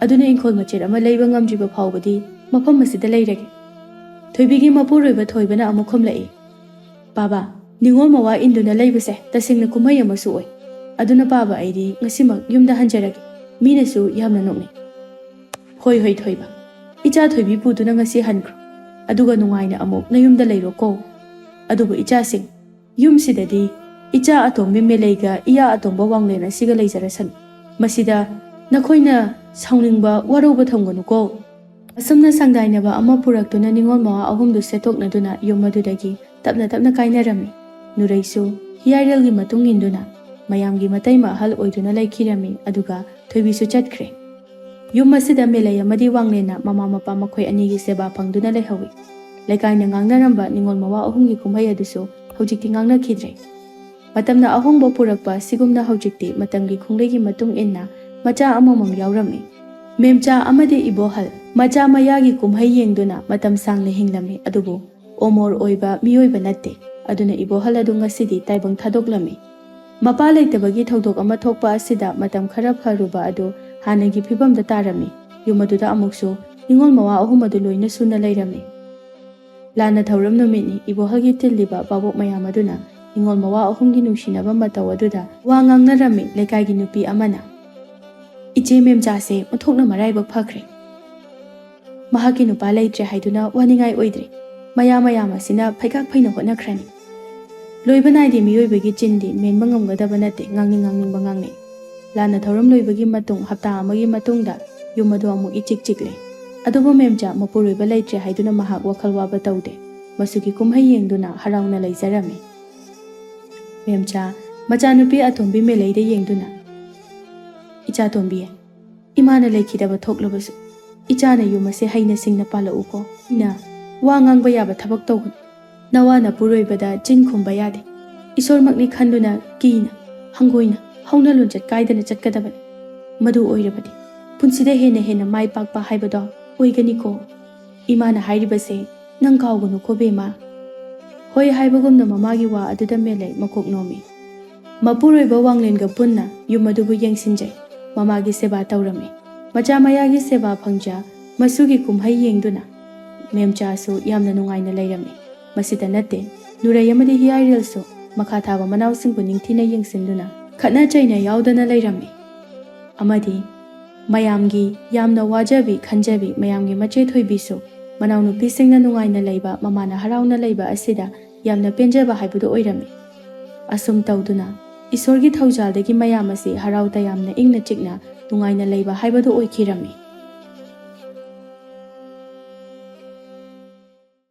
ꯑꯗꯨꯅ ꯏꯪꯈꯣꯜ ꯃꯆꯦꯠ ꯑꯃ ꯂꯩꯕ ꯉꯝꯗ꯭ꯔꯤꯕ ꯐꯥꯎꯕꯗꯤ ꯃꯐꯝ ꯑꯁꯤꯗ ꯂꯩꯔꯒꯦ꯫" ꯊꯣꯏꯕꯤꯒꯤ ꯃꯄꯨꯔꯣꯏꯕ ꯊꯣꯏꯕꯅ ꯑꯃꯨꯛ ꯈꯨꯝꯂꯛꯏ, "ꯄꯥꯕ, ꯅꯤꯉꯣꯜ ꯃꯋꯥ ꯏꯟꯗꯨꯅ ꯂꯩꯕꯁꯦ ꯇꯁꯦꯡꯅ ꯀꯨꯝꯍꯩ ꯑꯃꯁꯨ ꯑꯣꯏ꯫ ꯑꯗꯨꯅ ꯄꯥꯕ, ꯑꯩꯗꯤ ꯉꯁꯤꯃꯛ ꯌꯨꯝꯗ ꯍꯟꯖꯔꯒꯦ꯫ ꯃꯤꯅꯁꯨ ꯌꯥꯝꯅ ꯅꯣꯛꯅꯩ꯫" "ꯍꯣꯏ, ꯍꯣꯏ, ꯊꯣꯏꯕ꯫ ꯏꯆꯥ ꯊꯣꯏꯕꯤ ꯄꯨꯗꯨꯅ ꯉꯁꯤ ꯍꯟꯈ꯭ꯔꯣ꯫ ꯑꯗꯨꯒ ꯅꯨꯡꯉꯥꯏꯅ ꯑꯃꯨꯛ ꯅꯌꯨꯝꯗ ꯂꯩꯔꯣꯀꯣ꯫ ꯑꯗꯨꯕꯨ ꯏꯆꯥꯁꯤꯡ, ꯌꯨꯝꯁꯤꯗꯗꯤ ꯏꯆꯥ ꯑꯇꯣꯝꯕꯤ ꯃꯦꯂꯩꯒ ꯏꯌꯥ ꯑꯇꯣꯝꯕ ꯋꯥꯡꯂꯦꯟ ꯑꯁꯤꯒ ꯂꯩꯖꯔꯁꯅꯨ꯫ ꯃꯁꯤꯗ ꯅꯈꯣꯏꯅ ꯁꯥꯎꯅꯤꯡꯕ, ꯋꯥꯔꯧꯕ ꯊꯝꯒꯅꯨꯀꯣ꯫" ꯑꯁꯨꯝꯅ ꯁꯪꯗꯥꯏꯅꯕ ꯑꯃ ꯄꯨꯔꯛꯇꯨꯅ ꯅꯤꯉꯣꯜ ꯃꯋꯥ ꯑꯍꯨꯝꯗꯨ ꯁꯦꯠꯇꯣꯛꯅꯗꯨꯅ ꯌꯨꯝ ꯑꯗꯨꯗꯒꯤ ꯇꯞꯅ ꯇꯞꯅ ꯀꯥꯏꯅꯔꯝꯃꯤ꯫ ꯅꯨꯔꯩꯁꯨ ꯍꯤꯌꯥꯏꯔꯦꯜꯒꯤ ꯃꯇꯨꯡ ꯏꯟꯗꯨꯅ ꯃꯌꯥꯝꯒꯤ ꯃꯇꯩ ꯃꯍꯜ ꯑꯣꯏꯗꯨꯅ ꯂꯩꯈꯤꯔꯝꯃꯤ, ꯑꯗꯨꯒ ꯊꯣꯏꯕꯤꯁꯨ ꯆꯠꯈ꯭ꯔꯦ꯫ ꯌꯨꯝ ꯑꯁꯤꯗ ꯃꯦꯂꯩ ꯑꯃꯗꯤ ꯋꯥꯡꯂꯦꯟꯅ ꯃꯃꯥ ꯃꯄꯥ ꯃꯈꯣꯏ ꯑꯅꯤꯒꯤ ꯁꯦꯕꯥ ꯐꯪꯗꯨꯅ ꯂꯩꯍꯧꯏ꯫ ꯂꯩꯀꯥꯏꯅ ꯉꯥꯡꯅꯔꯝꯕ ꯅꯤꯉꯣꯜ ꯃꯋꯥ ꯑꯍꯨꯝꯒꯤ ꯀꯨꯝꯍꯩ ꯑꯗꯨꯁꯨ ꯍꯧꯖꯤꯛꯇꯤ ꯉꯥꯡꯅꯈꯤꯗ꯭ꯔꯦ꯫ ꯃꯇꯝꯅ ꯑꯍꯣꯡꯕ ꯄꯨꯔꯛꯄ ꯑꯁꯤꯒꯨꯝꯅ ꯍꯧꯖꯤꯛꯇꯤ ꯃꯇꯝꯒꯤ ꯈꯣꯡꯂꯩꯒꯤ ꯃꯇꯨꯡ ꯏꯟꯅ ꯃꯆꯥ ꯑꯃꯃꯝ ꯌꯥꯎꯔꯝꯃꯤ꯫ ꯃꯦꯝꯆꯥ ꯑꯃꯗꯤ ꯏꯕꯣꯍꯜ ꯃꯆꯥ ꯃꯌꯥꯒꯤ ꯀꯨꯝꯍꯩ ꯌꯦꯡꯗꯨꯅ ꯃꯇꯝ ꯁꯥꯡꯅ ꯍꯤꯡꯂꯝꯃꯤ꯫ ꯑꯗꯨꯕꯨ ꯑꯣꯃꯣꯔ ꯑꯣꯏꯕ ꯃꯤꯑꯣꯏꯕ ꯅꯠꯇꯦ꯫ ꯑꯗꯨꯅ ꯏꯕꯣꯍꯜ ꯑꯗꯨ ꯉꯁꯤꯗꯤ ꯇꯥꯏꯕꯪ ꯊꯥꯗꯣꯛꯂꯝꯃꯤ꯫ ꯃꯄꯥ ꯂꯩꯇꯕꯒꯤ ꯊꯧꯗꯣꯛ ꯑꯃ ꯊꯣꯛꯄ ꯑꯁꯤꯗ ꯃꯇꯝ ꯈꯔ ꯐꯔꯨꯕ ꯑꯗꯨ ꯍꯥꯟꯅꯒꯤ ꯐꯤꯕꯝꯗ ꯇꯥꯔꯝꯃꯤ꯫ ꯌꯨꯝ ꯑꯗꯨꯗ ꯑꯃꯨꯛꯁꯨ ꯅꯤꯉꯣꯜ ꯃꯋꯥ ꯑꯍꯨꯝ ꯑꯗꯨ ꯂꯣꯏꯅ ꯁꯨꯅ ꯂꯩꯔꯝꯃꯤ꯫ ꯂꯥꯟꯅ ꯊꯧꯔꯝ ꯅꯨꯃꯤꯠꯅꯤ꯫ ꯏꯕꯣꯍꯜꯒꯤ ꯇꯤꯜꯂꯤꯕ ꯚꯥꯕꯣꯛ ꯃꯌꯥꯝ ꯑꯗꯨꯅ ꯅꯤꯉꯣꯜ ꯃꯋꯥ ꯑꯍꯨꯝꯒꯤ ꯅꯨꯡꯁꯤꯅꯕ ꯃꯇꯧ ꯑꯗꯨꯗ ꯋꯥ ꯉꯥꯡꯅꯔꯝꯃꯤ ꯂꯩꯀꯥꯏꯒꯤ ꯅꯨꯄꯤ ꯑꯃꯅ꯫ "ꯏꯆꯦ ꯃꯦꯝꯆꯥꯁꯦ ꯑꯣꯟꯊꯣꯛꯅ ꯃꯔꯥꯏꯕꯛ ꯐꯈ꯭ꯔꯦ꯫ ꯃꯍꯥꯛꯀꯤ ꯅꯨꯄꯥ ꯂꯩꯇ꯭ꯔꯦ ꯍꯥꯏꯗꯨꯅ ꯋꯥꯅꯤꯡꯉꯥꯏ ꯑꯣꯏꯗ꯭ꯔꯦ꯫ ꯃꯌꯥ ꯃꯌꯥꯝ ꯑꯁꯤꯅ ꯐꯩꯒꯥꯛ ꯐꯩꯅ ꯍꯣꯠꯅꯈ꯭ꯔꯅꯤ꯫ ꯂꯣꯏꯕ ꯅꯥꯏꯗꯦ, ꯃꯤꯑꯣꯏꯕꯒꯤ ꯆꯤꯟꯗꯤ ꯃꯦꯟꯕ ꯉꯝꯒꯗꯕ ꯅꯠꯇꯦ, ꯉꯥꯡꯅꯤꯡ ꯉꯥꯡꯅꯤꯡꯕ ꯉꯥꯡꯅꯩ꯫ ꯂꯥꯟꯅ ꯊꯧꯔꯝ ꯂꯣꯏꯕꯒꯤ ꯃꯇꯨꯡ ꯍꯞꯇꯥ ꯑꯃꯒꯤ ꯃꯇꯨꯡꯗ ꯌꯨꯝ ꯑꯗꯨ ꯑꯃꯨꯛ ꯏꯆꯤꯛ ꯆꯤꯛꯂꯦ꯫ ꯑꯗꯨꯕꯨ ꯃꯦꯝꯆꯥ ꯃꯄꯨꯔꯣꯏꯕ ꯂꯩꯇ꯭ꯔꯦ ꯍꯥꯏꯗꯨꯅ ꯃꯍꯥꯛ ꯋꯥꯈꯜ ꯋꯥꯕ ꯇꯧꯗꯦ꯫ ꯃꯆꯨꯒꯤ ꯀꯨꯝꯍꯩ ꯌꯦꯡꯗꯨꯅ ꯍꯔꯥꯎꯅ ꯂꯩꯖꯔꯝꯃꯤ꯫ ꯃꯦꯝꯆꯥ ꯃꯆꯥꯅꯨꯄꯤ ꯑꯇꯣꯝꯕꯤ ꯃꯦꯂꯩꯗ ꯌꯦꯡꯗꯨꯅ, "ꯏꯆꯥꯇꯣꯝꯕꯤ, ꯏꯃꯥꯅ ꯂꯩꯈꯤꯗꯕ ꯊꯣꯛꯂꯕꯁꯨ ꯏꯆꯥꯅ ꯌꯨꯝ ꯑꯁꯦ ꯍꯩꯅ ꯁꯤꯡꯅ ꯄꯥꯜꯂꯛꯎꯀꯣ꯫ ꯏꯅ ꯋꯥ ꯉꯥꯡꯕ ꯌꯥꯕ ꯊꯕꯛ ꯇꯧꯒꯅꯨ꯫ ꯅꯋꯥ ꯅꯄꯨꯔꯣꯏꯕꯗ ꯆꯤꯟ ꯈꯨꯝꯕ ꯌꯥꯗꯦ꯫ ꯏꯁꯣꯔꯃꯛꯅꯤ ꯈꯟꯗꯨꯅ ꯀꯤꯅ, ꯍꯪꯒꯣꯏꯅ, ꯍꯧꯅ ꯂꯣꯟꯆꯠ ꯀꯥꯏꯗꯅ ꯆꯠꯀꯗꯕꯅꯤ꯫ ꯃꯗꯨ ꯑꯣꯏꯔꯕꯗꯤ ꯄꯨꯟꯁꯤꯗ ꯍꯦꯟꯅ ꯍꯦꯟꯅ ꯃꯥꯏ ꯄꯥꯛꯄ ꯍꯥꯏꯕꯗꯣ ꯑꯣꯏꯒꯅꯤꯀꯣ꯫ ꯏꯃꯥꯅ ꯍꯥꯏꯔꯤꯕꯁꯦ ꯅꯪ ꯀꯥꯎꯒꯅꯨꯀꯣ ꯕꯦꯝꯃ꯫" ꯍꯣꯏ ꯍꯥꯏꯕꯒꯨꯝꯅ ꯃꯃꯥꯒꯤ ꯋꯥ ꯑꯗꯨꯗ ꯃꯦꯂꯩ ꯃꯀꯣꯛ ꯅꯣꯝꯃꯤ꯫ ꯃꯄꯨꯔꯣꯏꯕ ꯋꯥꯡꯂꯦꯟꯒ ꯄꯨꯟꯅ ꯌꯨꯝ ꯑꯗꯨꯕꯨ ꯌꯦꯡꯁꯤꯟꯖꯩ꯫ ꯃꯃꯥꯒꯤ ꯁꯦꯕꯥ ꯇꯧꯔꯝꯃꯤ꯫ ꯃꯆꯥ ꯃꯌꯥꯒꯤ ꯁꯦꯕꯥ ꯐꯪꯖ ꯃꯁꯨꯒꯤ ꯀꯨꯝꯍꯩ ꯌꯦꯡꯗꯨꯅ ꯃꯦꯝꯆꯥꯁꯨ ꯌꯥꯝꯅ ꯅꯨꯡꯉꯥꯏꯅ ꯂꯩꯔꯝꯃꯤ꯫ ꯃꯁꯤꯇ ꯅꯠꯇꯦ, ꯅꯨꯔꯩ ꯑꯃꯗꯤ ꯍꯤꯌꯥꯏꯔꯦꯜꯁꯨ ꯃꯈꯥ ꯊꯥꯕ ꯃꯅꯥꯎꯁꯤꯡꯕꯨ ꯅꯤꯡꯊꯤꯅ ꯌꯦꯡꯁꯤꯟꯗꯨꯅ ꯈꯠꯅ ꯆꯩꯅ ꯌꯥꯎꯗꯅ ꯂꯩꯔꯝꯃꯤ꯫ ꯑꯃꯗꯤ ꯃꯌꯥꯝꯒꯤ ꯌꯥꯝꯅ ꯋꯥꯖꯕꯤ ꯈꯟꯖꯕꯤ ꯃꯌꯥꯝꯒꯤ ꯃꯆꯦ ꯊꯣꯏꯕꯤꯁꯨ ꯃꯅꯥꯎꯅꯨꯄꯤꯁꯤꯡꯅ ꯅꯨꯡꯉꯥꯏꯅ ꯂꯩꯕ, ꯃꯃꯥꯅ ꯍꯔꯥꯎꯅ ꯂꯩꯕ ꯑꯁꯤꯗ ꯌꯥꯝꯅ ꯄꯦꯟꯖꯕ ꯍꯥꯏꯕꯗꯨ ꯑꯣꯏꯔꯝꯃꯤ꯫ ꯑꯁꯨꯝ ꯇꯧꯗꯨꯅ ꯏꯁꯣꯔꯒꯤ ꯊꯧꯖꯥꯜꯗꯒꯤ ꯃꯌꯥꯝ ꯑꯁꯤ ꯍꯔꯥꯎ ꯇꯌꯥꯝꯅ ꯏꯪꯅ ꯆꯤꯛꯅ ꯅꯨꯡꯉꯥꯏꯅ ꯂꯩꯕ ꯍꯥꯏꯕꯗꯨ ꯑꯣꯏꯈꯤꯔꯝꯃꯤ꯫